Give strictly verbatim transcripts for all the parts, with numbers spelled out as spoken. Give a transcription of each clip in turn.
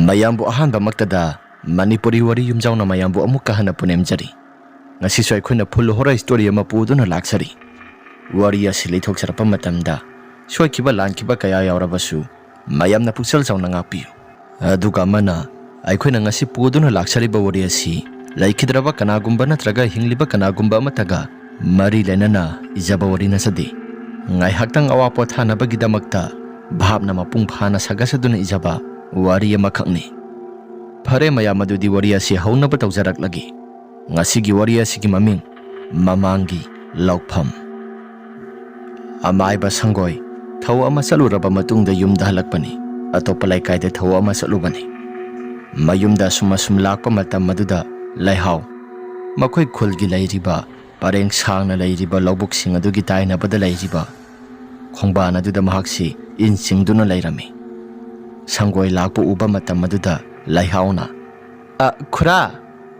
ꯃꯌꯥꯝꯕꯨ ꯑꯍꯥꯟꯕꯃꯛꯇꯗ ꯃꯅꯤꯄꯨꯔꯤ ꯋꯥꯔꯤ ꯌꯨꯝꯖꯥꯎꯅ ꯃꯌꯥꯝꯕꯨ ꯑꯃꯨꯛꯀ ꯍꯟꯅ ꯄꯨꯅꯦꯝꯖꯔꯤ꯫ ꯉꯁꯤꯁꯨ ꯑꯩꯈꯣꯏꯅ full horror story ꯑꯃ ꯄꯨꯗꯨꯅ ꯂꯥꯛꯆꯔꯤ꯫ ꯋꯥꯔꯤ ꯑꯁꯤ ꯂꯩꯊꯣꯛꯆꯔꯛꯄ ꯃꯇꯝꯗ ꯁꯣꯏꯈꯤꯕ ꯂꯥꯟꯈꯤꯕ ꯀꯌꯥ ꯌꯥꯎꯔꯕꯁꯨ ꯃꯌꯥꯝꯅ ꯄꯨꯛꯆꯦꯜ ꯆꯥꯎꯅ ꯉꯥꯛꯄꯤꯌꯨ꯫ ꯑꯗꯨꯒ ꯑꯃꯅ, ꯑꯩꯈꯣꯏꯅ ꯉꯁꯤ ꯄꯨꯗꯨꯅ ꯂꯥꯛꯆꯔꯤꯕ ꯋꯥꯔꯤ ꯑꯁꯤ ꯂꯩꯈꯤꯗ꯭ꯔꯕ ꯀꯅꯥꯒꯨꯝꯕ ꯅꯠꯇ꯭ꯔꯒ ꯍꯤꯡꯂꯤꯕ ꯀꯅꯥꯒꯨꯝꯕ ꯑꯃꯠꯇꯒ ꯃꯔꯤ ꯂꯩꯅꯅ ꯏꯖꯕ ꯋꯥꯔꯤ ꯅꯠꯆꯗꯦ꯫ ꯉꯥꯏꯍꯥꯛꯇꯪ ꯑꯋꯥ ꯄꯣꯊꯥꯅꯕꯒꯤꯗꯃꯛꯇ ꯚꯥꯞꯅ ꯃꯄꯨꯡ ꯐꯥꯅ ꯁꯥꯒꯠꯆꯗꯨꯅ ꯏꯖꯕ ꯋꯥꯔꯤ ꯑꯃꯈꯛꯅꯤ꯫ ꯐꯔꯦ ꯃꯌꯥꯝ, ꯑꯗꯨꯗꯤ ꯋꯥꯔꯤ ꯑꯁꯤ ꯍꯧꯅꯕ ꯇꯧꯖꯔꯛꯂꯒꯦ꯫ ꯉꯁꯤꯒꯤ ꯋꯥꯔꯤ ꯑꯁꯤꯒꯤ ꯃꯃꯤꯡ ꯃꯃꯥꯡꯒꯤ ꯂꯧꯐꯝ꯫ ꯑꯃꯥꯏꯕ ꯁꯪꯒꯣꯏ ꯊꯧ ꯑꯃ ꯆꯠꯂꯨꯔꯕ ꯃꯇꯨꯡꯗ ꯌꯨꯝꯗ ꯍꯜꯂꯛꯄꯅꯤ꯫ ꯑꯇꯣꯞꯄ ꯂꯩꯀꯥꯏꯗ ꯊꯧ ꯑꯃ ꯆꯠꯂꯨꯕꯅꯤ꯫ ꯃꯌꯨꯝꯗ ꯑꯁꯨꯝ ꯑꯁꯨꯝ ꯂꯥꯛꯄ ꯃꯇꯝ ꯑꯗꯨꯗ ꯂꯩꯍꯥꯎ, ꯃꯈꯣꯏ ꯈꯨꯜꯒꯤ ꯂꯩꯔꯤꯕ ꯄꯔꯦꯡ ꯁꯥꯡꯅ ꯂꯩꯔꯤꯕ ꯂꯧꯕꯨꯛꯁꯤꯡ ꯑꯗꯨꯒꯤ ꯇꯥꯏꯅꯕꯗ ꯂꯩꯔꯤꯕ ꯈꯣꯡꯕꯥꯟ ꯑꯗꯨꯗ ꯃꯍꯥꯛꯁꯤ ꯏꯟ ꯆꯤꯡꯗꯨꯅ ꯂꯩꯔꯝꯃꯤ꯫ ꯁꯪꯒꯣꯏ ꯂꯥꯛꯄ ꯎꯕ ꯃꯇꯝ ꯑꯗꯨꯗ ꯂꯩꯍꯥꯎꯅ, "ꯑ, ꯈꯨꯔꯥ,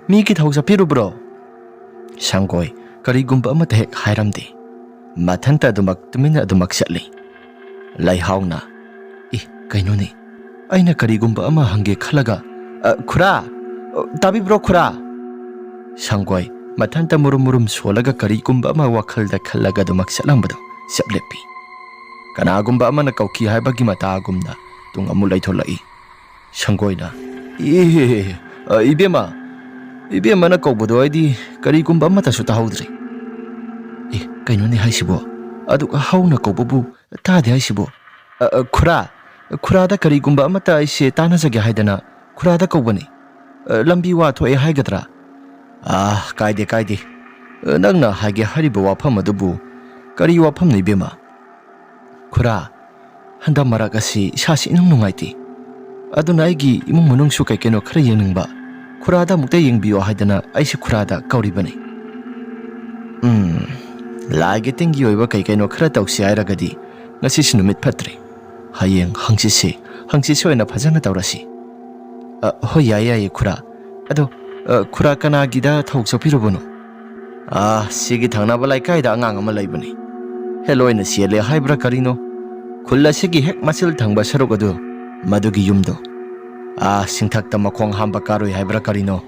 ꯃꯤꯒꯤ ꯊꯧ ꯆꯠꯄꯤꯔꯨꯕ꯭ꯔꯣ?" ꯁꯪꯒꯣꯏ ꯀꯔꯤꯒꯨꯝꯕ ꯑꯃꯠꯇ ꯍꯦꯛ ꯍꯥꯏꯔꯝꯗꯦ꯫ ꯃꯊꯟꯇ ꯑꯗꯨꯃꯛ ꯇꯨꯃꯤꯟꯅ ꯑꯗꯨꯃꯛ ꯆꯠꯂꯤ꯫ ꯂꯩꯍꯥꯎꯅ, "ꯏ, ꯀꯩꯅꯣꯅꯦ? ꯑꯩꯅ ꯀꯔꯤꯒꯨꯝꯕ ꯑꯃ ꯍꯪꯒꯦ ꯈꯜꯂꯒ, ꯑ, ꯈꯨꯔꯥ! ꯑ, ꯇꯥꯕꯤꯕ꯭ꯔꯣ, ꯈꯨꯔꯥ?" ꯁꯪꯒꯣꯏ ꯃꯊꯟꯇ ꯃꯨꯔꯨꯝ ꯃꯨꯔꯨꯝ ꯁꯣꯜꯂꯒ ꯀꯔꯤꯒꯨꯝꯕ ꯑꯃ ꯋꯥꯈꯜꯗ ꯈꯜꯂꯒ ꯑꯗꯨꯃꯛ ꯆꯠꯂꯝꯕꯗꯣ ꯆꯞ ꯂꯦꯞꯄꯤ꯫ ꯀꯅꯥꯒꯨꯝꯕ ꯑꯃꯅ ꯀꯧꯈꯤ ꯍꯥꯏꯕꯒꯤ ꯃꯇꯥꯒꯨꯝꯅ ꯇꯨꯡ ꯑꯃꯨꯛ ꯂꯩꯊꯣꯛꯂꯛꯏ꯫ ꯁꯪꯒꯣꯏꯅ, "ꯏ, ꯑ, ꯏꯕꯦꯝꯃ, ꯏꯕꯦꯝꯃꯅ ꯀꯧꯕꯗꯣ ꯑꯩꯗꯤ ꯀꯔꯤꯒꯨꯝꯕ ꯑꯃꯠꯇꯁꯨ ꯇꯥꯍꯧꯗ꯭ꯔꯦ꯫ ꯑꯦ, ꯀꯩꯅꯣꯅꯦ ꯍꯥꯏꯁꯤꯕꯣ? ꯑꯗꯨꯛ ꯍꯧꯅ ꯀꯧꯕꯕꯨ ꯇꯥꯗꯦ ꯍꯥꯏꯁꯤꯕꯣ? ꯑ, ꯑ, ꯈꯨꯔꯥ, ꯈꯨꯔꯥꯗ ꯀꯔꯤꯒꯨꯝꯕ ꯑꯃꯠꯇ ꯑꯩꯁꯦ ꯇꯥꯟꯅꯖꯒꯦ ꯍꯥꯏꯗꯅ ꯈꯨꯔꯥꯗ ꯀꯧꯕꯅꯤ꯫ ꯑ, ꯂꯝꯕꯤ ꯋꯥ ꯊꯣꯛꯑꯦ ꯍꯥꯏꯒꯗ꯭ꯔꯥ?" "ꯑꯥ, ꯀꯥꯏꯗꯦ, ꯀꯥꯏꯗꯦ꯫ ꯑ, ꯅꯪꯅ ꯍꯥꯏꯒꯦ ꯍꯥꯏꯔꯤꯕ ꯋꯥꯐꯝ ꯑꯗꯨꯕꯨ ꯀꯔꯤ ꯋꯥꯐꯝꯅꯣ, ꯏꯕꯦꯝꯃ?" "ꯈꯨꯔꯥ, ꯍꯟꯗꯛ ꯃꯔꯛ ꯑꯁꯤ ꯏꯁꯥꯁꯤ ꯏꯅꯨꯡ ꯅꯨꯡꯉꯥꯏꯇꯦ꯫ ꯑꯗꯨꯅ ꯑꯩꯒꯤ ꯏꯃꯨꯡ ꯃꯅꯨꯡꯁꯨ ꯀꯩ ꯀꯩꯅꯣ ꯈꯔ ꯌꯦꯡꯅꯤꯡꯕ, ꯈꯨꯔꯥꯗ ꯑꯃꯨꯛꯇ ꯌꯦꯡꯕꯤꯌꯣ ꯍꯥꯏꯗꯅ ꯑꯩꯁꯦ ꯈꯨꯔꯥꯗ ꯀꯧꯔꯤꯕꯅꯤ꯫" "ꯎꯝ, ꯂꯥꯏꯒꯤ ꯇꯤꯟꯒꯤ ꯑꯣꯏꯕ ꯀꯩ ꯀꯩꯅꯣ ꯈꯔ ꯇꯧꯁꯤ ꯍꯥꯏꯔꯒꯗꯤ ꯉꯁꯤꯁꯨ ꯅꯨꯃꯤꯠ ꯐꯠꯇ꯭ꯔꯦ꯫ ꯍꯌꯦꯡ ꯍꯪꯆꯤꯠꯁꯦ, ꯍꯪꯆꯤꯠꯁꯦ ꯑꯣꯏꯅ ꯐꯖꯅ ꯇꯧꯔꯁꯤ꯫" "ꯑ, ꯍꯣꯏ, ꯌꯥꯏꯌꯦ, ꯌꯥꯏꯌꯦ, ꯈꯨꯔꯥ꯫ ꯑꯗꯣ, ꯑ, ꯈꯨꯔꯥ ꯀꯅꯥꯒꯤꯗ ꯊꯧ ꯆꯠꯄꯤꯔꯨꯕꯅꯣ?" "ꯑꯥ, ꯁꯤꯒꯤ ꯊꯪꯅꯕ ꯂꯩꯀꯥꯏꯗ ꯑꯉꯥꯡ ꯑꯃ ꯂꯩꯕꯅꯤ꯫ ꯍꯦ, ꯂꯣꯏꯅ ꯆꯦꯜꯂꯦ ꯍꯥꯏꯕ꯭ꯔꯥ ꯀꯔꯤꯅꯣ? ꯈꯨꯜ ꯑꯁꯤꯒꯤ ꯍꯦꯛ ꯃꯆꯤꯜ ꯊꯪꯕ ꯁꯔꯨꯛ ꯑꯗꯨ, ꯃꯗꯨꯒꯤ ꯌꯨꯝꯗꯣ꯫" ꯑꯥ, ꯁꯤꯡꯊꯛꯇ ꯃꯈꯣꯡ ꯍꯥꯝꯕ ꯀꯥꯔꯨꯏ ꯍꯥꯏꯕ꯭ꯔꯥ ꯀꯔꯤꯅꯣ,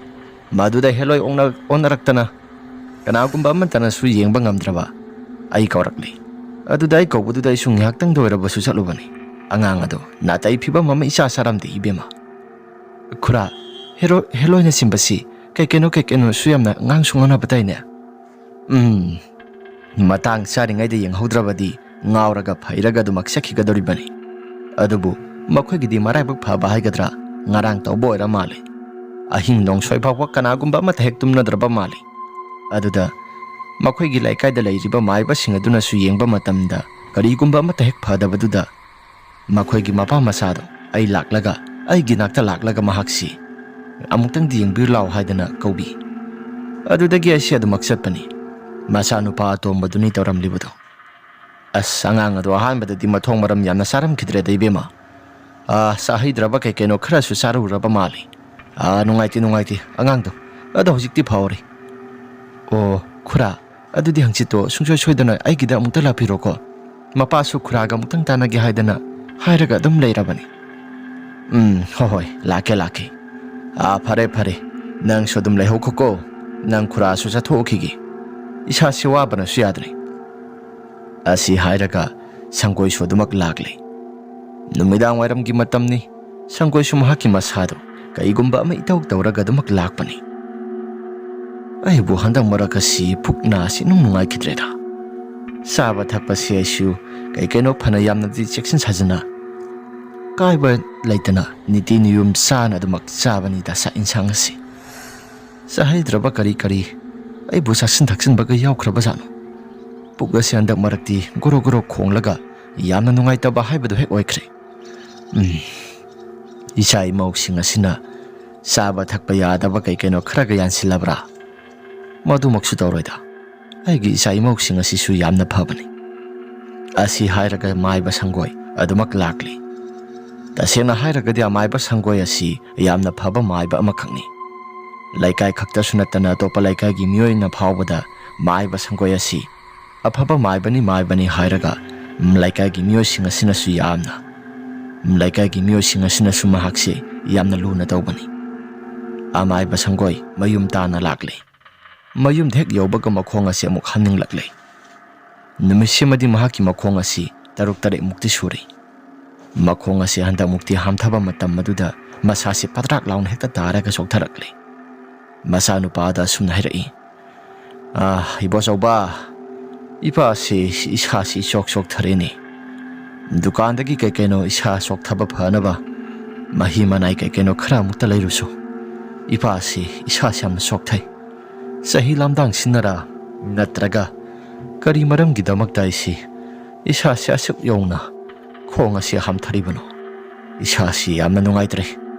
ꯃꯗꯨꯗ ꯍꯦꯂꯣꯏ ꯑꯣꯟꯅ-, ꯑꯣꯟꯅꯔꯛꯇꯅ ꯀꯅꯥꯒꯨꯝꯕ ꯑꯃꯠꯇꯅꯁꯨ ꯌꯦꯡꯕ ꯉꯝꯗ꯭ꯔꯕ ꯑꯩ ꯀꯧꯔꯛꯂꯤ꯫ ꯑꯗꯨꯗ ꯑꯩ ꯀꯧꯕꯗꯨꯗ ꯑꯩꯁꯨ ꯉꯥꯏꯍꯥꯛꯇꯪꯗ ꯑꯣꯏꯔꯕꯁꯨ ꯆꯠꯂꯨꯕꯅꯤ꯫ ꯑꯉꯥꯡ ꯑꯗꯣ ꯅꯥꯇꯩ ꯐꯤꯕꯝ ꯑꯃ ꯏꯆꯥ ꯆꯥꯔꯝꯗꯦ ꯏꯕꯦꯝꯃ꯫ "ꯈꯨꯔꯥ, ꯍꯦꯔꯣ-, ꯍꯦꯂꯣꯏꯅ ꯁꯤꯟꯕꯁꯤ ꯀꯩ ꯀꯩꯅꯣ ꯀꯩ ꯀꯩꯅꯣꯁꯨ ꯌꯥꯝꯅ ꯉꯥꯡꯁꯨ ꯉꯥꯡꯅꯕ ꯇꯥꯏꯅꯦ?" ꯎꯝ, ꯃꯇꯥꯡ ꯆꯥꯔꯤꯉꯩꯗ ꯌꯦꯡꯍꯧꯗ꯭ꯔꯕꯗꯤ ꯉꯥꯎꯔꯒ ꯐꯩꯔꯒ ꯑꯗꯨꯃꯛ ꯆꯠꯈꯤꯒꯗꯧꯔꯤꯕꯅꯤ꯫ ꯑꯗꯨꯕꯨ ꯃꯈꯣꯏꯒꯤꯗꯤ ꯃꯔꯥꯏꯕꯛ ꯐꯕ ꯍꯥꯏꯒꯗ꯭ꯔꯥ, ꯉꯔꯥꯡ ꯇꯧꯕ ꯑꯣꯏꯔ ꯃꯥꯜꯂꯦ꯫ ꯑꯍꯤꯡ ꯅꯣꯡꯁꯣꯏ ꯐꯥꯎꯕ ꯀꯅꯥꯒꯨꯝꯕ ꯑꯃꯠꯇ ꯍꯦꯛ ꯇꯨꯝꯅꯗ꯭ꯔꯕ ꯃꯥꯜꯂꯤ꯫ ꯑꯗꯨꯗ ꯃꯈꯣꯏꯒꯤ ꯂꯩꯀꯥꯏꯗ ꯂꯩꯔꯤꯕ ꯃꯥꯏꯕꯁꯤꯡ ꯑꯗꯨꯅꯁꯨ ꯌꯦꯡꯕ ꯃꯇꯝꯗ ꯀꯔꯤꯒꯨꯝꯕ ꯑꯃꯠꯇ ꯍꯦꯛ ꯐꯗꯕꯗꯨꯗ ꯃꯈꯣꯏꯒꯤ ꯃꯄꯥ ꯃꯆꯥꯗꯣ ꯑꯩ ꯂꯥꯛꯂꯒ, ꯑꯩꯒꯤ ꯅꯥꯛꯇ ꯂꯥꯛꯂꯒ ꯃꯍꯥꯛꯁꯤ "ꯑꯃꯨꯛꯇꯪꯗꯤ ꯌꯦꯡꯕꯤꯔꯨ ꯂꯥꯎ" ꯍꯥꯏꯗꯅ ꯀꯧꯕꯤ꯫ ꯑꯗꯨꯗꯒꯤ ꯑꯩꯁꯦ ꯑꯗꯨꯃꯛ ꯆꯠꯄꯅꯤ꯫ ꯃꯆꯥꯅꯨꯄꯥ ꯑꯇꯣꯝꯕꯗꯨꯅꯤ ꯇꯧꯔꯝꯂꯤꯕꯗꯣ꯫ ꯑꯁ, ꯑꯉꯥꯡ ꯑꯗꯣ ꯑꯍꯥꯟꯕꯗꯗꯤ ꯃꯊꯣꯡ ꯃꯔꯝ ꯌꯥꯝꯅ ꯆꯥꯔꯝꯈꯤꯗ꯭ꯔꯦꯗ ꯏꯕꯦꯝꯃ꯫ ꯑꯥ, ꯆꯥꯍꯩꯗ꯭ꯔꯕ ꯀꯩ ꯀꯩꯅꯣ ꯈꯔꯁꯨ ꯆꯥꯔꯨꯔꯕ ꯃꯥꯜꯂꯤ꯫ ꯑꯥ, ꯅꯨꯡꯉꯥꯏꯇꯦ, ꯅꯨꯡꯉꯥꯏꯇꯦ ꯑꯉꯥꯡꯗꯣ꯫ ꯑꯗꯣ ꯍꯧꯖꯤꯛꯇꯤ ꯐꯥꯎꯔꯦ꯫ ꯑꯣ, ꯈꯨꯔꯥ, ꯑꯗꯨꯗꯤ ꯍꯪꯆꯤꯠꯇꯣ ꯁꯨꯡꯁꯣꯏ ꯁꯣꯏꯗꯅ ꯑꯩꯒꯤꯗ ꯑꯃꯨꯛꯇ ꯂꯥꯛꯄꯤꯔꯣꯀꯣ꯫ ꯃꯄꯥꯁꯨ ꯈꯨꯔꯥꯒ ꯑꯃꯨꯛꯇꯪ ꯇꯥꯟꯅꯒꯦ ꯍꯥꯏꯗꯅ ꯍꯥꯏꯔꯒ ꯑꯗꯨꯝ ꯂꯩꯔꯕꯅꯤ꯫ ꯎꯝ, ꯍꯣꯏ, ꯍꯣꯏ, ꯂꯥꯛꯀꯦ, ꯂꯥꯛꯀꯦ꯫ ꯑꯥ, ꯐꯔꯦ, ꯐꯔꯦ꯫ ꯅꯪꯁꯨ ꯑꯗꯨꯝ ꯂꯩꯍꯧꯈꯣꯀꯣ꯫ ꯅꯪ ꯈꯨꯔꯥꯁꯨ ꯆꯠꯊꯣꯛꯈꯤꯒꯦ꯫ ꯏꯁꯥꯁꯦ ꯋꯥꯕꯅꯁꯨ ꯌꯥꯗ꯭ꯔꯦ꯫ ꯑꯁꯤ ꯍꯥꯏꯔꯒ ꯁꯪꯒꯣꯏꯁꯨ ꯑꯗꯨꯃꯛ ꯂꯥꯛꯂꯦ꯫ ꯅꯨꯃꯤꯗꯥꯡ ꯋꯥꯏꯔꯝꯒꯤ ꯃꯇꯝꯅꯤ꯫ ꯁꯪꯒꯣꯏꯁꯨ ꯃꯍꯥꯛꯀꯤ ꯃꯁꯥꯗꯣ ꯀꯩꯒꯨꯝꯕ ꯑꯃ ꯏꯇꯧ ꯇꯧꯔꯒ ꯑꯗꯨꯃꯛ ꯂꯥꯛꯄꯅꯤ꯫ ꯑꯩꯕꯨ ꯍꯟꯗꯛ ꯃꯔꯛ ꯑꯁꯤ ꯄꯨꯛ ꯅꯥꯁꯤ ꯏꯅꯨꯡ ꯅꯨꯡꯉꯥꯏꯈꯤꯗ꯭ꯔꯦꯗ꯫ ꯆꯥꯕ ꯊꯛꯄꯁꯤ ꯑꯩꯁꯨ ꯀꯩ ꯀꯩꯅꯣ ꯐꯅ ꯌꯥꯝꯅꯗꯤ ꯆꯦꯛꯁꯤꯟ ꯁꯥꯖꯤꯟꯅ ꯀꯥꯏꯕ ꯂꯩꯇꯅ ꯅꯤꯇꯤ ꯅꯤꯌꯣꯝ ꯆꯥꯅ ꯑꯗꯨꯃꯛ ꯆꯥꯕꯅꯤꯗ ꯆꯥꯛ ꯏꯟꯁꯥꯡ ꯑꯁꯤ꯫ ꯆꯥꯍꯩꯗ꯭ꯔꯕ ꯀꯔꯤ ꯀꯔꯤ ꯑꯩꯕꯨ ꯆꯥꯁꯤꯟ ꯊꯛꯆꯤꯟꯕꯒ ꯌꯥꯎꯈ꯭ꯔꯕꯖꯥꯠꯅꯣ? ꯄꯨꯛ ꯑꯁꯤ ꯍꯟꯗꯛ ꯃꯔꯛꯇꯤ ꯒꯣꯔꯣ ꯒꯣꯔꯣ ꯈꯣꯡꯂꯒ ꯌꯥꯝꯅ ꯅꯨꯡꯉꯥꯏꯇꯕ ꯍꯥꯏꯕꯗꯨ ꯍꯦꯛ ꯑꯣꯏꯈ꯭ꯔꯦ꯫ ꯎꯝ, ꯏꯆꯥ ꯏꯃꯧꯁꯤꯡ ꯑꯁꯤꯅ ꯆꯥꯕ ꯊꯛꯄ ꯌꯥꯗꯕ ꯀꯩ ꯀꯩꯅꯣ ꯈꯔꯒ ꯌꯥꯟꯁꯤꯜꯂꯕ꯭ꯔꯥ? ꯃꯗꯨꯃꯛꯁꯨ ꯇꯧꯔꯣꯏꯗ꯫ ꯑꯩꯒꯤ ꯏꯆꯥ ꯏꯃꯧꯁꯤꯡ ꯑꯁꯤꯁꯨ ꯌꯥꯝꯅ ꯐꯕꯅꯤ꯫ ꯑꯁꯤ ꯍꯥꯏꯔꯒ ꯃꯥꯏꯕ ꯁꯪꯒꯣꯏ ꯑꯗꯨꯃꯛ ꯂꯥꯛꯂꯤ꯫ ꯇꯁꯦꯡꯅ ꯍꯥꯏꯔꯒꯗꯤ ꯑꯃꯥꯏꯕ ꯁꯪꯒꯣꯏ ꯑꯁꯤ ꯌꯥꯝꯅ ꯐꯕ ꯃꯥꯏꯕ ꯑꯃꯈꯛꯅꯤ꯫ ꯂꯩꯀꯥꯏ ꯈꯛꯇꯁꯨ ꯅꯠꯇꯅ ꯑꯇꯣꯞꯄ ꯂꯩꯀꯥꯏꯒꯤ ꯃꯤꯑꯣꯏꯅ ꯐꯥꯎꯕꯗ ꯃꯥꯏꯕ ꯁꯪꯒꯣꯏ ꯑꯁꯤ ꯑꯐꯕ ꯃꯥꯏꯕꯅꯤ, ꯃꯥꯏꯕꯅꯤ ꯍꯥꯏꯔꯒ, ꯎꯝ, ꯂꯩꯀꯥꯏꯒꯤ ꯃꯤꯑꯣꯏꯁꯤꯡ ꯑꯁꯤꯅꯁꯨ ꯌꯥꯝꯅ, ꯎꯝ, ꯂꯩꯀꯥꯏꯒꯤ ꯃꯤꯑꯣꯏꯁꯤꯡ ꯑꯁꯤꯅꯁꯨ ꯃꯍꯥꯛꯁꯤ ꯌꯥꯝꯅ ꯂꯨꯅ ꯇꯧꯕꯅꯤ꯫ ꯑꯃꯥꯏꯕ ꯁꯪꯒꯣꯏ ꯃꯌꯨꯝ ꯇꯥꯅ ꯂꯥꯛꯂꯦ꯫ ꯃꯌꯨꯝꯗ ꯍꯦꯛ ꯌꯧꯕꯒ ꯃꯈꯣꯡ ꯑꯁꯤ ꯑꯃꯨꯛ ꯍꯥꯝꯅꯤꯡꯂꯛꯂꯦ꯫ ꯅꯨꯃꯤꯠꯁꯤꯃꯗꯤ ꯃꯍꯥꯛꯀꯤ ꯃꯈꯣꯡ ꯑꯁꯤ ꯇꯔꯨꯛ ꯇꯔꯦꯠꯃꯨꯛꯇꯤ ꯁꯨꯔꯦ꯫ ꯃꯈꯣꯡ ꯑꯁꯤ ꯍꯟꯗꯛꯃꯨꯛꯇꯤ ꯍꯥꯝꯊꯕ ꯃꯇꯝ ꯑꯗꯨꯗ ꯃꯁꯥꯁꯤ ꯄꯗ꯭ꯔꯥꯛ ꯂꯥꯎꯅ ꯍꯦꯛꯇ ꯇꯥꯔꯒ ꯆꯣꯛꯊꯔꯛꯂꯦ꯫ ꯃꯆꯥꯅꯨꯄꯥꯗ ꯑꯁꯨꯝꯅ ꯍꯥꯏꯔꯛꯏ, "ꯑꯥ, ꯏꯕꯣꯆꯧꯕ, ꯏꯄꯥꯁꯤ ꯏꯁꯥꯁꯤ ꯏꯆꯣꯛ ꯆꯣꯛꯊꯔꯦꯅꯦ꯫ ꯗꯨꯀꯥꯟꯗꯒꯤ ꯀꯩ ꯀꯩꯅꯣ ꯏꯁꯥ ꯆꯣꯛꯊꯕ ꯐꯅꯕ ꯃꯍꯤ ꯃꯅꯥꯏ ꯀꯩ ꯀꯩꯅꯣ ꯈꯔ ꯑꯃꯨꯛꯇ ꯂꯩꯔꯨꯁꯨ꯫ ꯏꯄꯥꯁꯤ ꯏꯁꯥꯁꯤ ꯌꯥꯝꯅ ꯆꯣꯛꯊꯩ꯫ ꯆꯍꯤ ꯂꯥꯝꯗꯥꯡꯁꯤꯟꯅꯔꯥ ꯅꯠꯇ꯭ꯔꯒ ꯀꯔꯤ ꯃꯔꯝꯒꯤꯗꯃꯛꯇ ꯑꯩꯁꯤ ꯏꯁꯥꯁꯤ ꯑꯁꯨꯛ ꯌꯧꯅ ꯈꯣꯡ ꯑꯁꯤ ꯍꯥꯝꯊꯔꯤꯕꯅꯣ? ꯏꯁꯥꯁꯤ ꯌꯥꯝꯅ ꯅꯨꯡꯉꯥꯏꯇ꯭ꯔꯦ꯫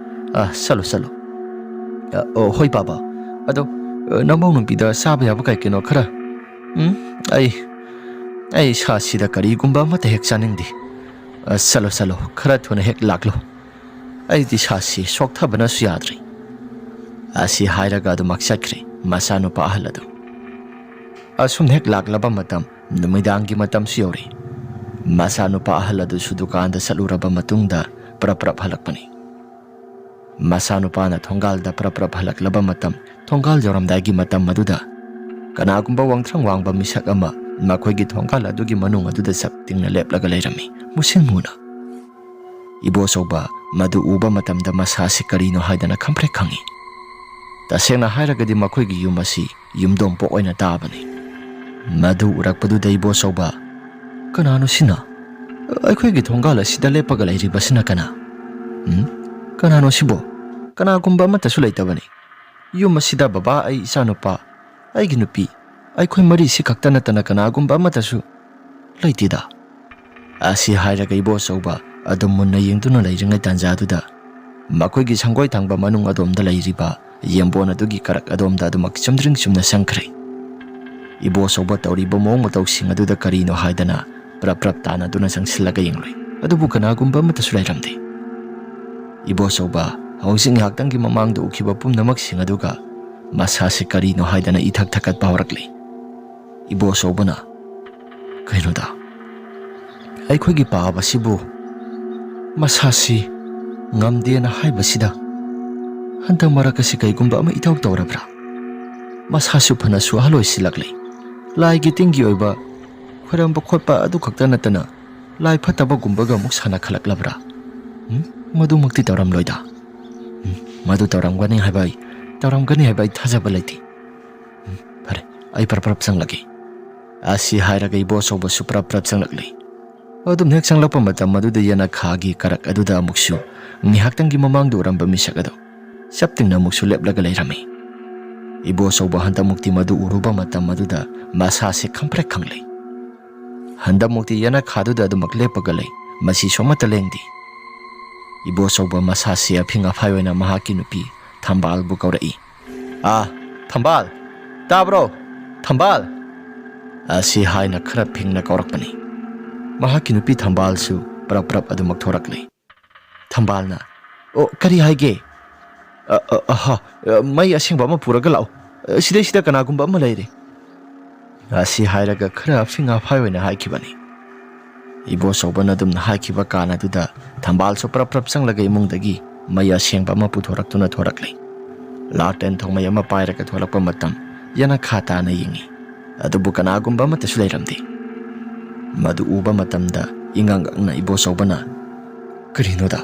ꯑ, ꯆꯠꯂꯣ, ꯆꯠꯂꯣ꯫ ꯑ, ꯑꯣ, ꯍꯣꯏ, ꯕꯥꯕꯥ꯫ ꯑꯗꯣ, ꯑ, ꯅꯃꯧ ꯅꯨꯄꯤꯗ ꯆꯥꯕ ꯌꯥꯕ ꯀꯩ ꯀꯩꯅꯣ ꯈꯔ? ꯎꯝ, ꯑꯩ, ꯑꯩ ꯏꯁꯥꯁꯤꯗ ꯀꯔꯤꯒꯨꯝꯕ ꯑꯃꯠꯇ ꯍꯦꯛ ꯆꯥꯅꯤꯡꯗꯦ꯫ ꯑ, ꯆꯠꯂꯣ, ꯆꯠꯂꯣ, ꯈꯔ ꯊꯨꯅ ꯍꯦꯛ ꯂꯥꯛꯂꯣ꯫ ꯑꯩꯗꯤ ꯏꯁꯥꯁꯤ ꯁꯣꯛꯊꯕꯅꯁꯨ ꯌꯥꯗ꯭ꯔꯦ꯫" ꯑꯁꯤ ꯍꯥꯏꯔꯒ ꯑꯗꯨꯃꯛ ꯆꯠꯈ꯭ꯔꯦ ꯃꯆꯥꯅꯨꯄꯥ ꯑꯍꯜ ꯑꯗꯨ꯫ ꯑꯁꯨꯝ ꯍꯦꯛ ꯂꯥꯛꯂꯕ ꯃꯇꯝ, ꯅꯨꯃꯤꯗꯥꯡꯒꯤ ꯃꯇꯝꯁꯨ ꯌꯧꯔꯦ꯫ ꯃꯆꯥꯅꯨꯄꯥ ꯑꯍꯜ ꯑꯗꯨꯁꯨ ꯗꯨꯀꯥꯟꯗ ꯆꯠꯂꯨꯔꯕ ꯃꯇꯨꯡꯗ ꯄ꯭ꯔꯞ ꯄ꯭ꯔꯞ ꯍꯜꯂꯛꯄꯅꯤ꯫ ꯃꯆꯥꯅꯨꯄꯥꯅ ꯊꯣꯡꯒꯥꯜꯗ ꯄ꯭ꯔꯞ ꯄ꯭ꯔꯞ ꯍꯜꯂꯛꯂꯕ ꯃꯇꯝ, ꯊꯣꯡꯒꯥꯜ ꯌꯧꯔꯝꯗꯥꯏꯒꯤ ꯃꯇꯝ ꯑꯗꯨꯗ ꯀꯅꯥꯒꯨꯝꯕ ꯋꯥꯡꯊ꯭ꯔꯪ ꯋꯥꯡꯕ ꯃꯤꯁꯛ ꯑꯃ ꯃꯈꯣꯏꯒꯤ ꯊꯣꯡꯒꯥꯜ ꯑꯗꯨꯒꯤ ꯃꯅꯨꯡ ꯑꯗꯨꯗ ꯆꯞ ꯇꯤꯡꯅ ꯂꯦꯞꯂꯒ ꯂꯩꯔꯝꯃꯤ, ꯃꯨꯁꯤꯟ ꯃꯨꯅ꯫ ꯏꯕꯣꯆꯧꯕ ꯃꯗꯨ ꯎꯕ ꯃꯇꯝꯗ ꯃꯁꯥꯁꯤ ꯀꯔꯤꯅꯣ ꯍꯥꯏꯗꯅ ꯈꯪꯄ꯭ꯔꯦꯛ ꯈꯪꯏ꯫ ꯇꯁꯦꯡꯅ ꯍꯥꯏꯔꯒꯗꯤ ꯃꯈꯣꯏꯒꯤ ꯌꯨꯝ ꯑꯁꯤ ꯌꯨꯝꯗꯣꯡꯄꯣꯛ ꯑꯣꯏꯅ ꯇꯥꯕꯅꯤ꯫ ꯃꯗꯨ ꯎꯔꯛꯄꯗꯨꯗ ꯏꯕꯣꯆꯧꯕ, "ꯀꯅꯥꯅꯣ ꯁꯤꯅ? ꯑꯩꯈꯣꯏꯒꯤ ꯊꯣꯡꯒꯥꯜ ꯑꯁꯤꯗ ꯂꯦꯞꯄꯒ ꯂꯩꯔꯤꯕꯁꯤꯅ ꯀꯅꯥ? ꯎꯝ? ꯀꯅꯥꯅꯣ ꯁꯤꯕꯣ? ꯀꯅꯥꯒꯨꯝꯕ ꯑꯃꯠꯇꯁꯨ ꯂꯩꯇꯕꯅꯤ꯫ ꯌꯨꯝ ꯑꯁꯤꯗ ꯕꯕꯥ, ꯑꯩ ꯏꯆꯥꯅꯨꯄꯥ, ꯑꯩꯒꯤ ꯅꯨꯄꯤ, ꯑꯩꯈꯣꯏ ꯃꯔꯤꯁꯤ ꯈꯛꯇ ꯅꯠꯇꯅ ꯀꯅꯥꯒꯨꯝꯕ ꯑꯃꯠꯇꯁꯨ ꯂꯩꯇꯦꯗ꯫" ꯑꯁꯤ ꯍꯥꯏꯔꯒ ꯏꯕꯣꯆꯧꯕ ꯑꯗꯨꯝ ꯃꯨꯟꯅ ꯌꯦꯡꯗꯨꯅ ꯂꯩꯔꯤꯉꯩ ꯇꯥꯟꯖꯥꯗꯨꯗ ꯃꯈꯣꯏꯒꯤ ꯁꯪꯒꯣꯏ ꯊꯪꯕ ꯃꯅꯨꯡ ꯑꯗꯣꯝꯗ ꯂꯩꯔꯤꯕ ꯌꯦꯝꯕꯣꯟ ꯑꯗꯨꯒꯤ ꯀꯔꯛ ꯑꯗꯣꯝꯗ ꯑꯗꯨꯃꯛ ꯆꯨꯝꯗ꯭ꯔꯤꯡ ꯆꯨꯝꯅ ꯆꯪꯈ꯭ꯔꯦ꯫ ꯏꯕꯣꯆꯧꯕ ꯇꯧꯔꯤꯕ ꯃꯑꯣꯡ ꯃꯇꯧꯁꯤꯡ ꯑꯗꯨꯗ ꯀꯔꯤꯅꯣ ꯍꯥꯏꯗꯅ ꯄ꯭ꯔꯞ ꯄ꯭ꯔꯞ ꯇꯥꯟꯅꯗꯨꯅ ꯆꯪꯁꯤꯜꯂꯒ ꯌꯦꯡꯂꯨꯏ꯫ ꯑꯗꯨꯕꯨ ꯀꯅꯥꯒꯨꯝꯕ ꯑꯃꯠꯇꯁꯨ ꯂꯩꯔꯝꯗꯦ꯫ ꯏꯕꯣꯆꯧꯕ ꯍꯧꯖꯤꯛ ꯉꯥꯏꯍꯥꯛꯇꯪꯒꯤ ꯃꯃꯥꯡꯗ ꯎꯈꯤꯕ ꯄꯨꯝꯅꯃꯛꯁꯤꯡ ꯑꯗꯨꯒ ꯃꯁꯥꯁꯤ ꯀꯔꯤꯅꯣ ꯍꯥꯏꯗꯅ ꯏꯊꯛ ꯊꯛꯀꯠꯄ ꯍꯧꯔꯛꯂꯤ꯫ ꯏꯕꯣꯆꯧꯕꯅ, "ꯀꯩꯅꯣꯗ, ꯑꯩꯈꯣꯏꯒꯤ ꯄꯥꯕ ꯑꯁꯤꯕꯨ ꯃꯁꯥꯁꯤ ꯉꯝꯗꯦꯅ ꯍꯥꯏꯕꯁꯤꯗ ꯍꯟꯗꯛ ꯃꯔꯛ ꯑꯁꯤ ꯀꯩꯒꯨꯝꯕ ꯑꯃ ꯏꯇꯧ ꯇꯧꯔꯕ꯭ꯔꯥ? ꯃꯁꯥꯁꯨ ꯐꯅꯁꯨ ꯑꯍꯜ ꯑꯣꯏꯁꯤꯜꯂꯛꯂꯦ꯫ ꯂꯥꯏꯒꯤ ꯇꯤꯟꯒꯤ ꯑꯣꯏꯕ ꯈꯣꯏꯔꯝꯕ ꯈꯣꯠꯄ ꯑꯗꯨ ꯈꯛꯇ ꯅꯠꯇꯅ ꯂꯥꯏ ꯐꯠꯇꯕꯒꯨꯝꯕꯒ ꯑꯃꯨꯛ ꯁꯥꯟꯅꯈꯠꯂꯛꯂꯕ꯭ꯔꯥ? ꯎꯝ, ꯃꯗꯨꯃꯛꯇꯤ ꯇꯧꯔꯝꯂꯣꯏꯗ꯫ ꯎꯝ, ꯃꯗꯨ ꯇꯧꯔꯝꯒꯅꯤ ꯍꯥꯏꯕ ꯑꯩ, ꯇꯧꯔꯝꯒꯅꯤ ꯍꯥꯏꯕ ꯑꯩ ꯊꯥꯖꯕ ꯂꯩꯇꯦ꯫ ꯎꯝ, ꯐꯔꯦ, ꯑꯩ ꯄ꯭ꯔꯞ ꯄ꯭ꯔꯞ ꯆꯪꯂꯒꯦ꯫ ꯑꯁꯤ ꯍꯥꯏꯔꯒ ꯏꯕꯣ ꯑꯆꯧꯕꯁꯨ ꯄ꯭ꯔꯞ ꯄ꯭ꯔꯞ ꯆꯪꯂꯛꯂꯤ꯫ ꯑꯗꯨꯝ ꯍꯦꯛ ꯆꯪꯂꯛꯄ ꯃꯇꯝ ꯑꯗꯨꯗ ꯌꯦꯅꯈꯥꯒꯤ ꯀꯔꯛ ꯑꯗꯨꯗ ꯑꯃꯨꯛꯁꯨ ꯉꯥꯏꯍꯥꯛꯇꯪꯒꯤ ꯃꯃꯥꯡꯗ ꯎꯔꯝꯕ ꯃꯤꯁꯛ ꯑꯗꯣ ꯆꯞ ꯇꯤꯡꯅ ꯑꯃꯨꯛꯁꯨ ꯂꯦꯞꯂꯒ ꯂꯩꯔꯝꯃꯤ꯫ ꯏꯕꯣ ꯑꯆꯧꯕ ꯍꯟꯗꯛꯃꯨꯛꯇꯤ ꯃꯗꯨ ꯎꯔꯨꯕ ꯃꯇꯝ ꯑꯗꯨꯗ ꯃꯁꯥꯁꯦ ꯈꯪꯄ꯭ꯔꯦꯛ ꯈꯪꯂꯦ꯫ ꯍꯟꯗꯛꯃꯨꯛꯇꯤ ꯌꯦꯅꯈꯥꯗꯨꯗ ꯑꯗꯨꯃꯛ ꯂꯦꯞꯄꯒ ꯂꯩ, ꯃꯁꯤꯁꯨ ꯑꯃꯠꯇ ꯂꯦꯡꯗꯦ꯫ ꯏꯕꯣ ꯑꯆꯧꯕ ꯃꯁꯥꯁꯦ ꯑꯐꯤꯡ ꯑꯐꯥꯏ ꯑꯣꯏꯅ ꯃꯍꯥꯛꯀꯤ ꯅꯨꯄꯤ ꯊꯝꯕꯥꯜꯕꯨ ꯀꯧꯔꯛꯏ꯫ "ꯑꯥ, ꯊꯝꯕꯥꯜ, ꯇꯥꯕ꯭ꯔꯣ? ꯊꯝꯕꯥꯜ!" ꯑꯁꯤ ꯍꯥꯏꯅ ꯈꯔ ꯐꯤꯡꯅ ꯀꯧꯔꯛꯄꯅꯤ꯫ ꯃꯍꯥꯛꯀꯤ ꯅꯨꯄꯤ ꯊꯝꯕꯥꯜꯁꯨ ꯄ꯭ꯔꯞ ꯄ꯭ꯔꯞ ꯑꯗꯨꯃꯛ ꯊꯣꯔꯛꯂꯤ꯫ ꯊꯝꯕꯥꯜꯅ, "ꯑꯣ, ꯀꯔꯤ ꯍꯥꯏꯒꯦ?" "ꯑ, ꯑ, ꯑꯍ, ꯑ, ꯃꯩ ꯑꯁꯦꯡꯕ ꯑꯃ ꯄꯨꯔꯒ ꯂꯥꯛꯑꯣ꯫ ꯑ, ꯁꯤꯗꯩꯁꯤꯗ ꯀꯅꯥꯒꯨꯝꯕ ꯑꯃ ꯂꯩꯔꯦ꯫" ꯑꯁꯤ ꯍꯥꯏꯔꯒ ꯈꯔ ꯑꯐꯤꯡ ꯑꯐꯥꯏ ꯑꯣꯏꯅ ꯍꯥꯏꯈꯤꯕꯅꯤ꯫ ꯏꯕꯣ ꯑꯆꯧꯕꯅ ꯑꯗꯨꯝꯅ ꯍꯥꯏꯈꯤꯕ ꯀꯥꯟ ꯑꯗꯨꯗ ꯊꯝꯕꯥꯜꯁꯨ ꯄ꯭ꯔꯞ ꯄ꯭ꯔꯞ ꯆꯪꯂꯒ ꯏꯃꯨꯡꯗꯒꯤ ꯃꯩ ꯑꯁꯦꯡꯕ ꯑꯃ ꯄꯨꯊꯣꯔꯛꯇꯨꯅ ꯊꯣꯔꯛꯂꯤ꯫ ꯂꯥꯇꯦꯟ ꯊꯥꯎꯃꯩ ꯑꯃ ꯄꯥꯏꯔꯒ ꯊꯣꯛꯂꯛꯄ ꯃꯇꯝ ꯌꯦꯅꯈꯥ ꯇꯥꯅ ꯌꯦꯡꯉꯤ꯫ ꯑꯗꯨꯕꯨ ꯀꯅꯥꯒꯨꯝꯕ ꯑꯃꯠꯇꯁꯨ ꯂꯩꯔꯝꯗꯦ꯫ ꯃꯗꯨ ꯎꯕ ꯃꯇꯝꯗ ꯏꯉꯛ ꯉꯛꯅ ꯏꯕꯣ ꯑꯆꯧꯕꯅ, "ꯀꯔꯤꯅꯣꯗ?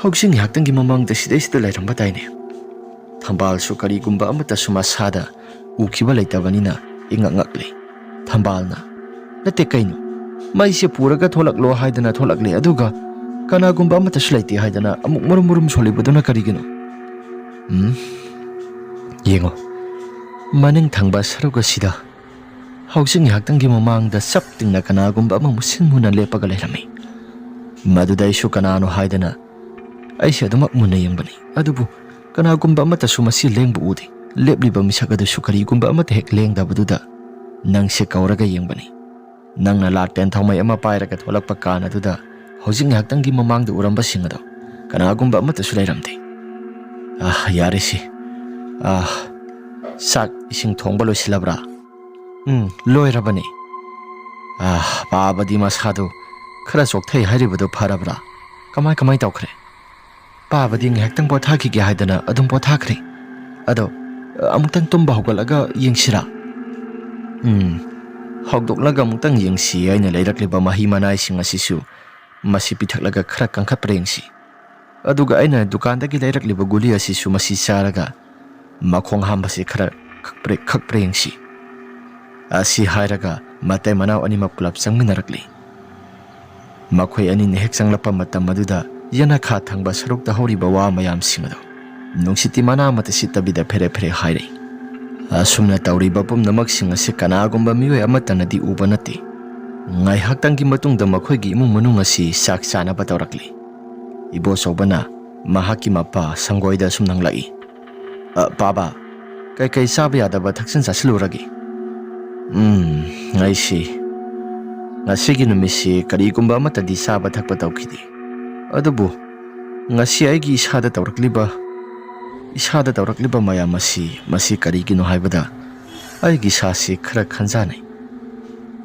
ꯍꯧꯖꯤꯛ ꯉꯥꯏꯍꯥꯛꯇꯪꯒꯤ ꯃꯃꯥꯡꯗ ꯁꯤꯗꯩꯁꯤꯗ ꯂꯩꯔꯝꯕ ꯇꯥꯏꯅꯦ?" ꯊꯝꯕꯥꯜꯁꯨ ꯀꯔꯤꯒꯨꯝꯕ ꯑꯃꯠꯇꯁꯨ ꯃꯁꯥꯗ ꯎꯈꯤꯕ ꯂꯩꯇꯕꯅꯤꯅ ꯏꯉꯛ ꯉꯛꯂꯤ꯫ ꯊꯝꯕꯥꯜꯅ, "ꯅꯠꯇꯦ, ꯀꯩꯅꯣ? ꯃꯩꯁꯦ ꯄꯨꯔꯒ ꯊꯣꯛꯂꯛꯂꯣ ꯍꯥꯏꯗꯅ ꯊꯣꯛꯂꯛꯂꯦ, ꯑꯗꯨꯒ ꯀꯅꯥꯒꯨꯝꯕ ꯑꯃꯠꯇꯁꯨ ꯂꯩꯇꯦ ꯍꯥꯏꯗꯅ ꯑꯃꯨꯛ ꯃꯔꯨꯝ ꯃꯔꯨꯝ ꯁꯣꯜꯂꯤꯕꯗꯨꯅ ꯀꯔꯤꯒꯤꯅꯣ?" ꯎꯝ, ꯌꯦꯡꯉꯣ, ꯃꯅꯤꯡ ꯊꯪꯕ ꯁꯔꯨꯛ ꯑꯁꯤꯗ ꯍꯧꯖꯤꯛ ꯉꯥꯏꯍꯥꯛꯇꯪꯒꯤ ꯃꯃꯥꯡꯗ ꯆꯞ ꯇꯤꯡꯅ ꯀꯅꯥꯒꯨꯝꯕ ꯑꯃ ꯃꯨꯁꯤꯟ ꯃꯨꯅ ꯂꯦꯞꯄꯒ ꯂꯩꯔꯝꯃꯤ꯫ ꯃꯗꯨꯗ ꯑꯩꯁꯨ ꯀꯅꯥꯅꯣ ꯍꯥꯏꯗꯅ ꯑꯩꯁꯦ ꯑꯗꯨꯃꯛ ꯃꯨꯟꯅ ꯌꯦꯡꯕꯅꯤ, ꯑꯗꯨꯕꯨ ꯀꯅꯥꯒꯨꯝꯕ ꯑꯃꯠꯇꯁꯨ ꯃꯁꯤ ꯂꯦꯡꯕ ꯎꯗꯦ꯫ ꯂꯦꯞꯂꯤꯕ ꯃꯤꯁꯛ ꯑꯗꯨꯁꯨ ꯀꯔꯤꯒꯨꯝꯕ ꯑꯃꯠꯇ ꯍꯦꯛ ꯂꯦꯡꯗꯕꯗꯨꯗ ꯅꯪꯁꯦ ꯀꯧꯔꯒ ꯌꯦꯡꯕꯅꯤ꯫ ꯅꯪꯅ ꯂꯥꯇꯦꯟ ꯊꯥꯎꯃꯩ ꯑꯃ ꯄꯥꯏꯔꯒ ꯊꯣꯛꯂꯛꯄ ꯀꯥꯟ ꯑꯗꯨꯗ ꯍꯧꯖꯤꯛ ꯉꯥꯏꯍꯥꯛꯇꯪꯒꯤ ꯃꯃꯥꯡꯗ ꯎꯔꯝꯕꯁꯤꯡ ꯑꯗꯣ ꯀꯅꯥꯒꯨꯝꯕ ꯑꯃꯠꯇꯁꯨ ꯂꯩꯔꯝꯗꯦ꯫ ꯑꯥ, ꯌꯥꯔꯦꯁꯦ꯫ ꯑꯥ, ꯆꯥꯛ ꯏꯁꯤꯡ ꯊꯣꯡꯕ ꯂꯣꯏꯁꯤꯜꯂꯕ꯭ꯔꯥ? ꯎꯝ, ꯂꯣꯏꯔꯕꯅꯦ꯫ ꯑꯥ, ꯄꯥꯕꯗꯤ ꯃꯁꯥꯗꯨ ꯈꯔ ꯆꯣꯛꯊꯩ ꯍꯥꯏꯔꯤꯕꯗꯨ ꯐꯔꯕ꯭ꯔꯥ? ꯀꯃꯥꯏ ꯀꯃꯥꯏ ꯇꯧꯈ꯭ꯔꯦ? ꯄꯥꯕꯗꯤ ꯉꯥꯏꯍꯥꯛꯇꯪ ꯄꯣꯊꯥꯈꯤꯒꯦ ꯍꯥꯏꯗꯅ ꯑꯗꯨꯝ ꯄꯣꯊꯥꯈ꯭ꯔꯦ꯫ ꯑꯗꯣ, ꯑꯃꯨꯛꯇꯪ ꯇꯨꯝꯕ ꯍꯧꯒꯠꯂꯒ ꯌꯦꯡꯁꯤꯔꯥ? ꯎꯝ, ꯍꯧꯗꯣꯛꯂꯒ ꯑꯃꯨꯛꯇꯪ ꯌꯦꯡꯁꯤ꯫ ꯑꯩꯅ ꯂꯩꯔꯛꯂꯤꯕ ꯃꯍꯤ ꯃꯅꯥꯏꯁꯤꯡ ꯑꯁꯤꯁꯨ ꯃꯁꯤ ꯄꯤꯊꯛꯂꯒ ꯈꯔ ꯀꯟꯈꯠꯄ꯭ꯔꯥ ꯌꯦꯡꯁꯤ꯫ ꯑꯗꯨꯒ ꯑꯩꯅ ꯗꯨꯀꯥꯟꯗꯒꯤ ꯂꯩꯔꯛꯂꯤꯕ ꯒꯨꯂꯤ ꯑꯁꯤꯁꯨ ꯃꯁꯤ ꯆꯥꯔꯒ ꯃꯈꯣꯡ ꯍꯥꯝꯕꯁꯤ ꯈꯔ ꯈꯛꯄ꯭ꯔꯦ ꯈꯛꯄ꯭ꯔꯦ ꯌꯦꯡꯁꯤ꯫ ꯑꯁꯤ ꯍꯥꯏꯔꯒ ꯃꯇꯩ ꯃꯅꯥꯎ ꯑꯅꯤꯃꯛ ꯄꯨꯂꯞ ꯆꯪꯃꯤꯟꯅꯔꯛꯂꯤ꯫ ꯃꯈꯣꯏ ꯑꯅꯤꯅ ꯍꯦꯛ ꯆꯪꯂꯛꯄ ꯃꯇꯝ ꯑꯗꯨꯗ ꯌꯦꯅꯈꯥ ꯊꯪꯕ ꯁꯔꯨꯛꯇ ꯍꯧꯔꯤꯕ ꯋꯥ ꯃꯌꯥꯝꯁꯤꯡ ꯑꯗꯨ ꯅꯨꯡꯁꯤꯠꯇꯤ ꯃꯅꯥ ꯑꯃꯠꯇ ꯁꯤꯠꯇꯕꯤꯗ ꯐꯦꯔꯦ ꯐꯦꯔꯦ ꯍꯥꯏꯔꯛꯏ꯫ ꯑꯁꯨꯝꯅ ꯇꯧꯔꯤꯕ ꯄꯨꯝꯅꯃꯛꯁꯤꯡ ꯑꯁꯤ ꯀꯅꯥꯒꯨꯝꯕ ꯃꯤꯑꯣꯏ ꯑꯃꯠꯇꯅꯗꯤ ꯎꯕ ꯅꯠꯇꯦ꯫ ꯉꯥꯏꯍꯥꯛꯇꯪꯒꯤ ꯃꯇꯨꯡꯗ ꯃꯈꯣꯏꯒꯤ ꯏꯃꯨꯡ ꯃꯅꯨꯡ ꯑꯁꯤ ꯆꯥꯛ ꯆꯥꯅꯕ ꯇꯧꯔꯛꯂꯤ꯫ ꯏꯕꯣꯆꯧꯕꯅ ꯃꯍꯥꯛꯀꯤ ꯃꯄꯥ ꯁꯪꯒꯣꯏꯗ ꯑꯁꯨꯝ ꯍꯪꯂꯛꯏ, "ꯑ, ꯄꯥꯕ, ꯀꯩꯀꯩ ꯆꯥꯕ ꯌꯥꯗꯕ ꯊꯛꯆꯤꯟ ꯆꯥꯁꯤꯜꯂꯨꯔꯒꯦ?" "ꯎꯝ, ꯑꯩꯁꯤ ꯉꯁꯤꯒꯤ ꯅꯨꯃꯤꯠꯁꯤ ꯀꯔꯤꯒꯨꯝꯕ ꯑꯃꯠꯇꯗꯤ ꯆꯥꯕ ꯊꯛꯄ ꯇꯧꯈꯤꯗꯦ꯫ ꯑꯗꯨꯕꯨ ꯉꯁꯤ ꯑꯩꯒꯤ ꯏꯁꯥꯗ ꯇꯧꯔꯛꯂꯤꯕ, ꯏꯁꯥꯗ ꯇꯧꯔꯛꯂꯤꯕ ꯃꯌꯥꯝ ꯑꯁꯤ, ꯃꯁꯤ ꯀꯔꯤꯒꯤꯅꯣ ꯍꯥꯏꯕꯗ ꯑꯩꯒꯤ ꯏꯁꯥꯁꯤ ꯈꯔ ꯈꯟꯖꯥꯅꯩ꯫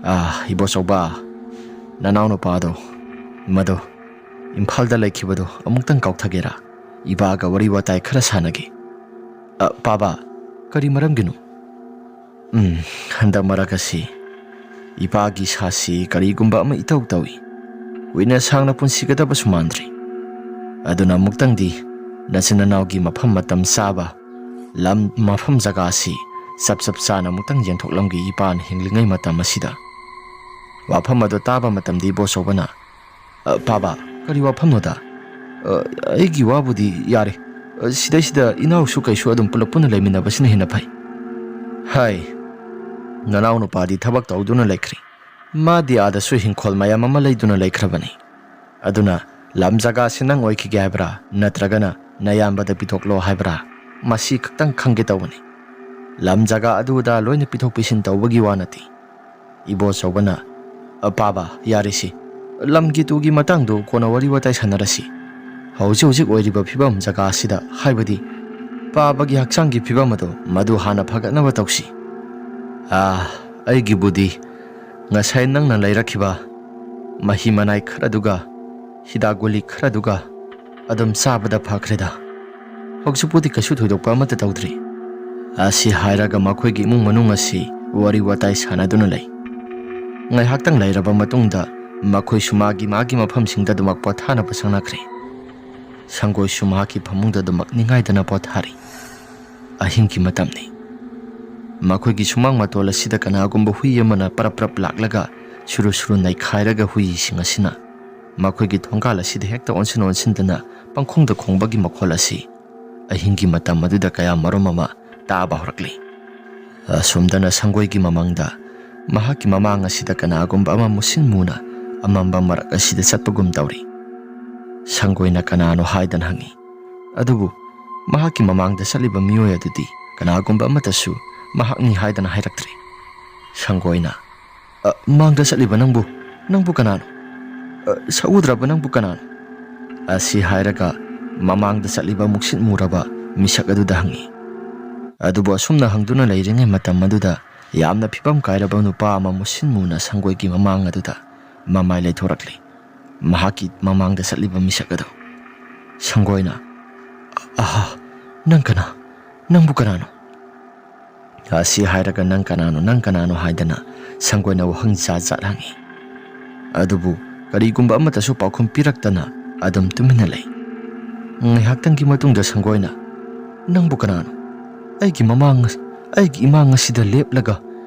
ꯑꯥ, ꯏꯕꯣꯆꯧꯕ, ꯅꯅꯥꯎꯅꯨꯄꯥꯗꯣ, ꯃꯗꯣ ꯏꯝꯐꯥꯜꯗ ꯂꯩꯈꯤꯕꯗꯣ ꯑꯃꯨꯛꯇꯪ ꯀꯥꯎꯊꯒꯦꯔꯥ? ꯏꯄꯥꯒ ꯋꯥꯔꯤ ꯋꯥꯇꯥꯏ ꯈꯔ ꯁꯥꯟꯅꯒꯦ꯫" "ꯑ, ꯄꯥꯕ, ꯀꯔꯤ ꯃꯔꯝꯒꯤꯅꯣ?" "ꯎꯝ, ꯍꯟꯗꯛ ꯃꯔꯛ ꯑꯁꯤ ꯏꯄꯥꯒꯤ ꯏꯁꯥꯁꯤ ꯀꯔꯤꯒꯨꯝꯕ ꯑꯃ ꯏꯇꯧ ꯇꯧꯏ꯫ ꯀꯨꯏꯅ ꯁꯥꯡꯅ ꯄꯨꯟꯁꯤꯒꯗꯕꯁꯨ ꯃꯥꯟꯗ꯭ꯔꯤ꯫ ꯑꯗꯨꯅ ꯑꯃꯨꯛꯇꯪꯗꯤ ꯅꯆꯤꯟ ꯅꯅꯥꯎꯒꯤ ꯃꯐꯝ ꯃꯇꯝ ꯆꯥꯕ, ꯂꯝ, ꯃꯐꯝ ꯖꯒꯥ ꯑꯁꯤ ꯆꯞ ꯆꯞ ꯆꯥꯅ ꯑꯃꯨꯛꯇꯪ ꯌꯦꯡꯊꯣꯛꯂꯝꯒꯦ ꯏꯄꯥꯅ ꯍꯤꯡꯂꯤꯉꯩ ꯃꯇꯝ ꯑꯁꯤꯗ꯫" ꯋꯥꯐꯝ ꯑꯗꯨ ꯇꯥꯕ ꯃꯇꯝꯗ ꯏꯕꯣꯆꯧꯕꯅ, "ꯑ, ꯄꯥꯕ, ꯀꯔꯤ ꯋꯥꯐꯝꯅꯣꯗ? ꯑ, ꯑꯩꯒꯤ ꯋꯥꯕꯨꯗꯤ ꯌꯥꯔꯦ꯫ ꯑ, ꯁꯤꯗꯩꯁꯤꯗ ꯏꯅꯥꯎꯁꯨ ꯀꯩꯁꯨ ꯑꯗꯨꯝ ꯄꯨꯂꯞ ꯄꯨꯟꯅ ꯂꯩꯃꯤꯟꯅꯕꯁꯤꯅ ꯍꯦꯟꯅ ꯐꯩ꯫" "ꯍꯥꯏ, ꯅꯅꯥꯎ ꯅꯨꯄꯥꯗꯤ ꯊꯕꯛ ꯇꯧꯗꯨꯅ ꯂꯩꯈ꯭ꯔꯦ꯫ ꯃꯥꯗꯤ ꯑꯥꯗꯁꯨ ꯍꯤꯡꯈꯣꯜ ꯃꯌꯥꯝ ꯑꯃ ꯂꯩꯗꯨꯅ ꯂꯩꯈ꯭ꯔꯕꯅꯤ꯫ ꯑꯗꯨꯅ ꯂꯝ ꯖꯒꯥꯁꯤ ꯅꯪ ꯑꯣꯏꯈꯤꯒꯦ ꯍꯥꯏꯕ꯭ꯔꯥ, ꯅꯠꯇ꯭ꯔꯒꯅ ꯅꯌꯥꯝꯕꯗ ꯄꯤꯊꯣꯛꯂꯣ ꯍꯥꯏꯕ꯭ꯔꯥ? ꯃꯁꯤ ꯈꯛꯇꯪ ꯈꯪꯒꯦ ꯇꯧꯕꯅꯤ꯫ ꯂꯝ ꯖꯒꯥ ꯑꯗꯨ ꯑꯗꯥ ꯂꯣꯏꯅ ꯄꯤꯊꯣꯛ ꯄꯤꯁꯤꯟ ꯇꯧꯕꯒꯤ ꯋꯥ ꯅꯠꯇꯦ꯫" ꯏꯕꯣꯆꯧꯕꯅ, "ꯑ, ꯄꯥꯕ, ꯌꯥꯔꯦꯁꯤ꯫ ꯂꯝꯒꯤ ꯇꯨꯒꯤ ꯃꯇꯥꯡꯗꯨ ꯀꯣꯟꯅ ꯋꯥꯔꯤ ꯋꯥꯇꯥꯏ ꯁꯥꯟꯅꯔꯁꯤ꯫ ꯍꯧꯖꯤꯛ ꯍꯧꯖꯤꯛ ꯑꯣꯏꯔꯤꯕ ꯐꯤꯕꯝ ꯖꯒꯥ ꯑꯁꯤꯗ, ꯍꯥꯏꯕꯗꯤ ꯄꯥꯕꯒꯤ ꯍꯛꯆꯥꯡꯒꯤ ꯐꯤꯕꯝ ꯑꯗꯨ, ꯃꯗꯨ ꯍꯥꯟꯅ ꯐꯒꯠꯅꯕ ꯇꯧꯁꯤ꯫ ꯑꯥ, ꯑꯩꯒꯤꯕꯨꯗꯤ ꯉꯁꯥꯏ ꯅꯪꯅ ꯂꯩꯔꯛꯈꯤꯕ ꯃꯍꯤ ꯃꯅꯥꯏ ꯈꯔꯗꯨꯒ, ꯍꯤꯗꯥꯛ ꯒꯨꯂꯤ ꯈꯔꯗꯨꯒ, ꯑꯗꯨꯝ ꯆꯥꯕꯗ ꯐꯈ꯭ꯔꯦꯗ꯫ ꯍꯧꯖꯤꯛꯄꯨꯗꯤ ꯀꯩꯁꯨ ꯊꯣꯏꯗꯣꯛꯄ ꯑꯃꯠꯇ ꯇꯧꯗ꯭ꯔꯤ꯫ ꯑꯁꯤ ꯍꯥꯏꯔꯒ ꯃꯈꯣꯏꯒꯤ ꯏꯃꯨꯡ ꯃꯅꯨꯡ ꯑꯁꯤ ꯋꯥꯔꯤ ꯋꯥꯇꯥꯏ ꯁꯥꯟꯅꯗꯨꯅ ꯂꯩ꯫ ꯉꯥꯏꯍꯥꯛꯇꯪ ꯂꯩꯔꯕ ꯃꯇꯨꯡꯗ ꯃꯈꯣꯏꯁꯨ ꯃꯥꯒꯤ ꯃꯥꯒꯤ ꯃꯐꯝꯁꯤꯡꯗ ꯑꯗꯨꯃꯛ ꯄꯣꯊꯥꯅꯕ ꯆꯪꯅꯈ꯭ꯔꯦ꯫ ꯁꯪꯒꯣꯏꯁꯨ ꯃꯍꯥꯛꯀꯤ ꯐꯃꯨꯡꯗ ꯑꯗꯨꯃꯛ ꯅꯤꯡꯉꯥꯏꯗꯅ ꯄꯣꯊꯥꯔꯤ꯫ ꯑꯍꯤꯡꯒꯤ ꯃꯇꯝꯅꯤ꯫ ꯃꯈꯣꯏꯒꯤ ꯁꯨꯃꯥꯡ ꯃꯇꯣꯜ ꯑꯁꯤꯗ ꯀꯅꯥꯒꯨꯝꯕ ꯍꯨꯏ ꯑꯃꯅ ꯄꯔꯞ ꯄꯔꯞ ꯂꯥꯛꯂꯒ ꯁꯨꯔꯨ ꯁꯨꯔꯨ ꯅꯩꯈꯥꯏꯔꯒ ꯍꯨꯏꯁꯤꯡ ꯑꯁꯤꯅ ꯃꯈꯣꯏꯒꯤ ꯊꯣꯡꯒꯥꯜ ꯑꯁꯤꯗ ꯍꯦꯛꯇ ꯑꯣꯟꯁꯤꯟ ꯑꯣꯟꯁꯤꯟꯗꯅ ꯄꯪꯈꯣꯡꯗ ꯈꯣꯡꯕꯒꯤ ꯃꯈꯣꯜ ꯑꯁꯤ ꯑꯍꯤꯡꯒꯤ ꯃꯇꯝ ꯑꯗꯨꯗ ꯀꯌꯥ ꯃꯔꯨꯝ ꯑꯃ ꯇꯥꯕ ꯍꯧꯔꯛꯂꯤ꯫ ꯑꯁꯣꯝꯗꯅ ꯁꯪꯒꯣꯏꯒꯤ ꯃꯃꯥꯡꯗ ꯃꯍꯥꯛꯀꯤ ꯃꯃꯥꯡ ꯑꯁꯤꯗ ꯀꯅꯥꯒꯨꯝꯕ ꯑꯃ ꯃꯨꯁꯤꯟ ꯃꯨꯅ ꯑꯃꯝꯕ ꯃꯔꯛ ꯑꯁꯤꯗ ꯆꯠꯄꯒꯨꯝ ꯇꯧꯔꯤ꯫ ꯁꯪꯒꯣꯏꯅ ꯀꯅꯥꯅꯣ ꯍꯥꯏꯗꯅ ꯍꯪꯉꯤ꯫ ꯑꯗꯨꯕꯨ ꯃꯍꯥꯛꯀꯤ ꯃꯃꯥꯡꯗ ꯆꯠꯂꯤꯕ ꯃꯤꯑꯣꯏ ꯑꯗꯨꯗꯤ ꯀꯅꯥꯒꯨꯝꯕ ꯑꯃꯠꯇꯁꯨ ꯃꯍꯥꯛꯅꯤ ꯍꯥꯏꯗꯅ ꯍꯥꯏꯔꯛꯇ꯭ꯔꯦ꯫ ꯁꯪꯒꯣꯏꯅ, "ꯑ, ꯃꯥꯡꯗ ꯆꯠꯂꯤꯕ ꯅꯪꯕꯨ, ꯅꯪꯕꯨ ꯀꯅꯥꯅꯣ? ꯑ, ꯁꯛꯎꯗ꯭ꯔꯕ ꯅꯪꯕꯨ ꯀꯅꯥꯅꯣ?" ꯑꯁꯤ ꯍꯥꯏꯔꯒ ꯃꯃꯥꯡꯗ ꯆꯠꯂꯤꯕ ꯃꯨꯛꯁꯤꯠ ꯃꯨꯔꯕ ꯃꯤꯁꯛ ꯑꯗꯨꯗ ꯍꯪꯉꯤ꯫ ꯑꯗꯨꯕꯨ ꯑꯁꯨꯝꯅ ꯍꯪꯗꯨꯅ ꯂꯩꯔꯤꯉꯩ ꯃꯇꯝ ꯑꯗꯨꯗ ꯌꯥꯝꯅ ꯐꯤꯕꯝ ꯀꯥꯏꯔꯕ ꯅꯨꯄꯥ ꯑꯃ ꯃꯨꯁꯤꯟ ꯃꯨꯅ ꯁꯪꯒꯣꯏꯒꯤ ꯃꯃꯥꯡ ꯑꯗꯨꯗ ꯃꯃꯥꯏ ꯂꯩꯊꯣꯔꯛꯂꯤ꯫ ꯃꯍꯥꯛꯀꯤ ꯃꯃꯥꯡꯗ ꯆꯠꯂꯤꯕ ꯃꯤꯁꯛ ꯑꯗꯨ꯫ ꯁꯪꯒꯣꯏꯅ, "ꯑꯍꯥ, ꯅꯪ ꯀꯅꯥ? ꯅꯪꯕꯨ ꯀꯅꯥꯅꯣ?" ꯑꯁꯤ ꯍꯥꯏꯔꯒ "ꯅꯪ ꯀꯅꯥꯅꯣ, ꯅꯪ ꯀꯅꯥꯅꯣ?" ꯍꯥꯏꯗꯅ ꯁꯪꯒꯣꯏꯅ ꯋꯥꯍꯪ ꯖꯥꯠ ꯖꯥꯠ ꯍꯪꯉꯤ꯫ ꯑꯗꯨꯕꯨ ꯀꯔꯤꯒꯨꯝꯕ ꯑꯃꯠꯇꯁꯨ ꯄꯥꯎꯈꯨꯝ ꯄꯤꯔꯛꯇꯅ ꯑꯗꯨꯝ ꯇꯨꯃꯤꯟꯅ ꯂꯩ꯫ ꯉꯥꯏꯍꯥꯛꯇꯪꯒꯤ ꯃꯇꯨꯡꯗ ꯁꯪꯒꯣꯏꯅ, "ꯅꯪꯕꯨ ꯀꯅꯥꯅꯣ? ꯑꯩꯒꯤ ꯃꯃꯥꯡ ꯑꯁ-, ꯑꯩꯒꯤ ꯏꯃꯥꯡ ꯑꯁꯤꯗ ꯂꯦꯞꯂꯒ,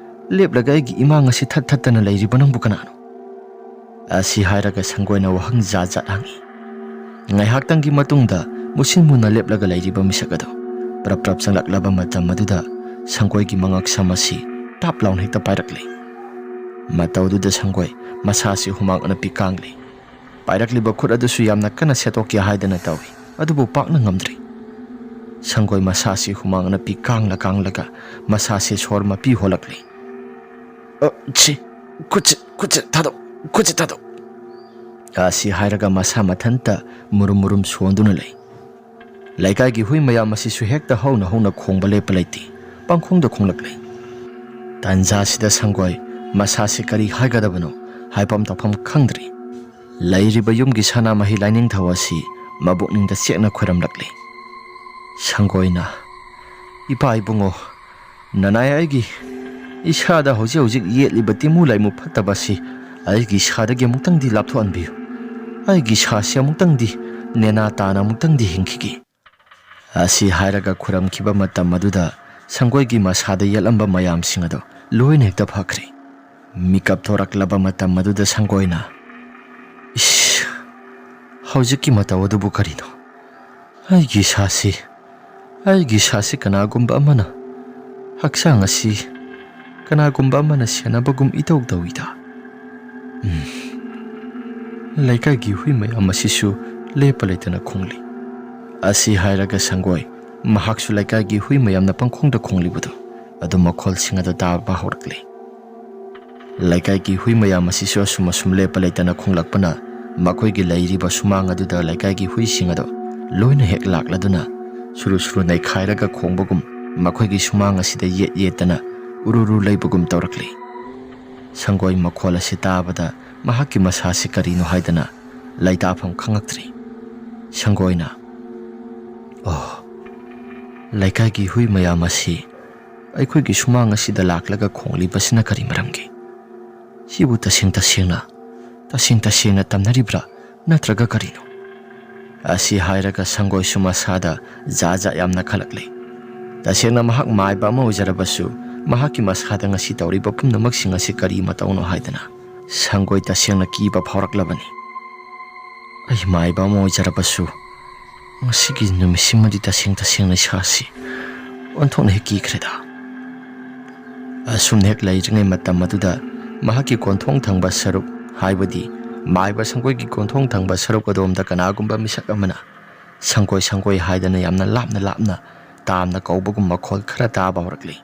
ꯂꯦꯞꯂꯒ ꯑꯩꯒꯤ ꯏꯃꯥꯡ ꯑꯁꯤ ꯊꯠ ꯊꯠꯇꯅ ꯂꯩꯔꯤꯕ ꯅꯪꯕꯨ ꯀꯅꯥꯅꯣ?" ꯑꯁꯤ ꯍꯥꯏꯔꯒ ꯁꯪꯒꯣꯏꯅ ꯋꯥꯍꯪ ꯖꯥꯠ ꯖꯥꯠ ꯍꯪꯉꯤ꯫ ꯉꯥꯏꯍꯥꯛꯇꯪꯒꯤ ꯃꯇꯨꯡꯗ ꯃꯨꯁꯤꯟ ꯃꯨꯅ ꯂꯦꯞꯂꯒ ꯂꯩꯔꯤꯕ ꯃꯤꯁꯛ ꯑꯗꯨ ꯄ꯭ꯔꯞ ꯄ꯭ꯔꯞ ꯆꯪꯂꯛꯂꯕ ꯃꯇꯝ ꯑꯗꯨꯗ ꯁꯪꯒꯣꯏꯒꯤ ꯃꯉꯛꯁꯝ ꯑꯁꯤ ꯇꯥꯞ ꯂꯥꯎꯅ ꯍꯦꯛꯇ ꯄꯥꯏꯔꯛꯂꯦ꯫ ꯃꯇꯧꯗꯨꯗ ꯁꯪꯒꯣꯏ ꯃꯁꯥꯁꯤ ꯍꯨꯃꯥꯡ ꯑꯅꯞꯄꯤ ꯀꯥꯡꯂꯤ꯫ ꯄꯥꯏꯔꯛꯂꯤꯕ ꯈꯨꯠ ꯑꯗꯨꯁꯨ ꯌꯥꯝꯅ ꯀꯟꯅ ꯁꯦꯠꯇꯣꯛꯀꯦ ꯍꯥꯏꯗꯅ ꯇꯧꯏ, ꯑꯗꯨꯕꯨ ꯄꯥꯛꯅ ꯉꯝꯗ꯭ꯔꯤ꯫ ꯁꯪꯒꯣꯏ ꯃꯁꯥꯁꯤ ꯍꯨꯃꯥꯡ ꯑꯅꯞꯄꯤ ꯀꯥꯡꯂ ꯀꯥꯡꯂꯒ ꯃꯁꯥꯁꯤ ꯁꯣꯔ ꯃꯄꯤ ꯍꯣꯜꯂꯛꯂꯤ꯫ "ꯑ, ꯁꯤ, ꯈꯨꯠꯁꯦ, ꯈꯨꯠꯁꯦ ꯊꯥꯗꯣꯛ, ꯈꯨꯠꯁꯦ ꯊꯥꯗꯣꯛ!" ꯑꯁꯤ ꯍꯥꯏꯔꯒ ꯃꯁꯥ ꯃꯊꯟꯇ ꯃꯨꯔꯨꯝ ꯃꯨꯔꯨꯝ ꯁꯣꯟꯗꯨꯅ ꯂꯩ꯫ ꯂꯩꯀꯥꯏꯒꯤ ꯍꯨꯏ ꯃꯌꯥꯝ ꯑꯁꯤꯁꯨ ꯍꯦꯛꯇ ꯍꯧꯅ ꯍꯧꯅ ꯈꯣꯡꯕ ꯂꯦꯞꯄ ꯂꯩꯇꯦ, ꯄꯪꯈꯣꯡꯗ ꯈꯣꯡꯂꯛꯂꯦ꯫ ꯇꯥꯟꯖꯥꯁꯤꯗ ꯁꯪꯒꯣꯏ ꯃꯁꯥꯁꯤ ꯀꯔꯤ ꯍꯥꯏꯒꯗꯕꯅꯣ ꯍꯥꯏꯐꯝ ꯇꯧꯐꯝ ꯈꯪꯗ꯭ꯔꯤ꯫ ꯂꯩꯔꯤꯕ ꯌꯨꯝꯒꯤ ꯁꯅꯥꯃꯍꯤ ꯂꯥꯏꯅꯤꯡꯊꯧ ꯑꯁꯤ ꯃꯕꯨꯛꯅꯤꯡꯗ ꯆꯦꯛꯅ ꯈꯣꯏꯔꯝꯂꯛꯂꯤ꯫ ꯁꯪꯒꯣꯏꯅ, "ꯏꯄꯥ ꯏꯕꯨꯡꯉꯣ, ꯅꯅꯥꯏ ꯑꯩꯒꯤ ꯏꯁꯥꯗ ꯍꯧꯖꯤꯛ ꯍꯧꯖꯤꯛ ꯌꯦꯠꯂꯤꯕ ꯇꯤꯃꯨ ꯂꯩꯃꯨ ꯐꯠꯇꯕ ꯑꯁꯤ ꯑꯩꯒꯤ ꯏꯁꯥꯗꯒꯤ ꯑꯃꯨꯛꯇꯪꯗꯤ ꯂꯥꯞꯊꯣꯛꯍꯟꯕꯤꯌꯨ꯫ ꯑꯩꯒꯤ ꯏꯁꯥꯁꯤ ꯑꯃꯨꯛꯇꯪꯗꯤ ꯅꯦꯅꯥ ꯇꯥꯅ ꯑꯃꯨꯛꯇꯪꯗꯤ ꯍꯤꯡꯈꯤꯒꯦ"꯫ ꯑꯁꯤ ꯍꯥꯏꯔꯒ ꯈꯨꯔꯝꯈꯤꯕ ꯃꯇꯝ ꯑꯗꯨꯗ ꯁꯪꯒꯣꯏꯒꯤ ꯃꯁꯥꯗ ꯌꯦꯠꯂꯝꯕ ꯃꯌꯥꯝꯁꯤꯡ ꯑꯗꯨ ꯂꯣꯏꯅ ꯍꯦꯛꯇ ꯐꯈ꯭ꯔꯦ꯫ ꯃꯤꯀꯞ ꯊꯣꯔꯛꯂꯕ ꯃꯇꯝ ꯑꯗꯨꯗ ꯁꯪꯒꯣꯏꯅ, "ꯏꯁ, ꯍꯧꯖꯤꯛꯀꯤ ꯃꯇꯧ ꯑꯗꯨꯕꯨ ꯀꯔꯤꯅꯣ? ꯑꯩꯒꯤ ꯏꯁꯥꯁꯤ, ꯑꯩꯒꯤ ꯏꯁꯥꯁꯤ ꯀꯅꯥꯒꯨꯝꯕ ꯑꯃꯅ, ꯍꯛꯆꯥꯡ ꯑꯁꯤ ꯀꯅꯥꯒꯨꯝꯕ ꯑꯃꯅ ꯁꯦꯟꯅꯕꯒꯨꯝ ꯏꯇꯧ ꯇꯧꯏꯗ꯫ ꯎꯝ, ꯂꯩꯀꯥꯏꯒꯤ ꯍꯨꯏ ꯃꯌꯥꯝ ꯑꯁꯤꯁꯨ ꯂꯦꯞꯄ ꯂꯩꯇꯅ ꯈꯣꯡꯂꯤ"꯫ ꯑꯁꯤ ꯍꯥꯏꯔꯒ ꯁꯪꯒꯣꯏ, ꯃꯍꯥꯛꯁꯨ ꯂꯩꯀꯥꯏꯒꯤ ꯍꯨꯏ ꯃꯌꯥꯝꯅ ꯄꯪꯈꯣꯡꯗ ꯈꯣꯡꯂꯤꯕꯗꯨ ꯑꯗꯨ ꯃꯈꯣꯜꯁꯤꯡ ꯑꯗꯨ ꯇꯥꯕ ꯍꯧꯔꯛꯂꯤ꯫ ꯂꯩꯀꯥꯏꯒꯤ ꯍꯨꯏ ꯃꯌꯥꯝ ꯑꯁꯤꯁꯨ ꯑꯁꯨꯝ ꯑꯁꯨꯝ ꯂꯦꯞꯄ ꯂꯩꯇꯅ ꯈꯣꯡꯂꯛꯄꯅ ꯃꯈꯣꯏꯒꯤ ꯂꯩꯔꯤꯕ ꯁꯨꯃꯥꯡ ꯑꯗꯨꯗ ꯂꯩꯀꯥꯏꯒꯤ ꯍꯨꯏꯁꯤꯡ ꯑꯗꯨ ꯂꯣꯏꯅ ꯍꯦꯛ ꯂꯥꯛꯂꯗꯨꯅ ꯁꯨꯔꯨ ꯁꯨꯔꯨ ꯅꯩꯈꯥꯏꯔꯒ ꯈꯣꯡꯕꯒꯨꯝ ꯃꯈꯣꯏꯒꯤ ꯁꯨꯃꯥꯡ ꯑꯁꯤꯗ ꯌꯦꯠ ꯌꯦꯠꯇꯅ ꯎꯔꯨ ꯎꯔꯨ ꯂꯩꯕꯒꯨꯝ ꯇꯧꯔꯛꯂꯤ꯫ ꯁꯪꯒꯣꯏ ꯃꯈꯣꯜ ꯑꯁꯤ ꯇꯥꯕꯗ ꯃꯍꯥꯛꯀꯤ ꯃꯁꯥꯁꯤ ꯀꯔꯤꯅꯣ ꯍꯥꯏꯗꯅ ꯂꯩꯇꯥꯐꯝ ꯈꯪꯂꯛꯇ꯭ꯔꯤ꯫ ꯁꯪꯒꯣꯏꯅ, "ꯑꯣ, ꯂꯩꯀꯥꯏꯒꯤ ꯍꯨꯏ ꯃꯌꯥꯝ ꯑꯁꯤ ꯑꯩꯈꯣꯏꯒꯤ ꯁꯨꯃꯥꯡ ꯑꯁꯤꯗ ꯂꯥꯛꯂꯒ ꯈꯣꯡꯂꯤꯕꯁꯤꯅ ꯀꯔꯤ ꯃꯔꯝꯒꯤ? ꯁꯤꯕꯨ ꯇꯁꯦꯡ ꯇꯁꯦꯡꯅ, ꯇꯁꯦꯡ ꯇꯁꯦꯡꯅ ꯇꯝꯅꯔꯤꯕ꯭ꯔꯥ ꯅꯠꯇ꯭ꯔꯒ ꯀꯔꯤꯅꯣ?" ꯑꯁꯤ ꯍꯥꯏꯔꯒ ꯁꯪꯒꯣꯏꯁꯨ ꯃꯁꯥꯗ ꯖꯥꯠ ꯖꯥꯠ ꯌꯥꯝꯅ ꯈꯜꯂꯛꯂꯦ꯫ ꯇꯁꯦꯡꯅ ꯃꯍꯥꯛ ꯃꯥꯏꯕ ꯑꯃ ꯑꯣꯏꯖꯔꯕꯁꯨ ꯃꯍꯥꯛꯀꯤ ꯃꯁꯥꯗ ꯉꯁꯤ ꯇꯧꯔꯤꯕ ꯄꯨꯝꯅꯃꯛꯁꯤꯡ ꯑꯁꯤ ꯀꯔꯤ ꯃꯇꯧꯅꯣ ꯍꯥꯏꯗꯅ ꯁꯪꯒꯣꯏ ꯇꯁꯦꯡꯅ ꯀꯤꯕ ꯐꯥꯎꯔꯛꯂꯕꯅꯤ꯫ ꯑꯩ ꯃꯥꯏꯕ ꯑꯃ ꯑꯣꯏꯖꯔꯕꯁꯨ ꯉꯁꯤꯒꯤ ꯅꯨꯃꯤꯠꯁꯤꯃꯗꯤ ꯇꯁꯦꯡ ꯇꯁꯦꯡꯅ ꯏꯁꯥꯁꯤ ꯑꯣꯟꯊꯣꯛꯅ ꯍꯦꯛ ꯀꯤꯈ꯭ꯔꯦꯗ꯫ ꯑꯁꯨꯝꯅ ꯍꯦꯛ ꯂꯩꯔꯤꯉꯩ ꯃꯇꯝ ꯑꯗꯨꯗ ꯃꯍꯥꯛꯀꯤ ꯀꯣꯟꯊꯣꯡ ꯊꯪꯕ ꯁꯔꯨꯛ, ꯍꯥꯏꯕꯗꯤ ꯃꯥꯏꯕ ꯁꯪꯒꯣꯏꯒꯤ ꯀꯣꯟꯊꯣꯡ ꯊꯪꯕ ꯁꯔꯨꯛ ꯑꯗꯣꯝꯗ ꯀꯅꯥꯒꯨꯝꯕ ꯃꯤꯁꯛ ꯑꯃꯅ "ꯁꯪꯒꯣꯏ, ꯁꯪꯒꯣꯏ" ꯍꯥꯏꯗꯅ ꯌꯥꯝꯅ ꯂꯥꯞꯅ ꯂꯥꯞꯅ ꯇꯥꯝꯅ ꯀꯧꯕꯒꯨꯝ ꯃꯈꯣꯜ ꯈꯔ ꯇꯥꯕ ꯍꯧꯔꯛꯂꯤ꯫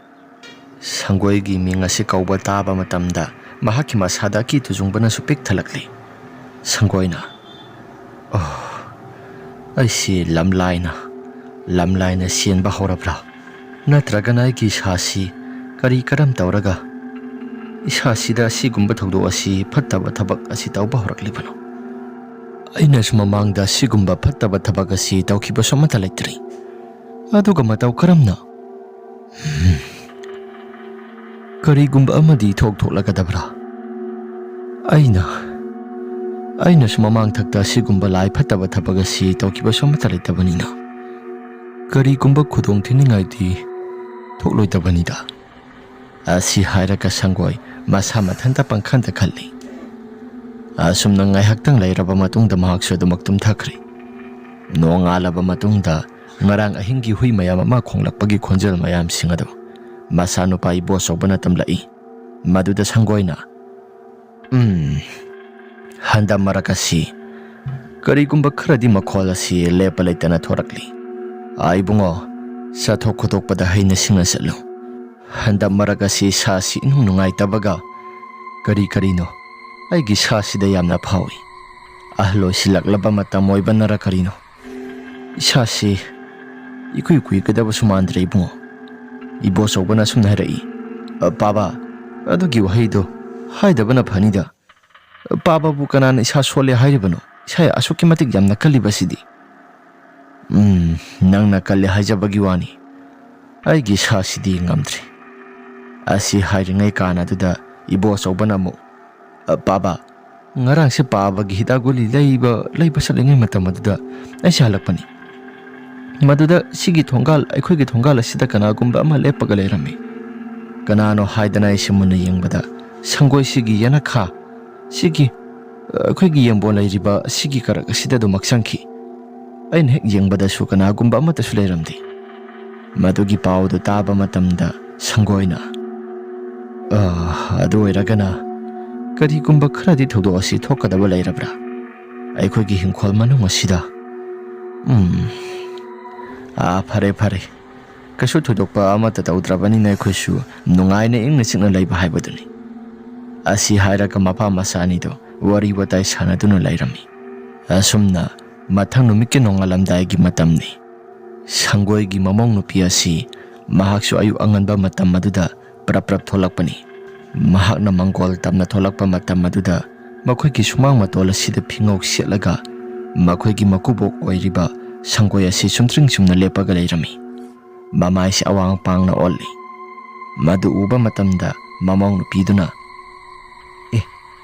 ꯁꯪꯒꯣꯏꯒꯤ ꯃꯤꯡ ꯑꯁꯤ ꯀꯧꯕ ꯇꯥꯕ ꯃꯇꯝꯗ ꯃꯍꯥꯛꯀꯤ ꯃꯁꯥꯗ ꯑꯀꯤ ꯇꯨꯖꯨꯡꯕꯅꯁꯨ ꯄꯤꯛ ꯊꯜꯂꯛꯂꯤ꯫ ꯁꯪꯒꯣꯏꯅ, "ꯑꯣ, ꯑꯩꯁꯤ ꯂꯝꯂꯥꯏꯅ, ꯂꯝꯂꯥꯏꯅ ꯆꯦꯟꯕ ꯍꯧꯔꯕ꯭ꯔꯥ? ꯅꯠꯇ꯭ꯔꯒꯅ ꯑꯩꯒꯤ ꯏꯁꯥꯁꯤ ꯀꯔꯤ ꯀꯔꯝ ꯇꯧꯔꯒ ꯏꯁꯥꯁꯤꯗ ꯑꯁꯤꯒꯨꯝꯕ ꯊꯧꯗꯣꯛ ꯑꯁꯤ, ꯐꯠꯇꯕ ꯊꯕꯛ ꯑꯁꯤ ꯇꯧꯕ ꯍꯧꯔꯛꯂꯤꯕꯅꯣ? ꯑꯩꯅꯁꯨ ꯃꯃꯥꯡꯗ ꯁꯤꯒꯨꯝꯕ ꯐꯠꯇꯕ ꯊꯕꯛ ꯑꯁꯤ ꯇꯧꯈꯤꯕꯁꯨ ꯑꯃꯠꯇ ꯂꯩꯇ꯭ꯔꯤ꯫ ꯑꯗꯨꯒ ꯃꯇꯧ ꯀꯔꯝꯅ? ꯎꯝ꯫ ꯀꯔꯤꯒꯨꯝꯕ ꯑꯃꯗꯤ ꯊꯣꯛ ꯊꯣꯛꯂꯒꯗꯕ꯭ꯔꯥ? ꯑꯩꯅ, ꯑꯩꯅꯁꯨ ꯃꯃꯥꯡ ꯊꯛꯇ ꯁꯤꯒꯨꯝꯕ ꯂꯥꯏ ꯐꯠꯇꯕ ꯊꯕꯛ ꯑꯁꯤ ꯇꯧꯈꯤꯕꯁꯨ ꯑꯃꯠꯇ ꯂꯩꯇꯕꯅꯤꯅ, ꯀꯔꯤꯒꯨꯝꯕ ꯈꯨꯗꯣꯡ ꯊꯤꯅꯤꯡꯉꯥꯏꯗꯤ ꯊꯣꯛꯂꯣꯏꯗꯕꯅꯤꯗ꯫ ꯑꯁꯤ ꯍꯥꯏꯔꯒ ꯁꯪꯒꯣꯏ ꯃꯁꯥ ꯃꯊꯟꯇ ꯄꯪꯈꯟꯗ ꯈꯜꯂꯤ꯫ ꯑꯁꯨꯝꯅ ꯉꯥꯏꯍꯥꯛꯇꯪ ꯂꯩꯔꯕ ꯃꯇꯨꯡꯗ ꯃꯍꯥꯛꯁꯨ ꯑꯗꯨꯃꯛ ꯇꯨꯝꯊꯈ꯭ꯔꯦ꯫ ꯅꯣꯡꯉꯥꯜꯂꯕ ꯃꯇꯨꯡꯗ ꯉꯔꯥꯡ ꯑꯍꯤꯡꯒꯤ ꯍꯨꯏ ꯃꯌꯥꯝ ꯑꯃ ꯈꯣꯡꯂꯛꯄꯒꯤ ꯈꯣꯟꯖꯦꯜ ꯃꯌꯥꯝꯁꯤꯡ ꯑꯗꯨ ꯃꯆꯥꯅꯨꯄꯥ ꯏꯕꯣꯆꯧꯕꯅ ꯇꯝꯂꯛꯏ꯫ ꯃꯗꯨꯗ ꯁꯪꯒꯣꯏꯅ, "ꯎꯝ, ꯍꯟꯗꯛ ꯃꯔꯛ ꯑꯁꯤ ꯀꯔꯤꯒꯨꯝꯕ ꯈꯔꯗꯤ ꯃꯈꯣꯜ ꯑꯁꯤ ꯂꯦꯞꯄ ꯂꯩꯇꯅ ꯊꯣꯔꯛꯂꯤ꯫ ꯑꯥ, ꯏꯕꯨꯡꯉꯣ, ꯆꯠꯊꯣꯛ ꯈꯣꯠꯇꯣꯛꯄꯗ ꯍꯩꯅ ꯁꯤꯡꯅ ꯆꯠꯂꯨ꯫ ꯍꯟꯗꯛ ꯃꯔꯛ ꯑꯁꯤ ꯏꯁꯥꯁꯤ ꯏꯅꯨꯡ ꯅꯨꯡꯉꯥꯏꯇꯕꯒ ꯀꯔꯤ ꯀꯔꯤꯅꯣ ꯑꯩꯒꯤ ꯏꯁꯥꯁꯤꯗ ꯌꯥꯝꯅ ꯐꯥꯎꯏ꯫ ꯑꯍꯜ ꯑꯣꯏꯁꯤꯜꯂꯛꯂꯕ ꯃꯇꯝ ꯑꯣꯏꯕꯅꯔ ꯀꯔꯤꯅꯣ, ꯏꯁꯥꯁꯤ ꯏꯀꯨꯏ ꯀꯨꯏꯒꯗꯕꯁꯨ ꯃꯥꯟꯗ꯭ꯔꯦ ꯏꯕꯨꯡꯉꯣ꯫" ꯏꯕꯣꯆꯧꯕꯅ ꯑꯁꯨꯝꯅ ꯍꯥꯏꯔꯛꯏ꯫ "ꯑ, ꯄꯥꯕ, ꯑꯗꯨꯒꯤ ꯋꯥꯍꯩꯗꯣ ꯍꯥꯏꯗꯕꯅ ꯐꯅꯤꯗ꯫ ꯄꯥꯕꯕꯨ ꯀꯅꯥꯅ ꯏꯁꯥ ꯁꯣꯜꯂꯦ ꯍꯥꯏꯔꯤꯕꯅꯣ? ꯏꯁꯥ ꯑꯁꯨꯛꯀꯤ ꯃꯇꯤꯛ ꯌꯥꯝꯅ ꯀꯜꯂꯤꯕꯁꯤꯗꯤ?" "ꯎꯝ, ꯅꯪꯅ ꯀꯜꯂꯦ ꯍꯥꯏꯖꯕꯒꯤ ꯋꯥꯅꯤ꯫ ꯑꯩꯒꯤ ꯏꯁꯥꯁꯤꯗꯤ ꯉꯝꯗ꯭ꯔꯤ꯫" ꯑꯁꯤ ꯍꯥꯏꯔꯤꯉꯩ ꯀꯥꯟ ꯑꯗꯨꯗ ꯏꯕꯣꯆꯧꯕꯅ ꯑꯃꯨꯛ, "ꯑ, ꯄꯥꯕ, ꯉꯔꯥꯡꯁꯦ ꯄꯥꯕꯒꯤ ꯍꯤꯗꯥꯛ ꯒꯨꯂꯤ ꯂꯩꯕ, ꯂꯩꯕ ꯆꯠꯂꯤꯉꯩ ꯃꯇꯝ ꯑꯗꯨꯗ ꯑꯩꯁꯦ ꯍꯜꯂꯛꯄꯅꯤ꯫ ꯃꯗꯨꯗ ꯁꯤꯒꯤ ꯊꯣꯡꯒꯥꯜ, ꯑꯩꯈꯣꯏꯒꯤ ꯊꯣꯡꯒꯥꯜ ꯑꯁꯤꯗ ꯀꯅꯥꯒꯨꯝꯕ ꯑꯃ ꯂꯦꯞꯄꯒ ꯂꯩꯔꯝꯃꯤ꯫ ꯀꯅꯥꯅꯣ ꯍꯥꯏꯗꯅ ꯑꯩꯁꯦ ꯃꯨꯟꯅ ꯌꯦꯡꯕꯗ ꯁꯪꯒꯣꯏꯁꯤꯒꯤ ꯌꯦꯅꯈꯥ, ꯁꯤꯒꯤ, ꯑ, ꯑꯩꯈꯣꯏꯒꯤ ꯌꯦꯡꯕꯣꯟ ꯂꯩꯔꯤꯕ ꯁꯤꯒꯤ ꯀꯔꯛ ꯑꯁꯤꯗ ꯑꯗꯨꯃꯛ ꯆꯪꯈꯤ꯫ ꯑꯩꯅ ꯍꯦꯛ ꯌꯦꯡꯕꯗꯁꯨ ꯀꯅꯥꯒꯨꯝꯕ ꯑꯃꯠꯇꯁꯨ ꯂꯩꯔꯝꯗꯦ꯫" ꯃꯗꯨꯒꯤ ꯄꯥꯎꯗꯨ ꯇꯥꯕ ꯃꯇꯝꯗ ꯁꯪꯒꯣꯏꯅ, "ꯑ, ꯑꯗꯨ ꯑꯣꯏꯔꯒꯅ ꯀꯔꯤꯒꯨꯝꯕ ꯈꯔꯗꯤ ꯊꯧꯗꯣꯛ ꯑꯁꯤ ꯊꯣꯛꯀꯗꯕ ꯂꯩꯔꯕ꯭ꯔꯥ? ꯑꯩꯈꯣꯏꯒꯤ ꯍꯤꯡꯈꯣꯜ ꯃꯅꯨꯡ ꯑꯁꯤꯗ? ꯎꯝ, ꯑꯥ, ꯐꯔꯦ, ꯐꯔꯦ꯫ ꯀꯩꯁꯨ ꯊꯣꯏꯗꯣꯛꯄ ꯑꯃꯠꯇ ꯇꯧꯗ꯭ꯔꯕꯅꯤꯅ ꯑꯩꯈꯣꯏꯁꯨ ꯅꯨꯡꯉꯥꯏꯅ ꯏꯪꯅ ꯆꯤꯛꯅ ꯂꯩꯕ ꯍꯥꯏꯕꯗꯨꯅꯤ꯫" ꯑꯁꯤ ꯍꯥꯏꯔꯒ ꯃꯄꯥ ꯃꯆꯥ ꯑꯅꯤꯗꯨ ꯋꯥꯔꯤ ꯋꯥꯇꯥꯏ ꯁꯥꯟꯅꯗꯨꯅ ꯂꯩꯔꯝꯃꯤ꯫ ꯑꯁꯨꯝꯅ ꯃꯊꯪ ꯅꯨꯃꯤꯠꯀꯤ ꯅꯣꯡꯉꯥꯜꯂꯝꯗꯥꯏꯒꯤ ꯃꯇꯝꯅꯤ꯫ ꯁꯪꯒꯣꯏꯒꯤ ꯃꯃꯧ ꯅꯨꯄꯤ ꯑꯁꯤ ꯃꯍꯥꯛꯁꯨ ꯑꯌꯨꯛ ꯑꯉꯟꯕ ꯃꯇꯝ ꯑꯗꯨꯗ ꯄ꯭ꯔꯞ ꯄ꯭ꯔꯞ ꯊꯣꯛꯂꯛꯄꯅꯤ꯫ ꯃꯍꯥꯛꯅ ꯃꯪꯒꯣꯜ ꯇꯝꯅ ꯊꯣꯛꯂꯛꯄ ꯃꯇꯝ ꯑꯗꯨꯗ ꯃꯈꯣꯏꯒꯤ ꯁꯨꯃꯥꯡ ꯃꯇꯣꯜ ꯑꯁꯤꯗ ꯐꯤꯉꯧ ꯁꯦꯠꯂꯒ ꯃꯈꯣꯏꯒꯤ ꯃꯀꯨꯕꯣꯛ ꯑꯣꯏꯔꯤꯕ ꯁꯪꯒꯣꯏ ꯑꯁꯤ ꯁꯨꯝꯇ꯭ꯔꯤꯡ ꯁꯨꯝꯅ ꯂꯦꯞꯄꯒ ꯂꯩꯔꯝꯃꯤ꯫ ꯃꯃꯥꯏꯁꯤ ꯑꯋꯥꯡ ꯄꯥꯡꯅ ꯑꯣꯜꯂꯤ꯫ ꯃꯗꯨ ꯎꯕ ꯃꯇꯝꯗ ꯃꯃꯧ ꯅꯨꯄꯤꯗꯨꯅ, "ꯑꯦ,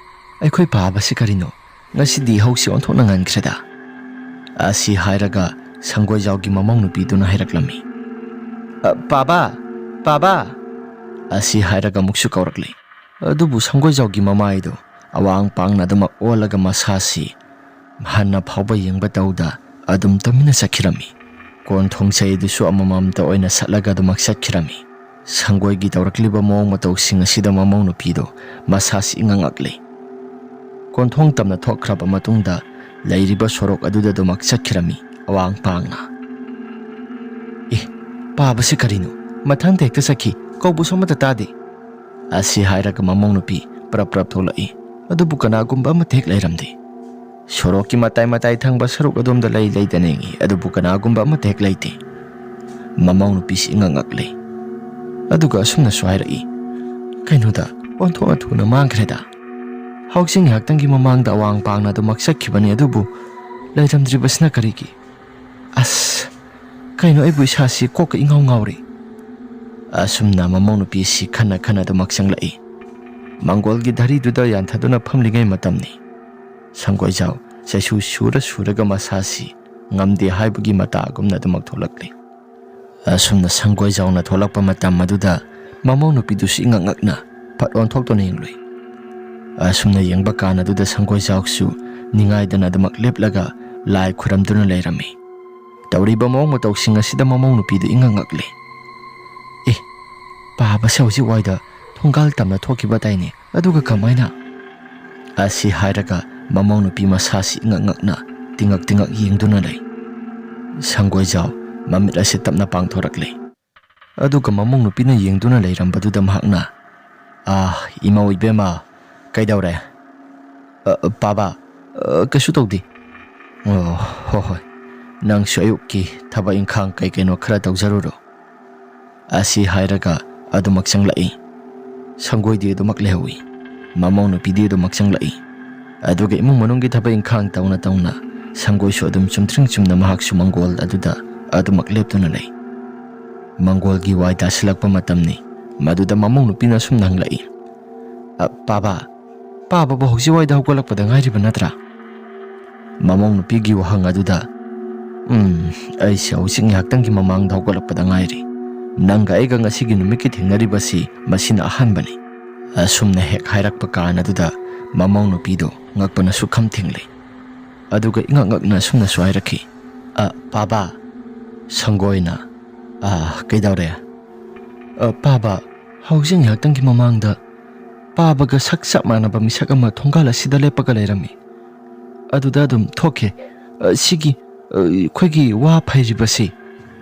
ꯑꯩꯈꯣꯏ ꯄꯥꯕꯁꯤ ꯀꯔꯤꯅꯣ? ꯉꯁꯤꯗꯤ ꯏꯍꯧꯁꯤ ꯑꯣꯟꯊꯣꯛꯅ ꯉꯟꯈ꯭ꯔꯦꯗ" ꯑꯁꯤ ꯍꯥꯏꯔꯒ ꯁꯪꯒꯣꯏꯖꯥꯎꯒꯤ ꯃꯃꯧ ꯅꯨꯄꯤꯗꯨꯅ ꯍꯥꯏꯔꯛꯂꯝꯃꯤ꯫ "ꯑ, ꯄꯥꯕ! ꯄꯥꯕ!" ꯑꯁꯤ ꯍꯥꯏꯔꯒ ꯑꯃꯨꯛꯁꯨ ꯀꯧꯔꯛꯂꯤ꯫ ꯑꯗꯨꯕꯨ ꯁꯪꯒꯣꯏꯖꯥꯎꯒꯤ ꯃꯃꯥꯏꯗꯨ ꯑꯋꯥꯡ ꯄꯥꯡꯅ ꯑꯗꯨꯃꯛ ꯑꯣꯜꯂꯒ ꯃꯁꯥꯁꯤ ꯍꯟꯅ ꯐꯥꯎꯕ ꯌꯦꯡꯕ ꯇꯧꯗ ꯑꯗꯨꯝ ꯇꯨꯃꯤꯟꯅ ꯆꯠꯈꯤꯔꯝꯃꯤ꯫ ꯀꯣꯟ ꯊꯣꯡ ꯆꯩ ꯑꯗꯨꯁꯨ ꯑꯃꯃꯝꯇ ꯑꯣꯏꯅ ꯁꯠꯂꯒ ꯑꯗꯨꯃꯛ ꯆꯠꯈꯤꯔꯝꯃꯤ꯫ ꯁꯪꯒꯣꯏꯒꯤ ꯇꯧꯔꯛꯂꯤꯕ ꯃꯑꯣꯡ ꯃꯇꯧꯁꯤꯡ ꯑꯁꯤꯗ ꯃꯃꯧ ꯅꯨꯄꯤꯗꯨ ꯃꯁꯥꯁꯤ ꯏꯉꯛ ꯉꯛꯂꯤ꯫ ꯀꯣꯟꯊꯣꯡ ꯇꯝꯅ ꯊꯣꯛꯈ꯭ꯔꯕ ꯃꯇꯨꯡꯗ ꯂꯩꯔꯤꯕ ꯁꯣꯔꯣꯛ ꯑꯗꯨꯗ ꯑꯗꯨꯃꯛ ꯆꯠꯈꯤꯔꯝꯃꯤ ꯑꯋꯥꯡ ꯄꯥꯡꯅ꯫ "ꯑꯦ, ꯄꯥꯕꯁꯤ ꯀꯔꯤꯅꯣ? ꯃꯊꯟꯇ ꯍꯦꯛꯇ ꯆꯠꯈꯤ, ꯀꯧꯕꯁꯨ ꯑꯃꯠꯇ ꯇꯥꯗꯦ" ꯑꯁꯤ ꯍꯥꯏꯔꯒ ꯃꯃꯧ ꯅꯨꯄꯤ ꯄ꯭ꯔꯞ ꯄ꯭ꯔꯞ ꯊꯣꯛꯂꯛꯏ꯫ ꯑꯗꯨꯕꯨ ꯀꯅꯥꯒꯨꯝꯕ ꯑꯃꯠꯇ ꯍꯦꯛ ꯂꯩꯔꯝꯗꯦ꯫ ꯁꯣꯔꯣꯛꯀꯤ ꯃꯇꯥꯏ ꯃꯇꯥꯏ ꯊꯪꯕ ꯁꯔꯨꯛ ꯑꯗꯣꯝꯗ ꯂꯩ ꯂꯩꯗꯅ ꯌꯦꯡꯉꯤ, ꯑꯗꯨꯕꯨ ꯀꯅꯥꯒꯨꯝꯕ ꯑꯃꯠꯇ ꯍꯦꯛ ꯂꯩꯇꯦ꯫ ꯃꯃꯧ ꯅꯨꯄꯤꯁꯤ ꯏꯉꯛ ꯉꯛꯂꯤ꯫ ꯑꯗꯨꯒ ꯑꯁꯨꯝꯅꯁꯨ ꯍꯥꯏꯔꯛꯏ, "ꯀꯩꯅꯣꯗ, ꯑꯣꯟꯊꯣꯛꯅ ꯊꯨꯅ ꯃꯥꯡꯈ꯭ꯔꯦꯗ꯫ ꯍꯧꯖꯤꯛ ꯉꯥꯏꯍꯥꯛꯇꯪꯒꯤ ꯃꯃꯥꯡꯗ ꯑꯋꯥꯡ ꯄꯥꯡꯅ ꯑꯗꯨꯃꯛ ꯆꯠꯈꯤꯕꯅꯤ, ꯑꯗꯨꯕꯨ ꯂꯩꯔꯝꯗ꯭ꯔꯤꯕꯁꯤꯅ ꯀꯔꯤꯒꯤ? ꯑꯁ, ꯀꯩꯅꯣ, ꯑꯩꯕꯨ ꯏꯁꯥꯁꯤ ꯀꯣꯛꯀ ꯏꯉꯥꯎ ꯉꯥꯎꯔꯤ"꯫ ꯑꯁꯨꯝꯅ ꯃꯃꯧ ꯅꯨꯄꯤꯁꯤ ꯈꯟꯅ ꯈꯟꯅ ꯑꯗꯨꯃꯛ ꯆꯪꯂꯛꯏ꯫ ꯃꯪꯒꯣꯜꯒꯤ ꯙꯔꯤꯗꯨꯗ ꯌꯥꯟꯊꯗꯨꯅ ꯐꯝꯂꯤꯉꯩ ꯃꯇꯝꯅꯤ꯫ ꯁꯪꯒꯣꯏꯖꯥꯎ ꯆꯩꯁꯨ ꯁꯨꯔ ꯁꯨꯔꯒ ꯃꯁꯥꯁꯤ ꯉꯝꯗꯦ ꯍꯥꯏꯕꯒꯤ ꯃꯇꯥꯒꯨꯝꯅ ꯑꯗꯨꯃꯛ ꯊꯣꯛꯂꯛꯂꯤ꯫ ꯑꯁꯨꯝꯅ ꯁꯪꯒꯣꯏꯖꯥꯎꯅ ꯊꯣꯛꯂꯛꯄ ꯃꯇꯝ ꯑꯗꯨꯗ ꯃꯃꯧ ꯅꯨꯄꯤꯗꯨꯁꯨ ꯏꯉꯛ ꯉꯛꯅ ꯐꯠ ꯑꯣꯟꯊꯣꯛꯇꯨꯅ ꯌꯦꯡꯂꯨꯏ꯫ ꯑꯁꯨꯝꯅ ꯌꯦꯡꯕ ꯀꯥꯟ ꯑꯗꯨꯗ ꯁꯪꯒꯣꯏꯖꯥꯎꯁꯨ ꯅꯤꯡꯉꯥꯏꯗꯅ ꯑꯗꯨꯃꯛ ꯂꯦꯞꯂꯒ ꯂꯥꯏ ꯈꯨꯔꯝꯗꯨꯅ ꯂꯩꯔꯝꯃꯤ꯫ ꯇꯧꯔꯤꯕ ꯃꯑꯣꯡ ꯃꯇꯧꯁꯤꯡ ꯑꯁꯤꯗ ꯃꯃꯧ ꯅꯨꯄꯤꯗꯨ ꯏꯉꯛ ꯉꯛꯂꯤ꯫ "ꯑꯦ, ꯄꯥꯕꯁꯦ ꯍꯧꯖꯤꯛ ꯋꯥꯏꯗ ꯊꯣꯡꯒꯥꯜ ꯇꯝꯅ ꯊꯣꯛꯈꯤꯕ ꯇꯥꯏꯅꯦ, ꯑꯗꯨꯒ ꯀꯃꯥꯏꯅ?" ꯑꯁꯤ ꯍꯥꯏꯔꯒ ꯃꯃꯧ ꯅꯨꯄꯤ ꯃꯁꯥꯁꯤ ꯏꯉꯛ ꯉꯛꯅ ꯇꯤꯉꯛ ꯇꯤꯉꯛ ꯌꯦꯡꯗꯨꯅ ꯂꯩ꯫ ꯁꯪꯒꯣꯏꯖꯥꯎ ꯃꯃꯤꯠ ꯑꯁꯤ ꯇꯞꯅ ꯄꯥꯡꯊꯣꯔꯛꯂꯦ꯫ ꯑꯗꯨꯒ ꯃꯃꯧ ꯅꯨꯄꯤꯅ ꯌꯦꯡꯗꯨꯅ ꯂꯩꯔꯝꯕꯗꯨꯗ ꯃꯍꯥꯛꯅ, "ꯑꯥ, ꯏꯃꯧ ꯏꯕꯦꯝꯃ, ꯀꯩꯗꯧꯔꯦ?" "ꯑ, ꯄꯥꯕ, ꯑ, ꯀꯩꯁꯨ ꯇꯧꯗꯦ꯫" "ꯑꯣ, ꯍꯣ ꯍꯣꯏ, ꯅꯪꯁꯨ ꯑꯌꯨꯛꯀꯤ ꯊꯕꯛ ꯏꯪꯈꯥꯡ ꯀꯩ ꯀꯩꯅꯣ ꯈꯔ ꯇꯧꯖꯔꯨꯔꯣ꯫" ꯑꯁꯤ ꯍꯥꯏꯔꯒ ꯑꯗꯨꯃꯛ ꯆꯪꯂꯛꯏ꯫ ꯁꯪꯒꯣꯏꯗꯤ ꯑꯗꯨꯃꯛ ꯂꯩꯍꯧꯏ꯫ ꯃꯃꯧ ꯅꯨꯄꯤꯗꯤ ꯑꯗꯨꯃꯛ ꯆꯪꯂꯛꯏ꯫ ꯑꯗꯨꯒ ꯏꯃꯨꯡ ꯃꯅꯨꯡꯒꯤ ꯊꯕꯛ ꯏꯪꯈꯥꯡ ꯇꯧꯅ ꯇꯧꯅ ꯁꯪꯒꯣꯏꯁꯨ ꯑꯗꯨꯝ ꯆꯨꯝꯗ꯭ꯔꯤꯡ ꯆꯨꯝꯅ ꯃꯍꯥꯛꯁꯨ ꯃꯪꯒꯣꯜ ꯑꯗꯨꯗ ꯑꯗꯨꯃꯛ ꯂꯦꯞꯇꯨꯅ ꯂꯩ꯫ ꯃꯪꯒꯣꯜꯒꯤ ꯋꯥꯏ ꯇꯥꯁꯤꯜꯂꯛꯄ ꯃꯇꯝꯅꯤ꯫ ꯃꯗꯨꯗ ꯃꯃꯧ ꯅꯨꯄꯤꯅ ꯑꯁꯨꯝꯅ ꯍꯪꯂꯛꯏ, "ꯑ, ꯄꯥꯕ, ꯄꯥꯕꯕꯨ ꯍꯧꯖꯤꯛ ꯋꯥꯏꯗ ꯍꯧꯒꯠꯂꯛꯄꯗ ꯉꯥꯏꯔꯤꯕ ꯅꯠꯇ꯭ꯔꯥ?" ꯃꯃꯧ ꯅꯨꯄꯤꯒꯤ ꯋꯥꯍꯪ ꯑꯗꯨꯗ, "ꯎꯝ, ꯑꯩꯁꯦ ꯍꯧꯖꯤꯛ ꯉꯥꯏꯍꯥꯛꯇꯪꯒꯤ ꯃꯃꯥꯡꯗ ꯍꯧꯒꯠꯂꯛꯄꯗ ꯉꯥꯏꯔꯤ꯫ ꯅꯪꯒ ꯑꯩꯒ ꯉꯁꯤꯒꯤ ꯅꯨꯃꯤꯠꯀꯤ ꯊꯦꯡꯅꯔꯤꯕꯁꯤ ꯃꯁꯤꯅ ꯑꯍꯥꯟꯕꯅꯤ"꯫ ꯑꯁꯨꯝꯅ ꯍꯦꯛ ꯍꯥꯏꯔꯛꯄ ꯀꯥꯟ ꯑꯗꯨꯗ ꯃꯃꯧ ꯅꯨꯄꯤꯗꯣ ꯉꯛꯄꯅ ꯁꯨꯛꯈꯝ ꯊꯦꯡꯂꯦ꯫ ꯑꯗꯨꯒ ꯏꯉꯛ ꯉꯛꯅ ꯑꯁꯨꯝꯅꯁꯨ ꯍꯥꯏꯔꯛꯈꯤ, "ꯑ, ꯄꯥꯕ"꯫ ꯁꯪꯒꯣꯏꯅ, "ꯑ, ꯀꯩꯗꯧꯔꯦ?" "ꯑ, ꯄꯥꯕ, ꯍꯧꯖꯤꯛ ꯉꯥꯏꯍꯥꯛꯇꯪꯒꯤ ꯃꯃꯥꯡꯗ ꯄꯥꯕꯒ ꯁꯛ ꯆꯞ ꯃꯥꯟꯅꯕ ꯃꯤꯁꯛ ꯑꯃ ꯊꯣꯡꯒꯥꯜ ꯑꯁꯤꯗ ꯂꯦꯞꯄꯒ ꯂꯩꯔꯝꯃꯤ꯫ ꯑꯗꯨꯗ ꯑꯗꯨꯝ ꯊꯣꯛꯈꯤ꯫ ꯑ, ꯁꯤꯒꯤ, ꯑ, ꯑꯩꯈꯣꯏꯒꯤ ꯋꯥ ꯐꯩꯔꯤꯕꯁꯤ,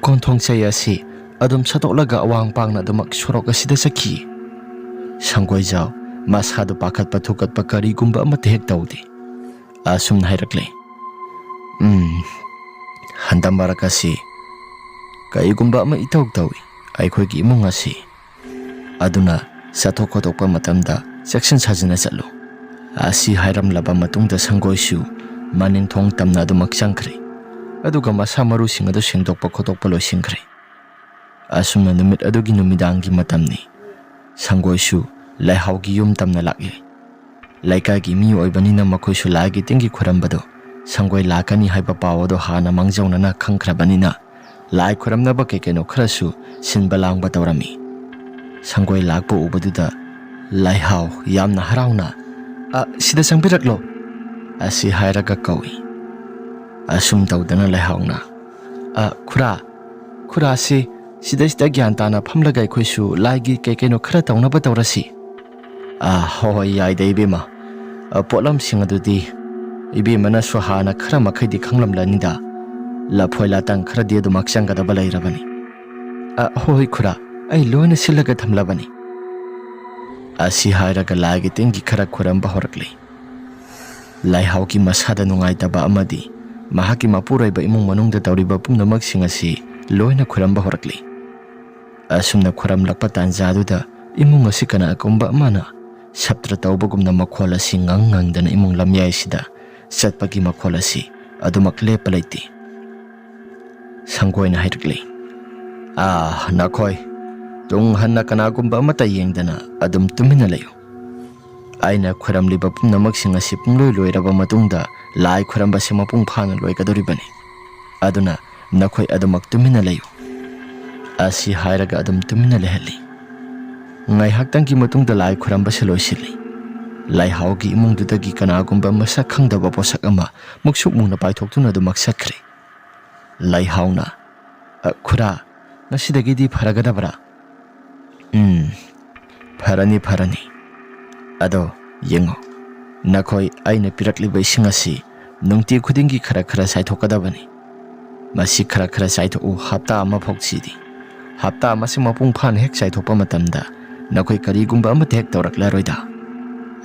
ꯀꯣꯟꯊꯣꯡ ꯆꯩ ꯑꯁꯤ ꯑꯗꯨꯝ ꯁꯠꯇꯣꯛꯂꯒ ꯑꯋꯥꯡ ꯄꯥꯡꯅ ꯑꯗꯨꯃꯛ ꯁꯣꯔꯣꯛ ꯑꯁꯤꯗ ꯆꯠꯈꯤ"꯫ ꯁꯪꯒꯣꯏꯖꯥꯎ ꯃꯁꯥꯗꯨ ꯄꯥꯈꯠꯄ ꯊꯨꯀꯠꯄ ꯀꯔꯤꯒꯨꯝꯕ ꯑꯃꯠꯇ ꯍꯦꯛ ꯇꯧꯗꯦ꯫ ꯑꯁꯨꯝꯅ ꯍꯥꯏꯔꯛꯂꯦ, "ꯎꯝ, ꯍꯟꯗꯛ ꯃꯔꯛ ꯑꯁꯤ ꯀꯔꯤꯒꯨꯝꯕ ꯑꯃ ꯏꯇꯧ ꯇꯧꯏ ꯑꯩꯈꯣꯏꯒꯤ ꯏꯃꯨꯡ ꯑꯁꯤ꯫ ꯑꯗꯨꯅ ꯆꯠꯊꯣꯛ ꯈꯣꯠꯇꯣꯛꯄ ꯃꯇꯝꯗ ꯆꯦꯛꯁꯤꯟ ꯁꯥꯖꯤꯟꯅ ꯆꯠꯂꯨ"꯫ ꯑꯁꯤ ꯍꯥꯏꯔꯝꯂꯕ ꯃꯇꯨꯡꯗ ꯁꯪꯒꯣꯏꯁꯨ ꯃꯅꯤꯡ ꯊꯣꯡ ꯇꯝꯅ ꯑꯗꯨꯃꯛ ꯆꯪꯈ꯭ꯔꯦ꯫ ꯑꯗꯨꯒ ꯃꯁꯥ ꯃꯔꯨꯁꯤꯡ ꯑꯗꯨ ꯁꯦꯡꯗꯣꯛꯄ ꯈꯣꯠꯇꯣꯛꯄ ꯂꯣꯏꯁꯤꯟꯈ꯭ꯔꯦ꯫ ꯑꯁꯨꯝꯅ ꯅꯨꯃꯤꯠ ꯑꯗꯨꯒꯤ ꯅꯨꯃꯤꯗꯥꯡꯒꯤ ꯃꯇꯝꯅꯤ꯫ ꯁꯪꯒꯣꯏꯁꯨ ꯂꯩꯍꯥꯎꯒꯤ ꯌꯨꯝ ꯇꯝꯅ ꯂꯥꯛꯂꯦ꯫ ꯂꯩꯀꯥꯏꯒꯤ ꯃꯤ ꯑꯣꯏꯕꯅꯤꯅ ꯃꯈꯣꯏꯁꯨ ꯂꯥꯏꯒꯤ ꯇꯤꯟꯒꯤ ꯈꯨꯔꯝꯕꯗꯣ ꯁꯪꯒꯣꯏ ꯂꯥꯛꯀꯅꯤ ꯍꯥꯏꯕ ꯄꯥꯎ ꯑꯗꯣ ꯍꯥꯟꯅ ꯃꯥꯡꯖꯧꯅꯅ ꯈꯪꯈ꯭ꯔꯕꯅꯤꯅ ꯂꯥꯏ ꯈꯨꯔꯝꯅꯕ ꯀꯩ ꯀꯩꯅꯣ ꯈꯔꯁꯨ ꯁꯤꯟꯕ ꯂꯥꯡꯕ ꯇꯧꯔꯝꯃꯤ꯫ ꯁꯪꯒꯣꯏ ꯂꯥꯛꯄ ꯎꯕꯗꯨꯗ ꯂꯩꯍꯥꯎ ꯌꯥꯝꯅ ꯍꯔꯥꯎꯅ, "ꯑ, ꯁꯤꯗ ꯆꯪꯕꯤꯔꯛꯂꯣ" ꯑꯁꯤ ꯍꯥꯏꯔꯒ ꯀꯧꯏ꯫ ꯑꯁꯨꯝ ꯇꯧꯗꯅ ꯂꯩꯍꯥꯎꯅ, "ꯑ, ꯈꯨꯔꯥ, ꯈꯨꯔꯥꯁꯤ ꯁꯤꯗꯩꯁꯤꯗ ꯒ꯭ꯌꯥꯟ ꯇꯥꯅ ꯐꯝꯂꯒ ꯑꯩꯈꯣꯏꯁꯨ ꯂꯥꯏꯒꯤ ꯀꯩ ꯀꯩꯅꯣ ꯈꯔ ꯇꯧꯅꯕ ꯇꯧꯔꯁꯤ"꯫ "ꯑ, ꯍꯣꯏ ꯍꯣꯏ, ꯌꯥꯏꯗ ꯏꯕꯦꯝꯃ꯫ ꯑ, ꯄꯣꯠꯂꯝꯁꯤꯡ ꯑꯗꯨꯗꯤ ꯏꯕꯦꯝꯃꯅꯁꯨ ꯍꯥꯟꯅ ꯈꯔ ꯃꯈꯩꯗꯤ ꯈꯪꯂꯝꯂꯅꯤꯗ꯫ ꯂꯐꯣꯏ ꯂꯥꯇꯪ ꯈꯔꯗꯤ ꯑꯗꯨꯃꯛ ꯆꯪꯒꯗꯕ ꯂꯩꯔꯕꯅꯤ"꯫ "ꯑ, ꯍꯣꯏ ꯍꯣꯏ ꯈꯨꯔꯥ, ꯑꯩ ꯂꯣꯏꯅ ꯁꯤꯜꯂꯒ ꯊꯝꯂꯕꯅꯤ"꯫ ꯑꯁꯤ ꯍꯥꯏꯔꯒ ꯂꯥꯏꯒꯤ ꯇꯤꯟꯒꯤ ꯈꯔ ꯈꯨꯔꯝꯕ ꯍꯧꯔꯛꯂꯤ꯫ ꯂꯩꯍꯥꯎꯒꯤ ꯃꯁꯥꯗ ꯅꯨꯡꯉꯥꯏꯇꯕ ꯑꯃꯗꯤ ꯃꯍꯥꯛꯀꯤ ꯃꯄꯨꯔꯣꯏꯕ ꯏꯃꯨꯡ ꯃꯅꯨꯡꯗ ꯇꯧꯔꯤꯕ ꯄꯨꯝꯅꯃꯛꯁꯤꯡ ꯑꯁꯤ ꯂꯣꯏꯅ ꯈꯨꯔꯝꯕ ꯍꯧꯔꯛꯂꯤ꯫ ꯑꯁꯨꯝꯅ ꯈꯨꯔꯝꯂꯛꯄ ꯇꯥꯟꯖꯥꯗꯨꯗ ꯏꯃꯨꯡ ꯑꯁꯤ ꯀꯅꯥꯒꯨꯝꯕ ꯑꯃꯅ ꯁꯞꯇ꯭ꯔ ꯇꯧꯕꯒꯨꯝꯅ ꯃꯈꯣꯜ ꯑꯁꯤ ꯉꯪ ꯉꯪꯗꯅ ꯏꯃꯨꯡ ꯂꯝꯌꯥꯏꯁꯤꯗ ꯆꯠꯄꯒꯤ ꯃꯈꯣꯜ ꯑꯁꯤ ꯑꯗꯨꯃꯛ ꯂꯦꯞꯄ ꯂꯩꯇꯦ꯫ ꯁꯪꯒꯣꯏꯅ ꯍꯥꯏꯔꯛꯂꯤ, "ꯑꯥ, ꯅꯈꯣꯏ ꯇꯨꯡ ꯍꯟꯅ ꯀꯅꯥꯒꯨꯝꯕ ꯑꯃꯠꯇ ꯌꯦꯡꯗꯅ ꯑꯗꯨꯝ ꯇꯨꯃꯤꯟꯅ ꯂꯩꯌꯨ꯫ ꯑꯩꯅ ꯈꯣꯏꯔꯝꯂꯤꯕ ꯄꯨꯝꯅꯃꯛꯁꯤꯡ ꯑꯁꯤ ꯄꯨꯡꯂꯣꯏ ꯂꯣꯏꯔꯕ ꯃꯇꯨꯡꯗ ꯂꯥꯏ ꯈꯣꯏꯔꯝꯕꯁꯤ ꯃꯄꯨꯡ ꯐꯥꯅ ꯂꯣꯏꯒꯗꯧꯔꯤꯕꯅꯤ꯫ ꯑꯗꯨꯅ ꯅꯈꯣꯏ ꯑꯗꯨꯃꯛ ꯇꯨꯃꯤꯟꯅ ꯂꯩꯌꯨ"꯫ ꯑꯁꯤ ꯍꯥꯏꯔꯒ ꯑꯗꯨꯝ ꯇꯨꯃꯤꯟꯅ ꯂꯩꯍꯜꯂꯤ꯫ ꯉꯥꯏꯍꯥꯛꯇꯪꯒꯤ ꯃꯇꯨꯡꯗ ꯂꯥꯏ ꯈꯣꯏꯔꯝꯕꯁꯤ ꯂꯣꯏꯁꯤꯜꯂꯤ꯫ ꯂꯩꯍꯥꯎꯒꯤ ꯏꯃꯨꯡꯗꯨꯗꯒꯤ ꯀꯅꯥꯒꯨꯝꯕ ꯃꯁꯛ ꯈꯪꯗꯕ ꯄꯣꯠꯁꯛ ꯑꯃ ꯃꯨꯛꯁꯨꯛ ꯃꯨꯅ ꯄꯥꯏꯊꯣꯛꯇꯨꯅ ꯑꯗꯨꯃꯛ ꯆꯠꯈ꯭ꯔꯦ꯫ ꯂꯩꯍꯥꯎꯅ, "ꯑ, ꯈꯨꯔꯥ, ꯉꯁꯤꯗꯒꯤꯗꯤ ꯐꯔꯒꯗꯕ꯭ꯔꯥ?" "ꯎꯝ, ꯐꯔꯅꯤ, ꯐꯔꯅꯤ꯫ ꯑꯗꯣ ꯌꯦꯡꯉꯣ, ꯅꯈꯣꯏ ꯑꯩꯅ ꯄꯤꯔꯛꯂꯤꯕ ꯏꯁꯤꯡ ꯑꯁꯤ ꯅꯨꯡꯇꯤ ꯈꯨꯗꯤꯡꯒꯤ ꯈꯔ ꯈꯔ ꯆꯥꯏꯊꯣꯛꯀꯗꯕꯅꯤ꯫ ꯃꯁꯤ ꯈꯔ ꯈꯔ ꯆꯥꯏꯊꯣꯛꯎ, ꯍꯞꯇꯥ ꯑꯃ ꯐꯥꯎꯁꯤꯗꯤ꯫ ꯍꯞꯇꯥ ꯑꯃꯁꯤ ꯃꯄꯨꯡ ꯐꯥꯅ ꯍꯦꯛ ꯆꯥꯏꯊꯣꯛꯄ ꯃꯇꯝꯗ ꯅꯈꯣꯏ ꯀꯔꯤꯒꯨꯝꯕ ꯑꯃꯠꯇ ꯍꯦꯛ ꯇꯧꯔꯛꯂꯔꯣꯏꯗ꯫"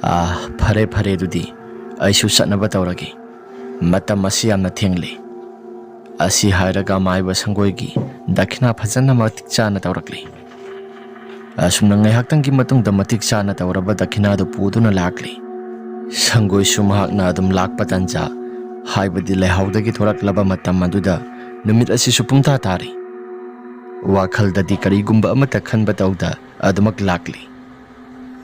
"ꯑꯥ, ꯐꯔꯦ, ꯐꯔꯦ, ꯑꯗꯨꯗꯤ ꯑꯩꯁꯨ ꯆꯠꯅꯕ ꯇꯧꯔꯒꯦ꯫ ꯃꯇꯝ ꯑꯁꯤ ꯌꯥꯝꯅ ꯊꯦꯡꯂꯦ"꯫ ꯑꯁꯤ ꯍꯥꯏꯔꯒ ꯃꯥꯏꯕ ꯁꯪꯒꯣꯏꯒꯤ ꯗꯈꯤꯅꯥ ꯐꯖꯅ ꯃꯇꯤꯛ ꯆꯥꯅ ꯇꯧꯔꯛꯂꯤ꯫ ꯑꯁꯨꯝꯅ ꯉꯥꯏꯍꯥꯛꯇꯪꯒꯤ ꯃꯇꯨꯡꯗ ꯃꯇꯤꯛ ꯆꯥꯅ ꯇꯧꯔꯕ ꯗꯈꯤꯅꯥꯗꯨ ꯄꯨꯗꯨꯅ ꯂꯥꯛꯂꯤ꯫ ꯁꯪꯒꯣꯏꯁꯨ ꯃꯍꯥꯛꯅ ꯑꯗꯨꯝ ꯂꯥꯛꯄ ꯇꯟꯖꯥ, ꯍꯥꯏꯕꯗꯤ ꯂꯩꯍꯥꯎꯗꯒꯤ ꯊꯣꯔꯛꯂꯕ ꯃꯇꯝ ꯑꯗꯨꯗ ꯅꯨꯃꯤꯠ ꯑꯁꯤꯁꯨ ꯄꯨꯡꯇꯥ ꯇꯥꯔꯤ꯫ ꯋꯥꯈꯜꯗꯗꯤ ꯀꯔꯤꯒꯨꯝꯕ ꯑꯃꯠꯇ ꯈꯟꯕ ꯇꯧꯗ ꯑꯗꯨꯃꯛ ꯂꯥꯛꯂꯤ꯫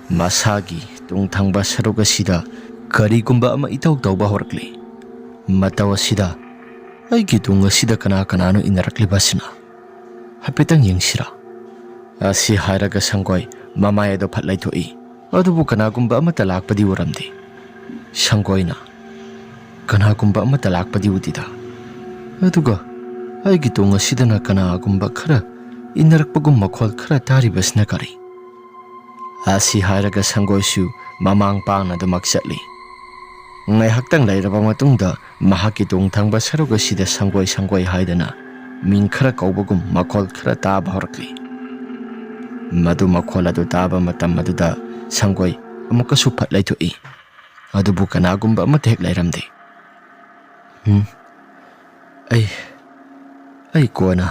ꯃꯁꯥꯒꯤ ꯇꯨꯡ ꯊꯪꯕ ꯁꯔꯨꯛ ꯑꯁꯤꯗ ꯀꯔꯤꯒꯨꯝꯕ ꯑꯃ ꯏꯇꯧ ꯇꯧꯕ ꯍꯧꯔꯛꯂꯤ꯫ ꯃꯇꯧ ꯑꯁꯤꯗ ꯑꯩꯒꯤ ꯇꯨꯡ ꯑꯁꯤꯗ ꯀꯅꯥ ꯀꯅꯥꯅꯣ ꯏꯟꯅꯔꯛꯂꯤꯕ ꯑꯁꯤꯅ? ꯍꯥꯏꯐꯦꯠꯇꯪ ꯌꯦꯡꯁꯤꯔꯥ? ꯑꯁꯤ ꯍꯥꯏꯔꯒ ꯁꯪꯒꯣꯏ ꯃꯃꯥꯏ ꯑꯗꯨ ꯐꯠ ꯂꯩꯊꯣꯛꯏ꯫ ꯑꯗꯨꯕꯨ ꯀꯅꯥꯒꯨꯝꯕ ꯑꯃꯠꯇ ꯂꯥꯛꯄꯗꯤ ꯎꯔꯝꯗꯦ꯫ ꯁꯪꯒꯣꯏꯅ, "ꯀꯅꯥꯒꯨꯝꯕ ꯑꯃꯠꯇ ꯂꯥꯛꯄꯗꯤ ꯎꯗꯦꯗ꯫ ꯑꯗꯨꯒ ꯑꯩꯒꯤ ꯇꯨꯡ ꯑꯁꯤꯗꯅ ꯀꯅꯥꯒꯨꯝꯕ ꯈꯔ ꯏꯟꯅꯔꯛꯄꯒꯨꯝ ꯃꯈꯣꯜ ꯈꯔ ꯇꯥꯔꯤꯕꯁꯤꯅ ꯀꯔꯤ?" ꯑꯁꯤ ꯍꯥꯏꯔꯒ ꯁꯪꯒꯣꯏꯁꯨ ꯃꯃꯥꯡ ꯄꯥꯡꯅ ꯑꯗꯨꯃꯛ ꯆꯠꯂꯤ꯫ ꯉꯥꯏꯍꯥꯛꯇꯪ ꯂꯩꯔꯕ ꯃꯇꯨꯡꯗ ꯃꯍꯥꯛꯀꯤ ꯇꯨꯡ ꯊꯪꯕ ꯁꯔꯨꯛ ꯑꯁꯤꯗ ꯁꯪꯒꯣꯏ, ꯁꯪꯒꯣꯏ ꯍꯥꯏꯗꯅ ꯃꯤꯡ ꯈꯔ ꯀꯧꯕꯒꯨꯝ ꯃꯈꯣꯜ ꯈꯔ ꯇꯥꯕ ꯍꯧꯔꯛꯂꯤ꯫ ꯃꯗꯨ ꯃꯈꯣꯜ ꯑꯗꯨ ꯇꯥꯕ ꯃꯇꯝ ꯑꯗꯨꯗ ꯁꯪꯒꯣꯏ ꯑꯃꯨꯛꯀꯁꯨ ꯐꯠ ꯂꯩꯊꯣꯛꯏ꯫ ꯑꯗꯨꯕꯨ ꯀꯅꯥꯒꯨꯝꯕ ꯑꯃꯠꯇ ꯍꯦꯛ ꯂꯩꯔꯝꯗꯦ꯫ "ꯎꯝ, ꯑꯩ, ꯑꯩ ꯀꯣꯟꯅ,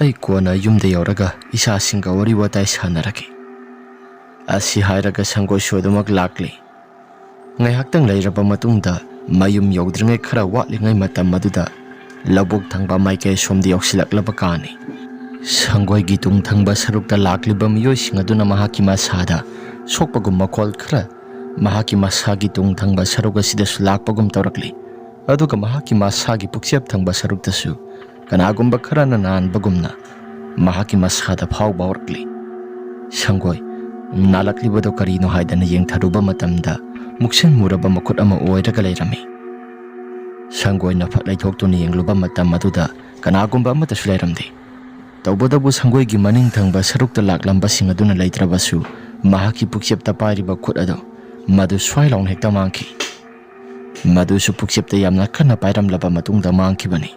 ꯑꯩ ꯀꯣꯟꯅ ꯌꯨꯝꯗ ꯌꯧꯔꯒ ꯏꯆꯥꯁꯤꯡꯒ ꯋꯥꯔꯤ ꯋꯥꯇꯥꯏ ꯁꯥꯟꯅꯔꯒꯦ" ꯑꯁꯤ ꯍꯥꯏꯔꯒ ꯁꯪꯒꯣꯏꯁꯨ ꯑꯗꯨꯃꯛ ꯂꯥꯛꯂꯤ꯫ ꯉꯥꯏꯍꯥꯛꯇꯪ ꯂꯩꯔꯕ ꯃꯇꯨꯡꯗ, ꯃꯌꯨꯝ ꯌꯧꯗ꯭ꯔꯤꯉꯩ ꯈꯔ ꯋꯥꯠꯂꯤꯉꯩ ꯃꯇꯝ ꯑꯗꯨꯗ, ꯂꯧꯕꯨꯛ ꯊꯪꯕ ꯃꯥꯏꯀꯩ ꯁꯣꯝꯗ ꯌꯧꯁꯤꯜꯂꯛꯂꯕ ꯀꯥꯟꯅꯤ꯫ ꯁꯪꯒꯣꯏꯒꯤ ꯇꯨꯡ ꯊꯪꯕ ꯁꯔꯨꯛꯇ ꯂꯥꯛꯂꯤꯕ ꯃꯤꯑꯣꯏꯁꯤꯡ ꯑꯗꯨꯅ ꯃꯍꯥꯛꯀꯤ ꯃꯁꯥꯗ ꯁꯣꯛꯄꯒꯨꯝ ꯃꯈꯣꯜ ꯈꯔ ꯃꯍꯥꯛꯀꯤ ꯃꯁꯥꯒꯤ ꯇꯨꯡ ꯊꯪꯕ ꯁꯔꯨꯛ ꯑꯁꯤꯗꯁꯨ ꯂꯥꯛꯄꯒꯨꯝ ꯇꯧꯔꯛꯂꯤ꯫ ꯑꯗꯨꯒ ꯃꯍꯥꯛꯀꯤ ꯃꯁꯥꯒꯤ ꯄꯨꯛꯆꯦꯞ ꯊꯪꯕ ꯁꯔꯨꯛꯇꯁꯨ ꯀꯅꯥꯒꯨꯝꯕ ꯈꯔꯅ ꯅꯥꯟꯕꯒꯨꯝꯅ ꯃꯍꯥꯛꯀꯤ ꯃꯁꯥꯗ ꯐꯥꯎꯕ ꯍꯧꯔꯛꯂꯤ꯫ ꯁꯪꯒꯣꯏ, ꯅꯥꯜꯂꯛꯂꯤꯕꯗꯨ ꯀꯔꯤꯅꯣ ꯍꯥꯏꯗꯅ ꯌꯦꯡꯊꯔꯨꯕ ꯃꯇꯝꯗ, ꯃꯨꯛꯁꯤꯟ ꯃꯨꯔꯕ ꯃꯈꯨꯠ ꯑꯃ ꯑꯣꯏꯔꯒ ꯂꯩꯔꯝꯃꯤ꯫ ꯁꯪꯒꯣꯏꯅ ꯐꯠ ꯂꯩꯊꯣꯛꯇꯨꯅ ꯌꯦꯡꯂꯨꯕ ꯃꯇꯝ ꯑꯗꯨꯗ ꯀꯅꯥꯒꯨꯝꯕ ꯑꯃꯠꯇꯁꯨ ꯂꯩꯔꯝꯗꯦ꯫ ꯇꯧꯕꯇꯕꯨ ꯁꯪꯒꯣꯏꯒꯤ ꯃꯅꯤꯡ ꯊꯪꯕ ꯁꯔꯨꯛꯇ ꯂꯥꯛꯂꯝꯕꯁꯤꯡ ꯑꯗꯨꯅ ꯂꯩꯇ꯭ꯔꯕꯁꯨ, ꯃꯍꯥꯛꯀꯤ ꯄꯨꯛꯆꯦꯞꯇ ꯄꯥꯏꯔꯤꯕ ꯈꯨꯠ ꯑꯗꯨ ꯃꯗꯨ ꯁ꯭ꯋꯥꯏ ꯂꯥꯎꯅ ꯍꯦꯛꯇ ꯃꯥꯡꯈꯤ꯫ ꯃꯗꯨꯁꯨ ꯄꯨꯛꯆꯦꯞꯇ ꯌꯥꯝꯅ ꯀꯟꯅ ꯄꯥꯏꯔꯝꯂꯕ ꯃꯇꯨꯡꯗ ꯃꯥꯡꯈꯤꯕꯅꯤ꯫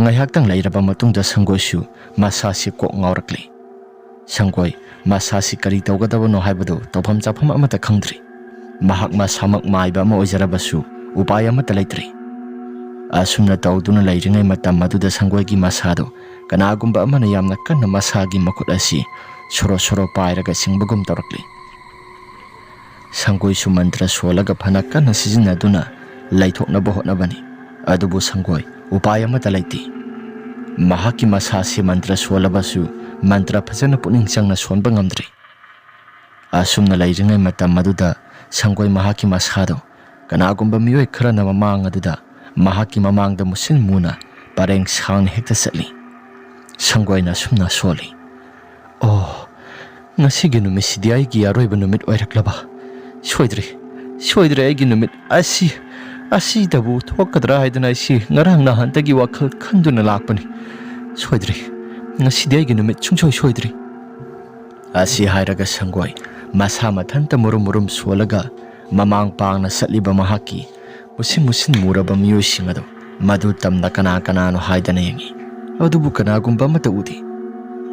ꯉꯥꯏꯍꯥꯛꯇꯪ ꯂꯩꯔꯕ ꯃꯇꯨꯡꯗ ꯁꯪꯒꯣꯏꯁꯨ ꯃꯁꯥꯁꯤ ꯀꯣꯛ ꯉꯥꯎꯔꯛꯂꯤ꯫ ꯁꯪꯒꯣꯏ, ꯃꯁꯥꯁꯤ ꯀꯔꯤ ꯇꯧꯒꯗꯕꯅꯣ ꯍꯥꯏꯕꯗꯨ ꯇꯧꯐꯝ ꯆꯥꯐꯝ ꯑꯃꯠꯇ ꯈꯪꯗ꯭ꯔꯤ꯫ ꯃꯍꯥꯛ ꯃꯁꯥꯃꯛ ꯃꯥꯏꯕ ꯑꯃ ꯑꯣꯏꯖꯔꯕꯁꯨ ꯎꯄꯥꯏ ꯑꯃꯠꯇ ꯂꯩꯇ꯭ꯔꯤ꯫ ꯑꯁꯨꯝꯅ ꯇꯧꯗꯨꯅ ꯂꯩꯔꯤꯉꯩ ꯃꯇꯝ ꯑꯗꯨꯗ ꯁꯪꯒꯣꯏꯒꯤ ꯃꯁꯥꯗꯨ ꯀꯅꯥꯒꯨꯝꯕ ꯑꯃꯅ ꯌꯥꯝꯅ ꯀꯟꯅ ꯃꯁꯥꯒꯤ ꯃꯈꯨꯠ ꯑꯁꯤ ꯁꯣꯔꯣ ꯁꯣꯔꯣ ꯄꯥꯏꯔꯒ ꯆꯤꯡꯕꯒꯨꯝ ꯇꯧꯔꯛꯂꯤ꯫ ꯁꯪꯒꯣꯏꯁꯨ ꯃꯟꯇ꯭ꯔ ꯁꯣꯜꯂꯒ ꯐꯅ ꯀꯟꯅ ꯁꯤꯖꯤꯟꯅꯗꯨꯅ ꯂꯩꯊꯣꯛꯅꯕ ꯍꯣꯠꯅꯕꯅꯤ꯫ ꯑꯗꯨꯕꯨ ꯁꯪꯒꯣꯏ, ꯎꯄꯥꯏ ꯑꯃꯠꯇ ꯂꯩꯇꯦ꯫ ꯃꯍꯥꯛꯀꯤ ꯃꯁꯥꯁꯤ ꯃꯟꯇ꯭ꯔ ꯁꯣꯜꯂꯕꯁꯨ ꯃꯟꯇ꯭ꯔ ꯐꯖꯅ ꯄꯨꯛꯅꯤꯡ ꯆꯪꯅ ꯁꯣꯟꯕ ꯉꯝꯗ꯭ꯔꯤ꯫ ꯑꯁꯨꯝꯅ ꯂꯩꯔꯤꯉꯩ ꯃꯇꯝ ꯑꯗꯨꯗ ꯁꯪꯒꯣꯏ ꯃꯍꯥꯛꯀꯤ ꯃꯁꯥꯗꯨ ꯀꯅꯥꯒꯨꯝꯕ ꯃꯤꯑꯣꯏ ꯈꯔꯅ ꯃꯃꯥꯡ ꯑꯗꯨꯗ ꯃꯍꯥꯛꯀꯤ ꯃꯃꯥꯡꯗ ꯃꯨꯁꯤꯟ ꯃꯨꯅ ꯄꯔꯦꯡ ꯁꯥꯡꯅ ꯍꯦꯛꯇ ꯆꯠꯂꯤ꯫ ꯁꯪꯒꯣꯏꯅ ꯑꯁꯨꯝꯅ ꯁꯣꯜꯂꯤ, "ꯑꯣ, ꯉꯁꯤꯒꯤ ꯅꯨꯃꯤꯠꯁꯤꯗꯤ ꯑꯩꯒꯤ ꯑꯔꯣꯏꯕ ꯅꯨꯃꯤꯠ ꯑꯣꯏꯔꯛꯂꯕ? ꯁꯣꯏꯗ꯭ꯔꯦ, ꯁꯣꯏꯗ꯭ꯔꯦ ꯑꯩꯒꯤ ꯅꯨꯃꯤꯠ꯫ ꯑꯁꯤ, ꯑꯁꯤꯗꯕꯨ ꯊꯣꯛꯀꯗ꯭ꯔꯥ ꯍꯥꯏꯗꯅ ꯑꯩꯁꯤ ꯉꯔꯥꯡ ꯅꯍꯥꯟꯗꯒꯤ ꯋꯥꯈꯜ ꯈꯟꯗꯨꯅ ꯂꯥꯛꯄꯅꯤ꯫ ꯁꯣꯏꯗ꯭ꯔꯦ, ꯉꯁꯤꯗꯤ ꯑꯩꯒꯤ ꯅꯨꯃꯤꯠ ꯁꯨꯡꯁꯣꯏ ꯁꯣꯏꯗ꯭ꯔꯦ"꯫ ꯑꯁꯤ ꯍꯥꯏꯔꯒ ꯁꯪꯒꯣꯏ ꯃꯁꯥ ꯃꯊꯟꯇ ꯃꯨꯔꯨꯝ ꯃꯨꯔꯨꯝ ꯁꯣꯜꯂꯒ ꯃꯃꯥꯡ ꯄꯥꯡꯅ ꯆꯠꯂꯤꯕ ꯃꯍꯥꯛꯀꯤ ꯃꯨꯁꯤꯟ ꯃꯨꯁꯤꯟ ꯃꯨꯔꯕ ꯃꯤꯑꯣꯏꯁꯤꯡ ꯑꯗꯨ ꯃꯗꯨ ꯇꯝꯅ ꯀꯅꯥ ꯀꯅꯥꯅꯣ ꯍꯥꯏꯗꯅ ꯌꯦꯡꯏ꯫ ꯑꯗꯨꯕꯨ ꯀꯅꯥꯒꯨꯝꯕ ꯑꯃꯠꯇ ꯎꯗꯦ꯫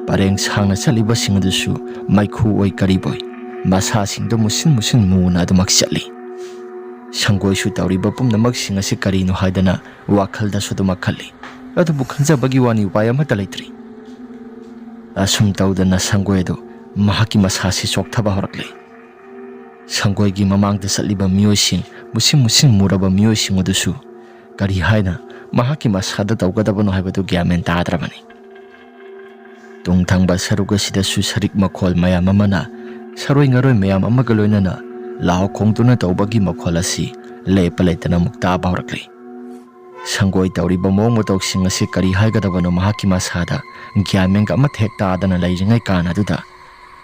ꯄꯔꯦꯡ ꯁꯥꯡꯅ ꯆꯠꯂꯤꯕꯁꯤꯡ ꯑꯗꯨꯁꯨ ꯃꯩꯈꯨ ꯑꯣꯏ ꯀꯔꯤꯕꯣꯏ ꯃꯁꯥꯁꯤꯡꯗꯨ ꯃꯨꯁꯤꯟ ꯃꯨꯁꯤꯟ ꯃꯨꯅ ꯑꯗꯨꯃꯛ ꯆꯠꯂꯤ꯫ ꯁꯪꯒꯣꯏꯁꯨ ꯇꯧꯔꯤꯕ ꯄꯨꯝꯅꯃꯛꯁꯤꯡ ꯑꯁꯤ ꯀꯔꯤꯅꯣ ꯍꯥꯏꯗꯅ ꯋꯥꯈꯜꯗꯁꯨ ꯑꯗꯨꯃꯛ ꯈꯜꯂꯤ꯫ ꯑꯗꯨꯕꯨ ꯈꯟꯖꯕꯒꯤ ꯋꯥꯅꯤ, ꯎꯄꯥꯏ ꯑꯃꯠꯇ ꯂꯩꯇ꯭ꯔꯤ꯫ ꯑꯁꯨꯝ ꯇꯧꯗꯅ ꯁꯪꯒꯣꯏ ꯑꯗꯨ ꯃꯍꯥꯛꯀꯤ ꯃꯁꯥꯁꯤ ꯆꯣꯛꯊꯕ ꯍꯧꯔꯛꯂꯦ꯫ ꯁꯪꯒꯣꯏꯒꯤ ꯃꯃꯥꯡꯗ ꯆꯠꯂꯤꯕ ꯃꯤꯑꯣꯏꯁꯤꯡ, ꯃꯨꯁꯤꯟ ꯃꯨꯁꯤꯟ ꯃꯨꯔꯕ ꯃꯤꯑꯣꯏꯁꯤꯡ ꯑꯗꯨꯁꯨ ꯀꯔꯤ ꯍꯥꯏꯅ ꯃꯍꯥꯛꯀꯤ ꯃꯁꯥꯗ ꯇꯧꯒꯗꯕꯅꯣ ꯍꯥꯏꯕꯗꯨ ꯒ꯭ꯌꯥꯟ ꯃꯦꯟ ꯇꯥꯗ꯭ꯔꯕꯅꯤ꯫ ꯇꯨꯡ ꯊꯪꯕ ꯁꯔꯨꯛ ꯑꯁꯤꯗꯁꯨ ꯁꯔꯤꯛ ꯃꯈꯣꯜ ꯃꯌꯥꯝ ꯑꯃꯅ ꯁꯔꯣꯏ ꯉꯔꯣꯏ ꯃꯌꯥꯝ ꯑꯃꯒ ꯂꯣꯏꯅꯅ ꯂꯥꯎ ꯈꯣꯡꯗꯨꯅ ꯇꯧꯕꯒꯤ ꯃꯈꯣꯜ ꯑꯁꯤ ꯂꯦꯞꯄ ꯂꯩꯇꯅ ꯑꯃꯨꯛ ꯇꯥꯕ ꯍꯧꯔꯛꯂꯤ꯫ ꯁꯪꯒꯣꯏ ꯇꯧꯔꯤꯕ ꯃꯑꯣꯡ ꯃꯇꯧꯁꯤꯡ ꯑꯁꯤ ꯀꯔꯤ ꯍꯥꯏꯒꯗꯕꯅꯣ ꯃꯍꯥꯛꯀꯤ ꯃꯁꯥꯗ ꯒ꯭ꯌꯥꯟ ꯃꯦꯟꯒ ꯑꯃꯠꯇ ꯍꯦꯛ ꯇꯥꯗꯅ ꯂꯩꯔꯤꯉꯩ ꯀꯥꯟ ꯑꯗꯨꯗ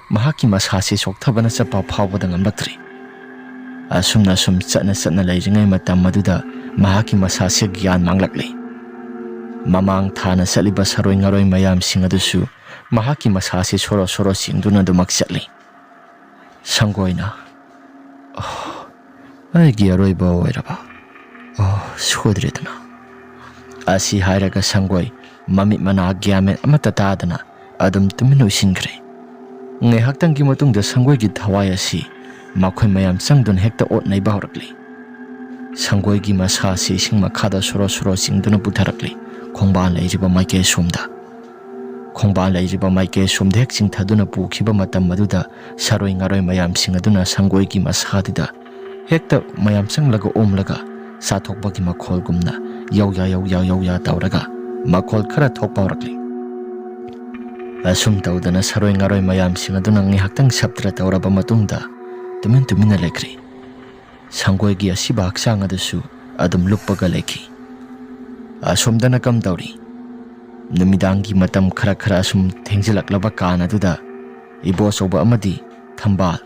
ꯃꯍꯥꯛꯀꯤ ꯃꯁꯥꯁꯤ ꯆꯣꯛꯊꯕꯅ ꯆꯠꯄ ꯐꯥꯎꯕꯗ ꯉꯝꯂꯛꯇ꯭ꯔꯤ꯫ ꯑꯁꯨꯝꯅ ꯁꯨꯝ ꯆꯠꯅ ꯆꯠꯅ ꯂꯩꯔꯤꯉꯩ ꯃꯇꯝ ꯑꯗꯨꯗ ꯃꯍꯥꯛꯀꯤ ꯃꯁꯥꯁꯤ ꯒ꯭ꯌꯥꯟ ꯃꯥꯡꯂꯛꯂꯤ꯫ ꯃꯃꯥꯡ ꯊꯥꯅ ꯆꯠꯂꯤꯕ ꯁꯔꯣꯏ ꯉꯔꯣꯏ ꯃꯌꯥꯝꯁꯤꯡ ꯑꯗꯨꯁꯨ ꯃꯍꯥꯛꯀꯤ ꯃꯁꯥꯁꯤ ꯁꯣꯔꯣ ꯁꯣꯔꯣ ꯆꯤꯡꯗꯨꯅ ꯑꯗꯨꯃꯛ ꯆꯠꯂꯤ꯫ ꯁꯪꯒꯣꯏꯅ, "ꯑꯣ, ꯑꯩꯒꯤ ꯑꯔꯣꯏꯕ ꯑꯣꯏꯔꯕ꯫ ꯑꯣ, ꯁꯣꯏꯗ꯭ꯔꯦꯗꯅ"꯫ ꯑꯁꯤ ꯍꯥꯏꯔꯒ ꯁꯪꯒꯣꯏ ꯃꯃꯤꯠ ꯃꯅꯥ ꯒ꯭ꯌꯥꯟ ꯃꯦꯟ ꯑꯃꯠꯇ ꯇꯥꯗꯅ ꯑꯗꯨꯝ ꯇꯨꯃꯤꯟ ꯑꯣꯏꯁꯤꯟꯈ꯭ꯔꯦ꯫ ꯉꯥꯏꯍꯥꯛꯇꯪꯒꯤ ꯃꯇꯨꯡꯗ ꯁꯪꯒꯣꯏꯒꯤ ꯊꯋꯥꯏ ꯑꯁꯤ ꯃꯈꯣꯏ ꯃꯌꯥꯝ ꯆꯪꯗꯨꯅ ꯍꯦꯛꯇ ꯑꯣꯠ ꯅꯩꯕ ꯍꯧꯔꯛꯂꯤ꯫ ꯁꯪꯒꯣꯏꯒꯤ ꯃꯁꯥ ꯑꯁꯤ ꯏꯁꯤꯡ ꯃꯈꯥꯗ ꯁꯣꯔꯣ ꯁꯣꯔꯣ ꯆꯤꯡꯗꯨꯅ ꯄꯨꯊꯔꯛꯂꯤ꯫ ꯈꯣꯡꯕꯥꯟ ꯂꯩꯔꯤꯕ ꯃꯥꯏꯀꯩ ꯑꯁꯣꯝꯗ, ꯈꯣꯡꯕꯥꯟ ꯂꯩꯔꯤꯕ ꯃꯥꯏꯀꯩ ꯑꯁꯣꯝꯗ ꯍꯦꯛ ꯆꯤꯡꯊꯗꯨꯅ ꯄꯨꯈꯤꯕ ꯃꯇꯝ ꯑꯗꯨꯗ ꯁꯔꯣꯏ ꯉꯥꯔꯣꯏ ꯃꯌꯥꯝꯁꯤꯡ ꯑꯗꯨꯅ ꯁꯪꯒꯣꯏꯒꯤ ꯃꯁꯥꯗꯨꯗ ꯍꯦꯛꯇ ꯃꯌꯥꯝ ꯆꯪꯂꯒ ꯑꯣꯝꯂꯒ ꯆꯥꯊꯣꯛꯄꯒꯤ ꯃꯈꯣꯜꯒꯨꯝꯅ ꯌꯧꯌꯥ ꯌꯧꯌꯥ ꯌꯧꯌꯥ ꯇꯧꯔꯒ ꯃꯈꯣꯜ ꯈꯔ ꯊꯣꯛꯄ ꯍꯧꯔꯛꯂꯤ꯫ ꯑꯁꯨꯝ ꯇꯧꯗꯅ ꯁꯔꯣꯏ ꯉꯥꯔꯣꯏ ꯃꯌꯥꯝꯁꯤꯡ ꯑꯗꯨꯅ ꯉꯥꯏꯍꯥꯛꯇꯪ ꯁꯞꯇ꯭ꯔ ꯇꯧꯔꯕ ꯃꯇꯨꯡꯗ ꯇꯨꯃꯤꯟ ꯇꯨꯃꯤꯟꯅ ꯂꯩꯈ꯭ꯔꯦ꯫ ꯁꯪꯒꯣꯏꯒꯤ ꯑꯁꯤꯕ ꯍꯛꯆꯥꯡ ꯑꯗꯨꯁꯨ ꯑꯗꯨꯝ ꯂꯨꯞꯄꯒ ꯂꯩꯈꯤ꯫ ꯑꯁꯣꯝꯗꯅ ꯀꯝꯗꯧꯔꯤ? ꯅꯨꯃꯤꯗꯥꯡꯒꯤ ꯃꯇꯝ ꯈꯔ ꯈꯔ ꯑꯁꯨꯝ ꯊꯦꯡꯖꯤꯜꯂꯛꯂꯕ ꯀꯥꯟ ꯑꯗꯨꯗ ꯏꯕꯣꯆꯧꯕ ꯑꯃꯗꯤ ꯊꯝꯕꯥꯜ,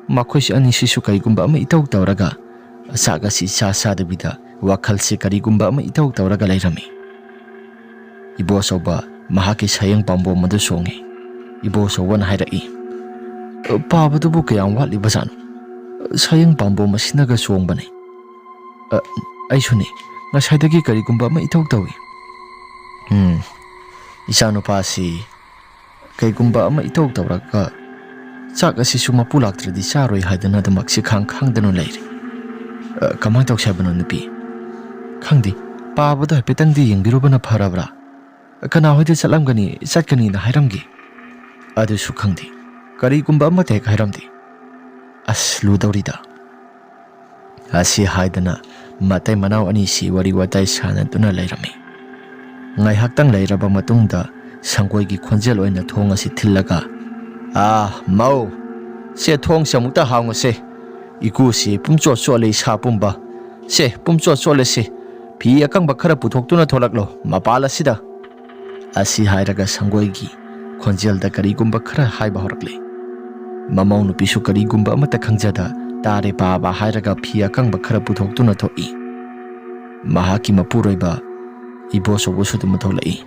ꯃꯈꯣꯏꯁꯤ ꯑꯅꯤꯁꯤꯁꯨ ꯀꯩꯒꯨꯝꯕ ꯑꯃ ꯏꯇꯧ ꯇꯧꯔꯒ ꯆꯥꯛ ꯑꯁꯤ ꯆꯥ ꯆꯥꯗꯕꯤꯗ ꯋꯥꯈꯜꯁꯤ ꯀꯔꯤꯒꯨꯝꯕ ꯑꯃ ꯏꯇꯧ ꯇꯧꯔꯒ ꯂꯩꯔꯝꯃꯤ꯫ ꯏꯕꯣꯆꯧꯕ ꯃꯍꯥꯛꯀꯤ ꯁꯌꯦꯡ ꯄꯥꯝꯕꯣꯝ ꯑꯗꯨ ꯆꯣꯡꯉꯤ꯫ ꯏꯕꯣꯆꯧꯕꯅ ꯍꯥꯏꯔꯛꯏ, "ꯄꯥꯕꯗꯨꯕꯨ ꯀꯌꯥꯝ ꯋꯥꯠꯂꯤꯕꯖꯥꯠꯅꯣ? ꯁꯌꯦꯡ ꯄꯥꯝꯕꯣꯝ ꯑꯁꯤꯅꯒ ꯆꯣꯡꯕꯅꯤ꯫ ꯑ, ꯑꯩꯁꯨꯅꯤ, ꯉꯁꯥꯏꯗꯒꯤ ꯀꯔꯤꯒꯨꯝꯕ ꯑꯃ ꯏꯇꯧ ꯇꯧꯏ꯫ ꯎꯝ, ꯏꯆꯥꯅꯨꯄꯥꯁꯤ ꯀꯩꯒꯨꯝꯕ ꯑꯃ ꯏꯇꯧ ꯇꯧꯔꯒ ꯆꯥꯛ ꯑꯁꯤꯁꯨ ꯃꯄꯨ ꯂꯥꯛꯇ꯭ꯔꯗꯤ ꯆꯥꯔꯣꯏ ꯍꯥꯏꯗꯅ ꯑꯗꯨꯃꯛ ꯁꯤ ꯈꯥꯡ ꯈꯥꯡꯗꯅ ꯂꯩꯔꯤ꯫ ꯑ, ꯀꯃꯥꯏꯅ ꯇꯧꯁꯦ ꯍꯥꯏꯕꯅꯣ ꯅꯨꯄꯤ? ꯈꯪꯗꯦ, ꯄꯥꯕꯗꯣ ꯍꯥꯏꯐꯦꯠꯇꯪꯗꯤ ꯌꯦꯡꯕꯤꯔꯨꯕꯅ ꯐꯔꯕ꯭ꯔꯥ? ꯀꯅꯥ ꯍꯣꯏꯗ ꯆꯠꯂꯝꯒꯅꯤ, ꯆꯠꯀꯅꯤꯅ ꯍꯥꯏꯔꯝꯒꯦ? ꯑꯗꯨꯁꯨ ꯈꯪꯗꯦ꯫ ꯀꯔꯤꯒꯨꯝꯕ ꯑꯃꯠꯇ ꯍꯦꯛ ꯍꯥꯏꯔꯝꯗꯦ꯫ "ꯑꯁ, ꯂꯨꯗꯧꯔꯤꯗ"꯫ ꯑꯁꯤ ꯍꯥꯏꯗꯅ ꯃꯇꯩ ꯃꯅꯥꯎ ꯑꯅꯤꯁꯤ ꯋꯥꯔꯤ ꯋꯥꯇꯥꯏ ꯁꯥꯟꯅꯗꯨꯅ ꯂꯩꯔꯝꯃꯤ꯫ ꯉꯥꯏꯍꯥꯛꯇꯪ ꯂꯩꯔꯕ ꯃꯇꯨꯡꯗ ꯁꯪꯒꯣꯏꯒꯤ ꯈꯣꯟꯖꯦꯜ ꯑꯣꯏꯅ ꯊꯣꯡ ꯑꯁꯤ ꯊꯤꯜꯂꯒ, "ꯑꯥ, ꯃꯧ, ꯁꯦ, ꯊꯣꯡꯁꯦ ꯑꯃꯨꯛꯇ ꯍꯥꯡꯉꯨꯁꯦ꯫ ꯏꯀꯨꯁꯤ ꯄꯨꯝꯆꯣꯠ ꯆꯣꯠꯂꯦ ꯏꯁꯥ ꯄꯨꯝꯕ꯫ ꯁꯦ, ꯄꯨꯝꯆꯣꯠ ꯆꯣꯠꯂꯦ ꯁꯦ꯫ ꯐꯤ ꯑꯀꯪꯕ ꯈꯔ ꯄꯨꯊꯣꯛꯇꯨꯅ ꯊꯣꯛꯂꯛꯂꯣ ꯃꯄꯥꯜ ꯑꯁꯤꯗ"꯫ ꯑꯁꯤ ꯍꯥꯏꯔꯒ ꯁꯪꯒꯣꯏꯒꯤ ꯈꯣꯟꯖꯦꯜꯗ ꯀꯔꯤꯒꯨꯝꯕ ꯈꯔ ꯍꯥꯏꯕ ꯍꯧꯔꯛꯂꯦ꯫ ꯃꯃꯧ ꯅꯨꯄꯤꯁꯨ ꯀꯔꯤꯒꯨꯝꯕ ꯑꯃꯠꯇ ꯈꯪꯖꯗ "ꯇꯥꯔꯦ ꯄꯥꯕ" ꯍꯥꯏꯔꯒ ꯐꯤ ꯑꯀꯪꯕ ꯈꯔ ꯄꯨꯊꯣꯛꯇꯨꯅ ꯊꯣꯛꯏ꯫ ꯃꯍꯥꯛꯀꯤ ꯃꯄꯨꯔꯣꯏꯕ ꯏꯕꯣꯆꯧꯕꯁꯨ ꯑꯗꯨꯝ ꯊꯣꯛꯂꯛꯏ꯫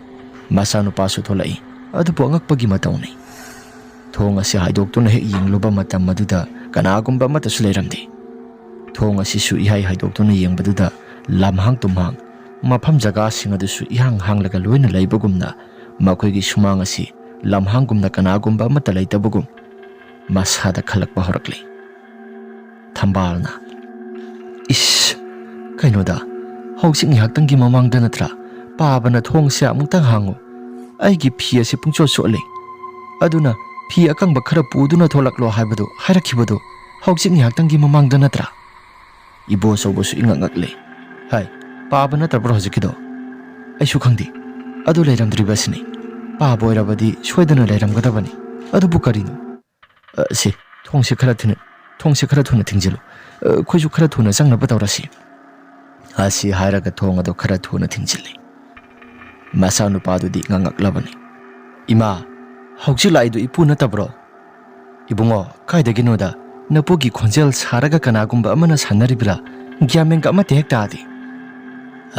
ꯃꯆꯥꯅꯨꯄꯥꯁꯨ ꯊꯣꯛꯂꯛꯏ꯫ ꯑꯗꯨꯕꯨ ꯑꯉꯛꯄꯒꯤ ꯃꯇꯧꯅꯤ꯫ ꯊꯣꯡ ꯑꯁꯤ ꯍꯥꯏꯗꯣꯛꯇꯨꯅ ꯍꯦꯛ ꯌꯦꯡꯂꯨꯕ ꯃꯇꯝ ꯑꯗꯨꯗ ꯀꯅꯥꯒꯨꯝꯕ ꯑꯃꯠꯇꯁꯨ ꯂꯩꯔꯝꯗꯦ꯫ ꯊꯣꯡ ꯑꯁꯤꯁꯨ ꯏꯍꯥꯏ ꯍꯥꯏꯗꯣꯛꯇꯨꯅ ꯌꯦꯡꯕꯗꯨꯗ ꯂꯝꯍꯥꯡ ꯇꯨꯝꯍꯥꯡ, ꯃꯐꯝ ꯖꯒꯥꯁꯤꯡ ꯑꯗꯨꯁꯨ ꯏꯍꯥꯡ ꯍꯥꯡꯂꯒ ꯂꯣꯏꯅ ꯂꯩꯕꯒꯨꯝꯅ, ꯃꯈꯣꯏꯒꯤ ꯁꯨꯃꯥꯡ ꯑꯁꯤ ꯂꯝꯍꯥꯡꯒꯨꯝꯅ ꯀꯅꯥꯒꯨꯝꯕ ꯑꯃꯠꯇ ꯂꯩꯇꯕꯒꯨꯝ ꯃꯁꯥꯗ ꯈꯜꯂꯛꯄ ꯍꯧꯔꯛꯂꯦ꯫ ꯊꯝꯕꯥꯜꯅ, "ꯏꯁ, ꯀꯩꯅꯣꯗ, ꯍꯧꯖꯤꯛ ꯉꯥꯏꯍꯥꯛꯇꯪꯒꯤ ꯃꯃꯥꯡꯗ ꯅꯠꯇ꯭ꯔꯥ ꯄꯥꯕꯅ ꯊꯣꯡꯁꯦ ꯑꯃꯨꯛꯇꯪ ꯍꯥꯡꯉꯨ, ꯑꯩꯒꯤ ꯐꯤ ꯑꯁꯤ ꯄꯨꯡꯆꯣꯠ ꯆꯣꯠꯂꯦ, ꯑꯗꯨꯅ ꯐꯤ ꯑꯀꯪꯕ ꯈꯔ ꯄꯨꯗꯨꯅ ꯊꯣꯛꯂꯛꯂꯣ ꯍꯥꯏꯕꯗꯨ ꯍꯥꯏꯔꯛꯈꯤꯕꯗꯣ ꯍꯧꯖꯤꯛ ꯉꯥꯏꯍꯥꯛꯇꯪꯒꯤ ꯃꯃꯥꯡꯗ ꯅꯠꯇ꯭ꯔꯥ?" ꯏꯕꯣꯆꯧꯕꯁꯨ ꯏꯉꯛ ꯉꯛꯂꯦ꯫ "ꯍꯥꯏ, ꯄꯥꯕ ꯅꯠꯇꯕ꯭ꯔꯣ ꯍꯧꯖꯤꯛꯀꯤꯗꯣ? ꯑꯩꯁꯨ ꯈꯪꯗꯦ꯫ ꯑꯗꯨ ꯂꯩꯔꯝꯗ꯭ꯔꯤꯕ ꯑꯁꯤꯅꯤ꯫ ꯄꯥꯕ ꯑꯣꯏꯔꯕꯗꯤ ꯁꯣꯏꯗꯅ ꯂꯩꯔꯝꯒꯗꯕꯅꯤ꯫ ꯑꯗꯨꯕꯨ ꯀꯔꯤꯅꯣ? ꯑ, ꯁꯦ, ꯊꯣꯡꯁꯦ ꯈꯔ ꯊꯨꯅ, ꯊꯣꯡꯁꯦ ꯈꯔ ꯊꯨꯅ ꯊꯤꯡꯖꯤꯜꯂꯨ꯫ ꯑ, ꯑꯩꯈꯣꯏꯁꯨ ꯈꯔ ꯊꯨꯅ ꯆꯪꯅꯕ ꯇꯧꯔꯁꯤ"꯫ ꯑꯁꯤ ꯍꯥꯏꯔꯒ ꯊꯣꯡ ꯑꯗꯨ ꯈꯔ ꯊꯨꯅ ꯊꯤꯡꯖꯤꯜꯂꯤ꯫ ꯃꯆꯥꯅꯨꯄꯥꯗꯨꯗꯤ ꯉꯥꯡꯉꯛꯂꯕꯅꯤ꯫ "ꯏꯃꯥ, ꯍꯧꯖꯤꯛ ꯂꯥꯛꯏꯗꯨ ꯏꯄꯨ ꯅꯠꯇꯕ꯭ꯔꯣ?" "ꯏꯕꯨꯡꯉꯣ, ꯀꯥꯏꯗꯒꯤꯅꯣꯗ? ꯅꯄꯨꯒꯤ ꯈꯣꯟꯖꯦꯜ ꯁꯥꯔꯒ ꯀꯅꯥꯒꯨꯝꯕ ꯑꯃꯅ ꯁꯥꯟꯅꯔꯤꯕ꯭ꯔꯥ? ꯒ꯭ꯌꯥꯟ ꯃꯦꯟꯒ ꯑꯃꯠꯇ ꯍꯦꯛ ꯇꯥꯗꯦ"꯫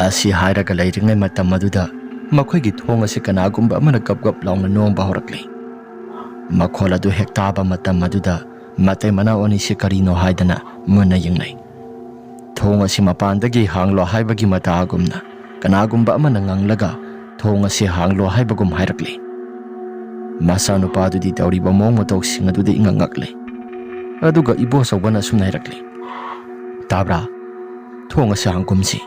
ꯑꯁꯤ ꯍꯥꯏꯔꯒ ꯂꯩꯔꯤꯉꯩ ꯃꯇꯝ ꯑꯗꯨꯗ ꯃꯈꯣꯏꯒꯤ ꯊꯣꯡ ꯑꯁꯤ ꯀꯅꯥꯒꯨꯝꯕ ꯑꯃꯅ ꯒꯞ ꯒꯞ ꯂꯥꯎꯅ ꯅꯣꯝꯕ ꯍꯧꯔꯛꯂꯤ꯫ ꯃꯈꯣꯜ ꯑꯗꯨ ꯍꯦꯛ ꯇꯥꯕ ꯃꯇꯝ ꯑꯗꯨꯗ ꯃꯇꯩ ꯃꯅꯥꯎ ꯑꯅꯤꯁꯤ ꯀꯔꯤꯅꯣ ꯍꯥꯏꯗꯅ ꯃꯨꯟꯅ ꯌꯦꯡꯅꯩ꯫ "ꯊꯣꯡ ꯑꯁꯤ ꯃꯄꯥꯟꯗꯒꯤ ꯍꯥꯡꯂꯣ" ꯍꯥꯏꯕꯒꯤ ꯃꯇꯥꯒꯨꯝꯅ ꯀꯅꯥꯒꯨꯝꯕ ꯑꯃꯅ ꯉꯪꯂꯒ "ꯊꯣꯡ ꯑꯁꯤ ꯍꯥꯡꯂꯣ" ꯍꯥꯏꯕꯒꯨꯝ ꯍꯥꯏꯔꯛꯂꯤ꯫ ꯃꯆꯥꯅꯨꯄꯥꯗꯨꯗꯤ ꯇꯧꯔꯤꯕ ꯃꯑꯣꯡ ꯃꯇꯧꯁꯤꯡ ꯑꯗꯨꯗ ꯏꯉꯛ ꯉꯛꯂꯦ꯫ ꯑꯗꯨꯒ ꯏꯕꯣꯆꯧꯕꯅ ꯑꯁꯨꯝꯅ ꯍꯥꯏꯔꯛꯂꯤ, "ꯇꯥꯕ꯭ꯔꯥ? ꯊꯣꯡ ꯑꯁꯤ ꯍꯥꯡꯀꯨꯝꯁꯤ꯫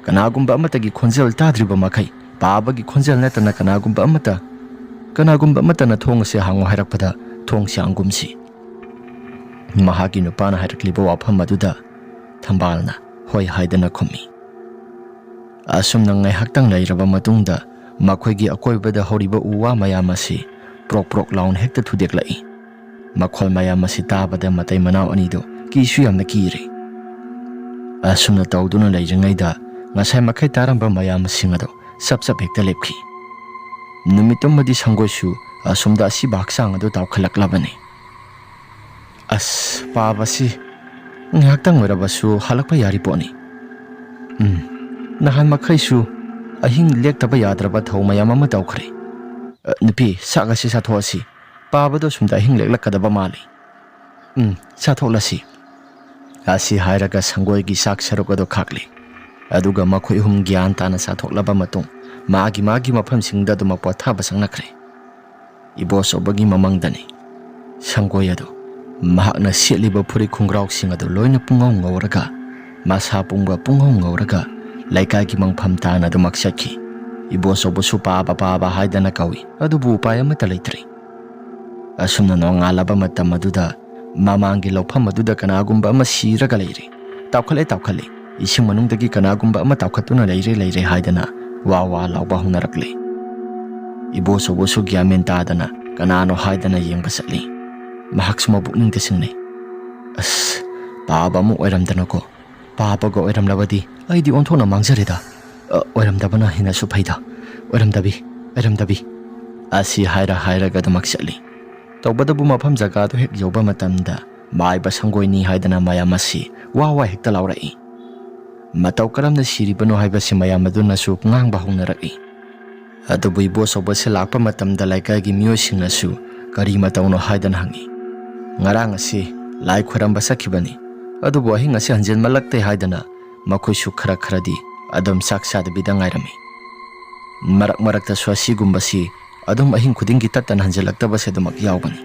ꯀꯅꯥꯒꯨꯝꯕ ꯑꯃꯠꯇꯒꯤ ꯈꯣꯟꯖꯦꯜ ꯇꯥꯗ꯭ꯔꯤꯕ ꯃꯈꯩ ꯄꯥꯕꯒꯤ ꯈꯣꯟꯖꯦꯜ ꯅꯠꯇꯅ ꯀꯅꯥꯒꯨꯝꯕ ꯑꯃꯠꯇ, ꯀꯅꯥꯒꯨꯝꯕ ꯑꯃꯠꯇꯅ ꯊꯣꯡ ꯑꯁꯤ ꯍꯥꯡꯉꯨ ꯍꯥꯏꯔꯛꯄꯗ ꯊꯣꯡꯁꯥꯡꯒꯨꯝꯁꯤ꯫ ꯃꯍꯥꯛꯀꯤ ꯅꯨꯄꯥꯅ ꯍꯥꯏꯔꯛꯂꯤꯕ ꯋꯥꯐꯝ ꯑꯗꯨꯗ ꯊꯝꯕꯥꯜꯅ ꯍꯣꯏ ꯍꯥꯏꯗꯅ ꯈꯨꯝꯃꯤ꯫ ꯑꯁꯨꯝꯅ ꯉꯥꯏꯍꯥꯛꯇꯪ ꯂꯩꯔꯕ ꯃꯇꯨꯡꯗ ꯃꯈꯣꯏꯒꯤ ꯑꯀꯣꯏꯕꯗ ꯍꯧꯔꯤꯕ ꯎ ꯋꯥ ꯃꯌꯥꯝ ꯑꯁꯤ ꯄ꯭ꯔꯣꯛ ꯄ꯭ꯔꯣꯛ ꯂꯥꯎꯅ ꯍꯦꯛꯇ ꯊꯨꯗꯦꯛꯂꯛꯏ꯫ ꯃꯈꯣꯜ ꯃꯌꯥꯝ ꯑꯁꯤ ꯇꯥꯕꯗ ꯃꯇꯩ ꯃꯅꯥꯎ ꯑꯅꯤꯗꯨ ꯀꯤꯁꯨ ꯌꯥꯝꯅ ꯀꯤꯔꯦ꯫ ꯑꯁꯨꯝꯅ ꯇꯧꯗꯨꯅ ꯂꯩꯔꯤꯉꯩꯗ ꯉꯁꯥꯏ ꯃꯈꯩ ꯇꯥꯔꯝꯕ ꯃꯌꯥꯝꯁꯤꯡ ꯑꯗꯨ ꯆꯞ ꯆꯞ ꯍꯦꯛꯇ ꯂꯦꯞꯈꯤ꯫ ꯅꯨꯃꯤꯠꯇꯨꯃꯗꯤ ꯁꯪꯒꯣꯏꯁꯨ ꯑꯁꯣꯝꯗ ꯑꯁꯤꯕ ꯍꯛꯆꯥꯡ ꯑꯗꯨ ꯇꯥꯎꯈꯠꯂꯛꯂꯕꯅꯤ꯫ ꯑꯁ, ꯄꯥꯕꯁꯤ ꯉꯥꯏꯍꯥꯛꯇꯪ ꯑꯣꯏꯔꯕꯁꯨ ꯍꯜꯂꯛꯄ ꯌꯥꯔꯤ ꯄꯣꯠꯅꯤ꯫ ꯎꯝ, ꯅꯍꯥꯟ ꯃꯈꯩꯁꯨ ꯑꯍꯤꯡ ꯂꯦꯛꯇꯕ ꯌꯥꯗ꯭ꯔꯕ ꯊꯧ ꯃꯌꯥꯝ ꯑꯃ ꯇꯧꯈ꯭ꯔꯦ꯫ ꯑ, ꯅꯨꯄꯤ, ꯆꯥꯛ ꯑꯁꯤ ꯆꯥꯊꯣꯛꯑꯁꯤ꯫ ꯄꯥꯕꯗꯣ ꯁꯣꯝꯗ ꯑꯍꯤꯡ ꯂꯦꯛꯂꯛꯀꯗꯕ ꯃꯥꯜꯂꯤ꯫ ꯎꯝ, ꯆꯥꯊꯣꯛꯂꯁꯤ꯫ ꯑꯁꯤ ꯍꯥꯏꯔꯒ ꯁꯪꯒꯣꯏꯒꯤ ꯆꯥꯛ ꯁꯔꯨꯛ ꯑꯗꯨ ꯈꯥꯛꯂꯤ꯫ ꯑꯗꯨꯒ ꯃꯈꯣꯏ ꯑꯍꯨꯝ ꯒ꯭ꯌꯥꯟ ꯇꯥꯅ ꯆꯥꯊꯣꯛꯂꯕ ꯃꯇꯨꯡ ꯃꯥꯒꯤ ꯃꯥꯒꯤ ꯃꯐꯝꯁꯤꯡꯗ ꯑꯗꯨꯃꯛ ꯄꯣꯊꯥꯕ ꯆꯪꯅꯈ꯭ꯔꯦ꯫ ꯏꯕꯣꯆꯧꯕꯒꯤ ꯃꯃꯪꯗꯅꯤ꯫ ꯁꯪꯒꯣꯏ ꯑꯗꯨ ꯃꯍꯥꯛꯅ ꯁꯦꯠꯂꯤꯕ ꯐꯨꯔꯤꯠ ꯈꯣꯡꯒ꯭ꯔꯥꯎꯁꯤꯡ ꯑꯗꯨ ꯂꯣꯏꯅ ꯄꯨꯡꯉꯧ ꯉꯧꯔꯒ, ꯃꯁꯥ ꯄꯨꯝꯕ ꯄꯨꯡꯉꯧ ꯉꯧꯔꯒ ꯂꯩꯀꯥꯏꯒꯤ ꯃꯪꯐꯝ ꯇꯥꯅ ꯑꯗꯨꯃꯛ ꯆꯠꯈꯤ꯫ ꯏꯕꯣꯆꯧꯕꯁꯨ ꯄꯥꯕ ꯄꯥꯕ ꯍꯥꯏꯗꯅ ꯀꯧꯏ, ꯑꯗꯨꯕꯨ ꯎꯄꯥꯏ ꯑꯃꯠꯇ ꯂꯩꯇ꯭ꯔꯦ꯫ ꯑꯁꯨꯝꯅ ꯅꯣꯡꯉꯥꯜꯂꯕ ꯃꯇꯝ ꯑꯗꯨꯗ ꯃꯃꯥꯡꯒꯤ ꯂꯧꯐꯝ ꯑꯗꯨꯗ ꯀꯅꯥꯒꯨꯝꯕ ꯑꯃ ꯁꯤꯔꯒ ꯂꯩꯔꯦ꯫ "ꯇꯥꯎꯈꯠꯂꯦ, ꯇꯥꯎꯈꯠꯂꯦ, ꯏꯁꯤꯡ ꯃꯅꯨꯡꯗꯒꯤ ꯀꯅꯥꯒꯨꯝꯕ ꯑꯃ ꯇꯥꯎꯈꯠꯇꯨꯅ ꯂꯩꯔꯦ, ꯂꯩꯔꯦ" ꯍꯥꯏꯗꯅ ꯋꯥ ꯋꯥ ꯂꯥꯎꯕ ꯍꯧꯅꯔꯛꯂꯦ꯫ ꯏꯕꯣꯆꯧꯕꯁꯨ ꯒ꯭ꯌꯥꯟ ꯃꯦꯟ ꯇꯥꯗꯅ ꯀꯅꯥꯅꯣ ꯍꯥꯏꯗꯅ ꯌꯦꯡꯕ ꯆꯠꯂꯤ꯫ ꯃꯍꯥꯛꯁꯨ ꯃꯕꯨꯛꯅꯤꯡꯗ ꯆꯤꯡꯅꯩ꯫ "ꯑꯁ, ꯄꯥꯕ ꯑꯃ ꯑꯣꯏꯔꯝꯗꯅꯀꯣ꯫ ꯄꯥꯕꯒ ꯑꯣꯏꯔꯝꯂꯕꯗꯤ ꯑꯩꯗꯤ ꯑꯣꯟꯊꯣꯛꯅ ꯃꯥꯡꯖꯔꯦꯗ꯫ ꯑ, ꯑꯣꯏꯔꯝꯗꯕꯅ ꯍꯦꯟꯅꯁꯨ ꯐꯩꯗ꯫ ꯑꯣꯏꯔꯝꯗꯕꯤ, ꯑꯣꯏꯔꯝꯗꯕꯤ" ꯑꯁꯤ ꯍꯥꯏꯔ ꯍꯥꯏꯔꯒ ꯑꯗꯨꯃꯛ ꯆꯠꯂꯤ꯫ ꯇꯧꯕꯇꯕꯨ ꯃꯐꯝ ꯖꯒꯥꯗꯨ ꯍꯦꯛ ꯌꯧꯕ ꯃꯇꯝꯗ ꯃꯥꯏꯕ ꯁꯪꯒꯣꯏꯅꯤ ꯍꯥꯏꯗꯅ ꯃꯌꯥꯝ ꯑꯁꯤ ꯋꯥ ꯋꯥ ꯍꯦꯛꯇ ꯂꯥꯎꯔꯛꯏ꯫ ꯃꯇꯧ ꯀꯔꯝꯅ ꯁꯤꯔꯤꯕꯅꯣ ꯍꯥꯏꯕꯁꯤ ꯃꯌꯥꯝ ꯑꯗꯨꯅꯁꯨ ꯉꯥꯡꯕ ꯍꯧꯅꯔꯛꯏ꯫ ꯑꯗꯨꯕꯨ ꯏꯕꯣꯆꯧꯕꯁꯤ ꯂꯥꯛꯄ ꯃꯇꯝꯗ ꯂꯩꯀꯥꯏꯒꯤ ꯃꯤꯑꯣꯏꯁꯤꯡꯅꯁꯨ ꯀꯔꯤ ꯃꯇꯧꯅꯣ ꯍꯥꯏꯗꯅ ꯍꯪꯉꯤ꯫ "ꯉꯔꯥꯡ ꯑꯁꯤ ꯂꯥꯏ ꯈꯣꯏꯔꯝꯕ ꯆꯠꯈꯤꯕꯅꯤ, ꯑꯗꯨꯕꯨ ꯑꯍꯤꯡ ꯑꯁꯤ ꯍꯟꯖꯤꯟꯃꯜꯂꯛꯇꯦ" ꯍꯥꯏꯗꯅ ꯃꯈꯣꯏꯁꯨ ꯈꯔ ꯈꯔꯗꯤ ꯑꯗꯨꯝ ꯆꯥꯛ ꯆꯥꯗꯕꯤꯗ ꯉꯥꯏꯔꯝꯃꯤ꯫ ꯃꯔꯛ ꯃꯔꯛꯇꯁꯨ ꯑꯁꯤꯒꯨꯝꯕꯁꯤ ꯑꯗꯨꯝ ꯑꯍꯤꯡ ꯈꯨꯗꯤꯡꯒꯤ ꯇꯠꯇꯅ ꯍꯟꯖꯤꯜꯂꯛꯇꯕꯁꯦ ꯑꯗꯨꯃꯛ ꯌꯥꯎꯕꯅꯤ꯫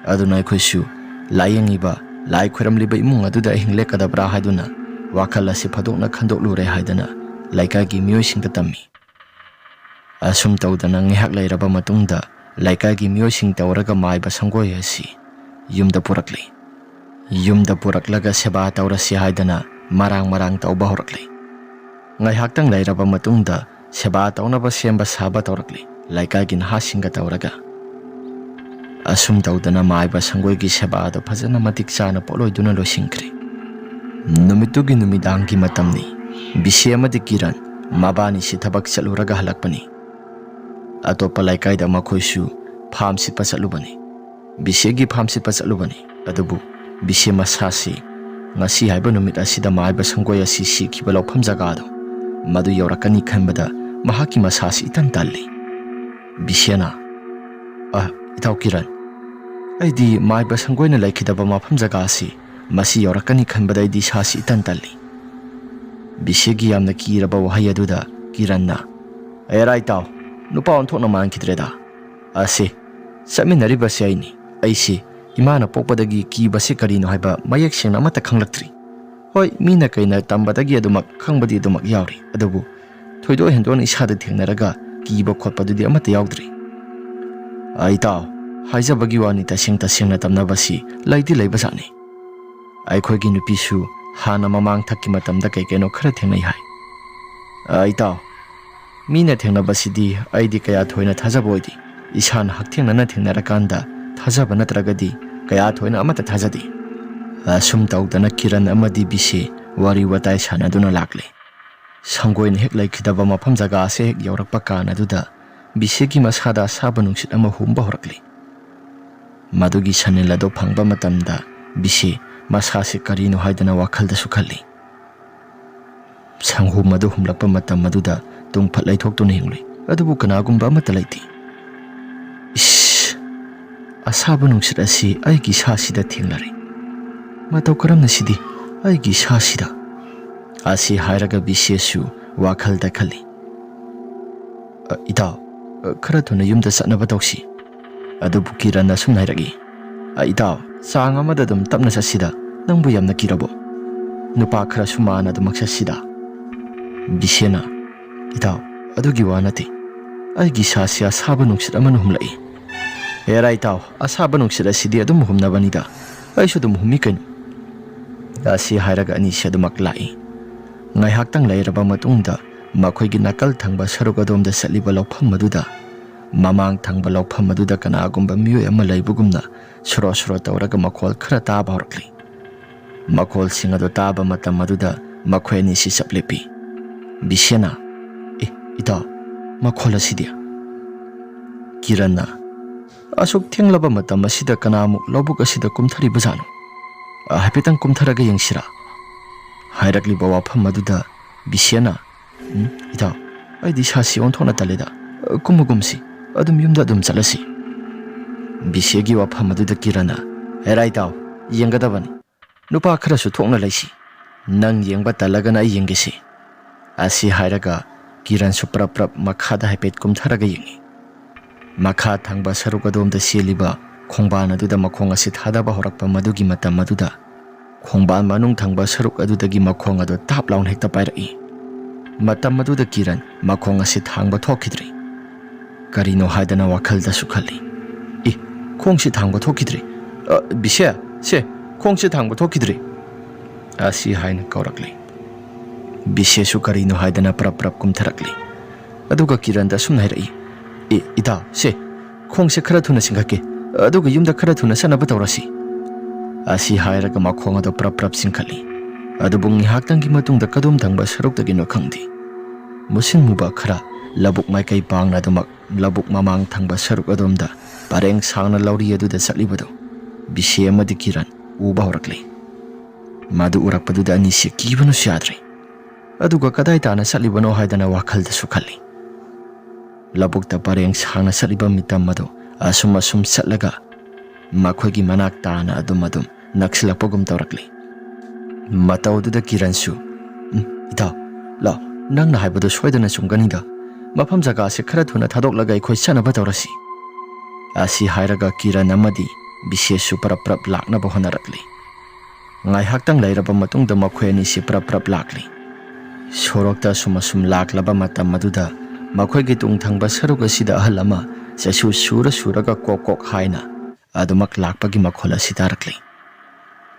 ꯑꯗꯨꯅ ꯑꯩꯈꯣꯏꯁꯨ ꯂꯥꯏꯌꯦꯡꯉꯤꯕ, ꯂꯥꯏ ꯈꯣꯏꯔꯝꯂꯤꯕ ꯏꯃꯨꯡ ꯑꯗꯨꯗ ꯑꯍꯤꯡ ꯂꯦꯛꯀꯗꯕ꯭ꯔꯥ ꯍꯥꯏꯗꯨꯅ ꯋꯥꯈꯜ ꯑꯁꯤ ꯐꯥꯗꯣꯛꯅ ꯈꯟꯗꯣꯛꯂꯨꯔꯦ ꯍꯥꯏꯗꯅ ꯂꯩꯀꯥꯏꯒꯤ ꯃꯤꯑꯣꯏꯁꯤꯡꯗ ꯇꯝꯃꯤ꯫ ꯑꯁꯨꯝ ꯇꯧꯗꯅ ꯉꯥꯏꯍꯥꯛ ꯂꯩꯔꯕ ꯃꯇꯨꯡꯗ ꯂꯩꯀꯥꯏꯒꯤ ꯃꯤꯑꯣꯏꯁꯤꯡ ꯇꯧꯔꯒ ꯃꯥꯏꯕ ꯁꯪꯒꯣꯏ ꯑꯁꯤ ꯌꯨꯝꯗ ꯄꯨꯔꯛꯂꯤ꯫ ꯌꯨꯝꯗ ꯄꯨꯔꯛꯂꯒ ꯁꯦꯕꯥ ꯇꯧꯔꯁꯤ ꯍꯥꯏꯗꯅ ꯃꯔꯥꯡ ꯃꯔꯥꯡ ꯇꯧꯕ ꯍꯧꯔꯛꯂꯤ꯫ ꯉꯥꯏꯍꯥꯛꯇꯪ ꯂꯩꯔꯕ ꯃꯇꯨꯡꯗ ꯁꯦꯕꯥ ꯇꯧꯅꯕ ꯁꯦꯝꯕ ꯁꯥꯕ ꯇꯧꯔꯛꯂꯤ, ꯂꯩꯀꯥꯏꯒꯤ ꯅꯍꯥꯁꯤꯡꯒ ꯇꯧꯔꯒ꯫ ꯑꯁꯨꯝ ꯇꯧꯗꯅ ꯃꯥꯏꯕ ꯁꯪꯒꯣꯏꯒꯤ ꯁꯦꯕꯥ ꯑꯗꯨ ꯐꯖꯅ ꯃꯇꯤꯛ ꯆꯥꯅ ꯄꯣꯠꯂꯣꯏꯗꯨꯅ ꯂꯣꯏꯁꯤꯟꯈ꯭ꯔꯦ꯫ ꯅꯨꯃꯤꯠꯇꯨꯒꯤ ꯅꯨꯃꯤꯗꯥꯡꯒꯤ ꯃꯇꯝꯅꯤ꯫ ꯕꯤꯁꯦ ꯑꯃꯗꯤ ꯀꯤꯔꯟ ꯃꯕꯥꯅꯤꯁꯤ ꯊꯕꯛ ꯆꯠꯂꯨꯔꯒ ꯍꯜꯂꯛꯄꯅꯤ꯫ ꯑꯇꯣꯞꯄ ꯂꯩꯀꯥꯏꯗ ꯃꯈꯣꯏꯁꯨ ꯐꯥꯝ ꯁꯤꯠꯄ ꯆꯠꯂꯨꯕꯅꯤ꯫ ꯕꯤꯁꯦꯒꯤ ꯐꯥꯝ ꯁꯤꯠꯄ ꯆꯠꯂꯨꯕꯅꯤ꯫ ꯑꯗꯨꯕꯨ ꯕꯤꯁꯦ ꯃꯁꯥꯁꯤ ꯉꯁꯤ ꯍꯥꯏꯕ ꯅꯨꯃꯤꯠ ꯑꯁꯤꯗ ꯃꯥꯏꯕ ꯁꯪꯒꯣꯏ ꯑꯁꯤ ꯁꯤꯈꯤꯕ ꯂꯧꯐꯝ ꯖꯒꯥꯗꯣ ꯃꯗꯨ ꯌꯧꯔꯛꯀꯅꯤ ꯈꯟꯕꯗ ꯃꯍꯥꯛꯀꯤ ꯃꯁꯥꯁꯤ ꯏꯇꯟ ꯇꯜꯂꯤ꯫ ꯕꯤꯁꯦꯅ, "ꯑ, ꯏꯇꯥꯎ ꯀꯤꯔꯟ, ꯑꯩꯗꯤ ꯃꯥꯏꯕ ꯁꯪꯒꯣꯏꯅ ꯂꯩꯈꯤꯗꯕ ꯃꯐꯝ ꯖꯒꯥ ꯑꯁꯤ ꯃꯁꯤ ꯌꯧꯔꯛꯀꯅꯤ ꯈꯟꯕꯗ ꯑꯩꯗꯤ ꯏꯁꯥꯁꯤ ꯏꯇꯟ ꯇꯜꯂꯤ꯫" ꯕꯤꯁꯦꯒꯤ ꯌꯥꯝꯅ ꯀꯤꯔꯕ ꯋꯥꯍꯩ ꯑꯗꯨꯗ ꯀꯤꯔꯟꯅ, "ꯑꯦꯔꯥ ꯏꯇꯥꯎ, ꯅꯨꯄꯥ ꯑꯣꯟꯊꯣꯛꯅ ꯃꯥꯟꯈꯤꯗ꯭ꯔꯦꯗ꯫ ꯑꯁꯤ ꯆꯠꯃꯤꯟꯅꯔꯤꯕꯁꯦ ꯑꯩꯅꯤ꯫ ꯑꯩꯁꯤ ꯏꯃꯥꯅ ꯄꯣꯛꯄꯗꯒꯤ ꯀꯤꯕꯁꯤ ꯀꯔꯤꯅꯣ ꯍꯥꯏꯕ ꯃꯌꯦꯛ ꯁꯦꯡꯅ ꯑꯃꯠꯇ ꯈꯪꯂꯛꯇ꯭ꯔꯤ꯫ ꯍꯣꯏ, ꯃꯤꯅ ꯀꯩꯅ ꯇꯝꯕꯗꯒꯤ ꯑꯗꯨꯃꯛ ꯈꯪꯕꯗꯤ ꯑꯗꯨꯃꯛ ꯌꯥꯎꯔꯤ, ꯑꯗꯨꯕꯨ ꯊꯣꯏꯗꯣꯛ ꯍꯦꯟꯗꯣꯛꯅ ꯏꯁꯥꯗ ꯊꯦꯡꯅꯔꯒ ꯀꯤꯕ ꯈꯣꯠꯄꯗꯨꯗꯤ ꯑꯃꯠꯇ ꯌꯥꯎꯗ꯭ꯔꯤ꯫" "ꯑ, ꯏꯇꯥꯎ, ꯍꯥꯏꯖꯕꯒꯤ ꯋꯥꯅꯤ, ꯇꯁꯦꯡ ꯇꯁꯦꯡꯅ ꯇꯝꯅꯕꯁꯤ ꯂꯩꯗꯤ ꯂꯩꯕꯖꯥꯠꯅꯤ꯫ ꯑꯩꯈꯣꯏꯒꯤ ꯅꯨꯄꯤꯁꯨ ꯍꯥꯟꯅ ꯃꯃꯥꯡ ꯊꯛꯀꯤ ꯃꯇꯝꯗ ꯀꯩ ꯀꯩꯅꯣ ꯈꯔ ꯊꯦꯡꯅꯩ ꯍꯥꯏ꯫" "ꯑ, ꯏꯇꯥꯎ, ꯃꯤꯅ ꯊꯦꯡꯅꯕꯁꯤꯗꯤ ꯑꯩꯗꯤ ꯀꯌꯥ ꯊꯣꯏꯅ ꯊꯥꯖꯕ ꯑꯣꯏꯗꯦ꯫ ꯏꯁꯥꯅ ꯍꯛꯊꯦꯡꯅꯅ ꯊꯦꯡꯅꯔꯀꯥꯟꯗ ꯊꯥꯖꯕ ꯅꯠꯇ꯭ꯔꯒꯗꯤ ꯀꯌꯥ ꯊꯣꯏꯅ ꯑꯃꯠꯇ ꯊꯥꯖꯗꯦ꯫" ꯑꯁꯨꯝ ꯇꯧꯗꯅ ꯀꯤꯔꯟ ꯑꯃꯗꯤ ꯕꯤꯁꯦ ꯋꯥꯔꯤ ꯋꯥꯇꯥꯏ ꯁꯥꯟꯅꯗꯨꯅ ꯂꯥꯛꯂꯦ꯫ ꯁꯪꯒꯣꯏꯅ ꯍꯦꯛ ꯂꯩꯈꯤꯗꯕ ꯃꯐꯝ ꯖꯒꯥ ꯑꯁꯤ ꯍꯦꯛ ꯌꯧꯔꯛꯄ ꯀꯥꯟ ꯑꯗꯨꯗ ꯕꯤꯁꯦꯒꯤ ꯃꯁꯥꯗ ꯑꯁꯥꯕ ꯅꯨꯡꯁꯤꯠ ꯑꯃ ꯍꯨꯝꯕ ꯍꯧꯔꯛꯂꯤ꯫ ꯃꯗꯨꯒꯤ ꯁꯟꯅꯤꯜ ꯑꯗꯨ ꯐꯪꯕ ꯃꯇꯝꯗ ꯕꯤꯁꯦ ꯃꯁꯥꯁꯤ ꯀꯔꯤꯅꯣ ꯍꯥꯏꯗꯅ ꯋꯥꯈꯜꯗꯁꯨ ꯈꯜꯂꯤ꯫ ꯁꯪꯒꯣꯝ ꯑꯗꯨ ꯍꯨꯝꯂꯛꯄ ꯃꯇꯝ ꯑꯗꯨꯗ ꯇꯨꯡꯐꯠ ꯂꯩꯊꯣꯛꯇꯨꯅ ꯌꯦꯡꯂꯨꯏ, ꯑꯗꯨꯕꯨ ꯀꯅꯥꯒꯨꯝꯕ ꯑꯃꯠꯇ ꯂꯩꯇꯦ꯫ "ꯏꯁ! ꯑꯁꯥꯕ ꯅꯨꯡꯁꯤꯠ ꯑꯁꯤ ꯑꯩꯒꯤ ꯏꯁꯥꯁꯤꯗ ꯊꯦꯡꯅꯔꯦ꯫ ꯃꯇꯧ ꯀꯔꯝꯅ ꯁꯤꯗꯤ ꯑꯩꯒꯤ ꯏꯁꯥꯁꯤꯗ?" ꯑꯁꯤ ꯍꯥꯏꯔꯒ ꯕꯤꯁꯦꯁꯨ ꯋꯥꯈꯜꯗ ꯈꯜꯂꯤ꯫ "ꯑ, ꯏꯇꯥꯎ, ꯑ, ꯈꯔ ꯊꯨꯅ ꯌꯨꯝꯗ ꯆꯠꯅꯕ ꯇꯧꯁꯤ꯫" ꯑꯗꯨꯕꯨ ꯀꯤꯔꯟꯅ ꯑꯁꯨꯝꯅ ꯍꯥꯏꯔꯛꯏ, "ꯑ, ꯏꯇꯥꯎ, ꯆꯥꯡ ꯑꯃꯗ ꯑꯗꯨꯝ ꯇꯞꯅ ꯆꯠꯁꯤꯗ, ꯅꯪꯕꯨ ꯌꯥꯝꯅ ꯀꯤꯔꯕꯣ? ꯅꯨꯄꯥ ꯈꯔꯁꯨ ꯃꯥꯅ ꯑꯗꯨꯃꯛ ꯆꯠꯁꯤꯗ꯫" ꯕꯤꯁꯦꯅ, "ꯏꯇꯥꯎ, ꯑꯗꯨꯒꯤ ꯋꯥ ꯅꯠꯇꯦ꯫ ꯑꯩꯒꯤ ꯏꯁꯥꯁꯤ ꯑꯁꯥꯕ ꯅꯨꯡꯁꯤꯠ ꯑꯃꯅ ꯍꯨꯝꯂꯛꯏ꯫ "ꯍꯦꯔꯥ ꯏꯇꯥꯎ, ꯑꯁꯥꯕ ꯅꯨꯡꯁꯤꯠ ꯑꯁꯤꯗꯤ ꯑꯗꯨꯝ ꯍꯨꯝꯅꯕꯅꯤꯗ, ꯑꯩꯁꯨ ꯑꯗꯨꯝ ꯍꯨꯝꯃꯤ ꯀꯩꯅꯣ?" ꯑꯁꯤ ꯍꯥꯏꯔꯒ ꯑꯅꯤꯁꯤ ꯑꯗꯨꯃꯛ ꯂꯥꯛꯏ꯫ ꯉꯥꯏꯍꯥꯛꯇꯪ ꯂꯩꯔꯕ ꯃꯇꯨꯡꯗ ꯃꯈꯣꯏꯒꯤ ꯅꯥꯀꯜ ꯊꯪꯕ ꯁꯔꯨꯛ ꯑꯗꯣꯝꯗ ꯆꯠꯂꯤꯕ ꯂꯧꯐꯝ ꯑꯗꯨꯗ, ꯃꯃꯥꯡ ꯊꯪꯕ ꯂꯧꯐꯝ ꯑꯗꯨꯗ ꯀꯅꯥꯒꯨꯝꯕ ꯃꯤꯑꯣꯏ ꯑꯃ ꯂꯩꯕꯒꯨꯝꯅ ꯁꯣꯔꯣ ꯁꯣꯔꯣ ꯇꯧꯔꯒ ꯃꯈꯣꯜ ꯈꯔ ꯇꯥꯕ ꯍꯧꯔꯛꯂꯤ꯫ ꯃꯈꯣꯜꯁꯤꯡ ꯑꯗꯨ ꯇꯥꯕ ꯃꯇꯝ ꯑꯗꯨꯗ ꯃꯈꯣꯏ ꯑꯅꯤꯁꯤ ꯆꯞ ꯂꯦꯞꯄꯤ꯫ ꯕꯤꯁꯦꯅ, "ꯑꯦ, ꯏꯇꯥꯎ, ꯃꯈꯣꯜ ꯑꯁꯤꯗꯤ?" ꯀꯤꯔꯟꯅ, "ꯑꯁꯨꯛ ꯊꯦꯡꯂꯕ ꯃꯇꯝ ꯑꯁꯤꯗ ꯀꯅꯥꯃꯨꯛ ꯂꯧꯕꯨꯛ ꯑꯁꯤꯗ ꯀꯨꯝꯊꯔꯤꯕꯖꯥꯠꯅꯣ? ꯑ, ꯍꯥꯏꯐꯦꯠꯇꯪ ꯀꯨꯝꯊꯔꯒ ꯌꯦꯡꯁꯤꯔꯥ?" ꯍꯥꯏꯔꯛꯂꯤꯕ ꯋꯥꯐꯝ ꯑꯗꯨꯗ ꯕꯤꯁꯦꯅ, "ꯎꯝ, ꯏꯇꯥꯎ, ꯑꯩꯗꯤ ꯏꯁꯥꯁꯤ ꯑꯣꯟꯊꯣꯛꯅ ꯇꯜꯂꯦꯗ꯫ ꯀꯨꯝꯃꯨ ꯀꯨꯝꯁꯤ, ꯑꯗꯨꯝ ꯌꯨꯝꯗ ꯑꯗꯨꯝ ꯆꯠꯂꯁꯤ꯫" ꯕꯤꯁꯦꯒꯤ ꯋꯥꯐꯝ ꯑꯗꯨꯗ ꯀꯤꯔꯟꯅ, "ꯍꯦꯔꯥ ꯏꯇꯥꯎ, ꯌꯦꯡꯒꯗꯕꯅꯤ꯫ ꯅꯨꯄꯥ ꯈꯔꯁꯨ ꯊꯣꯛꯅ ꯂꯩꯁꯤ꯫ ꯅꯪ ꯌꯦꯡꯕ ꯇꯜꯂꯒꯅ ꯑꯩ ꯌꯦꯡꯒꯦꯁꯤ꯫" ꯑꯁꯤ ꯍꯥꯏꯔꯒ ꯀꯤꯔꯟꯁꯨ ꯄ꯭ꯔꯞ ꯄ꯭ꯔꯞ ꯃꯈꯥꯗ ꯍꯥꯏꯐꯦꯠ ꯀꯨꯝꯊꯔꯒ ꯌꯦꯡꯉꯤ꯫ ꯃꯈꯥ ꯊꯪꯕ ꯁꯔꯨꯛ ꯑꯗꯣꯝꯗ ꯆꯦꯜꯂꯤꯕ ꯈꯣꯡꯕꯥꯟ ꯑꯗꯨꯗ ꯃꯈꯣꯡ ꯑꯁꯤ ꯊꯥꯗꯕ ꯍꯧꯔꯛꯄ ꯃꯗꯨꯒꯤ ꯃꯇꯝ ꯑꯗꯨꯗ ꯈꯣꯡꯕꯥꯟ ꯃꯅꯨꯡ ꯊꯪꯕ ꯁꯔꯨꯛ ꯑꯗꯨꯗꯒꯤ ꯃꯈꯣꯡ ꯑꯗꯨ ꯇꯥꯞ ꯂꯥꯎꯅ ꯍꯦꯛꯇ ꯄꯥꯏꯔꯛꯏ꯫ ꯃꯇꯝ ꯑꯗꯨꯗ ꯀꯤꯔꯟ ꯃꯈꯣꯡ ꯑꯁꯤ ꯊꯥꯡꯕ ꯊꯣꯛꯈꯤꯗ꯭ꯔꯤ꯫ ꯀꯔꯤꯅꯣ ꯍꯥꯏꯗꯅ ꯋꯥꯈꯜꯗꯁꯨ ꯈꯜꯂꯤ꯫ "ꯑꯦ, ꯈꯣꯡꯁꯤ ꯊꯥꯡꯕ ꯊꯣꯛꯈꯤꯗ꯭ꯔꯤ꯫ ꯑ, ꯕꯤꯁꯦ, ꯁꯦ, ꯈꯣꯡꯁꯤ ꯊꯥꯡꯕ ꯊꯣꯛꯈꯤꯗ꯭ꯔꯤ꯫" ꯑꯁꯤ ꯍꯥꯏꯅ ꯀꯧꯔꯛꯂꯤ꯫ ꯕꯤꯁꯦꯁꯨ ꯀꯔꯤꯅꯣ ꯍꯥꯏꯗꯅ ꯄ꯭ꯔꯞ ꯄ꯭ꯔꯞ ꯀꯨꯝꯊꯔꯛꯂꯤ꯫ ꯑꯗꯨꯒ ꯀꯤꯔꯟꯗ ꯑꯁꯨꯝꯅ ꯍꯥꯏꯔꯛꯏ, "ꯑꯦ, ꯏꯇꯥꯎ, ꯁꯦ, ꯈꯣꯡꯁꯦ ꯈꯔ ꯊꯨꯅ ꯆꯤꯡꯈꯠꯀꯦ, ꯑꯗꯨꯒ ꯌꯨꯝꯗ ꯈꯔ ꯊꯨꯅ ꯆꯠꯅꯕ ꯇꯧꯔꯁꯤ꯫" ꯑꯁꯤ ꯍꯥꯏꯔꯒ ꯃꯈꯣꯡ ꯑꯗꯨ ꯄ꯭ꯔꯞ ꯄ꯭ꯔꯞ ꯆꯤꯡꯈꯠꯂꯤ꯫ ꯑꯗꯨꯕꯨ ꯉꯥꯏꯍꯥꯛꯇꯪꯒꯤ ꯃꯇꯨꯡꯗ ꯀꯗꯣꯝ ꯊꯪꯕ ꯁꯔꯨꯛꯇꯒꯤꯅꯣ ꯈꯪꯗꯦ, ꯃꯨꯁꯤꯟ ꯃꯨꯕ ꯈꯔ ꯂꯧꯕꯨꯛ ꯃꯥꯏꯀꯩ ꯄꯥꯡꯅ ꯑꯗꯨꯃꯛ ꯂꯧꯕꯨꯛ ꯃꯃꯥꯡ ꯊꯪꯕ ꯁꯔꯨꯛ ꯑꯗꯣꯝꯗ ꯄꯔꯦꯡ ꯁꯥꯡꯅ ꯂꯧꯔꯤ ꯑꯗꯨꯗ ꯆꯠꯂꯤꯕꯗꯨ ꯕꯤꯁꯦ ꯑꯃꯗꯤ ꯀꯤꯔꯟ ꯎꯕ ꯍꯧꯔꯛꯂꯤ꯫ ꯃꯗꯨ ꯎꯔꯛꯄꯗꯨꯗ ꯑꯅꯤꯁꯤ ꯀꯤꯕꯅꯁꯨ ꯌꯥꯗ꯭ꯔꯦ꯫ ꯑꯗꯨꯒ ꯀꯗꯥꯏ ꯇꯥꯅ ꯆꯠꯂꯤꯕꯅꯣ ꯍꯥꯏꯗꯅ ꯋꯥꯈꯜꯗꯁꯨ ꯈꯜꯂꯤ꯫ ꯂꯧꯕꯨꯛꯇ ꯄꯔꯦꯡ ꯁꯥꯡꯅ ꯆꯠꯂꯤꯕ ꯃꯤꯇꯝ ꯑꯗꯨ ꯑꯁꯨꯝ ꯑꯁꯨꯝ ꯆꯠꯂꯒ ꯃꯈꯣꯏꯒꯤ ꯃꯅꯥꯛ ꯇꯥꯅ ꯑꯗꯨꯝ ꯑꯗꯨꯝ ꯅꯛꯁꯤꯜꯂꯛꯄꯒꯨꯝ ꯇꯧꯔꯛꯂꯤ꯫ ꯃꯇꯧꯗꯨꯗ ꯀꯤꯔꯟꯁꯨ, "ꯎꯝ, ꯏꯇꯥꯎ, ꯂꯥꯛꯑꯣ, ꯅꯪꯅ ꯍꯥꯏꯕꯗꯨ ꯁꯣꯏꯗꯅ ꯆꯨꯝꯒꯅꯤꯗ꯫ ꯃꯐꯝ ꯖꯒꯥꯁꯦ ꯈꯔ ꯊꯨꯅ ꯊꯥꯗꯣꯛꯂꯒ ꯑꯩꯈꯣꯏ ꯆꯠꯅꯕ ꯇꯧꯔꯁꯤ꯫" ꯑꯁꯤ ꯍꯥꯏꯔꯒ ꯀꯤꯔꯟ ꯑꯃꯗꯤ ꯕꯤꯁꯦꯁꯁꯨ ꯄ꯭ꯔꯞ ꯄ꯭ꯔꯞ ꯂꯥꯛꯅꯕ ꯍꯣꯠꯅꯔꯛꯂꯤ꯫ ꯉꯥꯏꯍꯥꯛꯇꯪ ꯂꯩꯔꯕ ꯃꯇꯨꯡꯗ ꯃꯈꯣꯏ ꯑꯅꯤꯁꯤ ꯄ꯭ꯔꯞ ꯄ꯭ꯔꯞ ꯂꯥꯛꯂꯤ꯫ ꯁꯣꯔꯣꯛꯇ ꯑꯁꯨꯝ ꯑꯁꯨꯝ ꯂꯥꯛꯂꯕ ꯃꯇꯝ ꯑꯗꯨꯗ ꯃꯈꯣꯏꯒꯤ ꯇꯨꯡ ꯊꯪꯕ ꯁꯔꯨꯛ ꯑꯁꯤꯗ ꯑꯍꯜ ꯑꯃ ꯆꯩꯁꯨ ꯁꯨꯔ ꯁꯨꯔꯒ ꯀꯣꯛ ꯀꯣꯛ ꯍꯥꯏꯅ ꯑꯗꯨꯃꯛ ꯂꯥꯛꯄꯒꯤ ꯃꯈꯣꯜ ꯑꯁꯤ ꯇꯥꯔꯛꯂꯤ꯫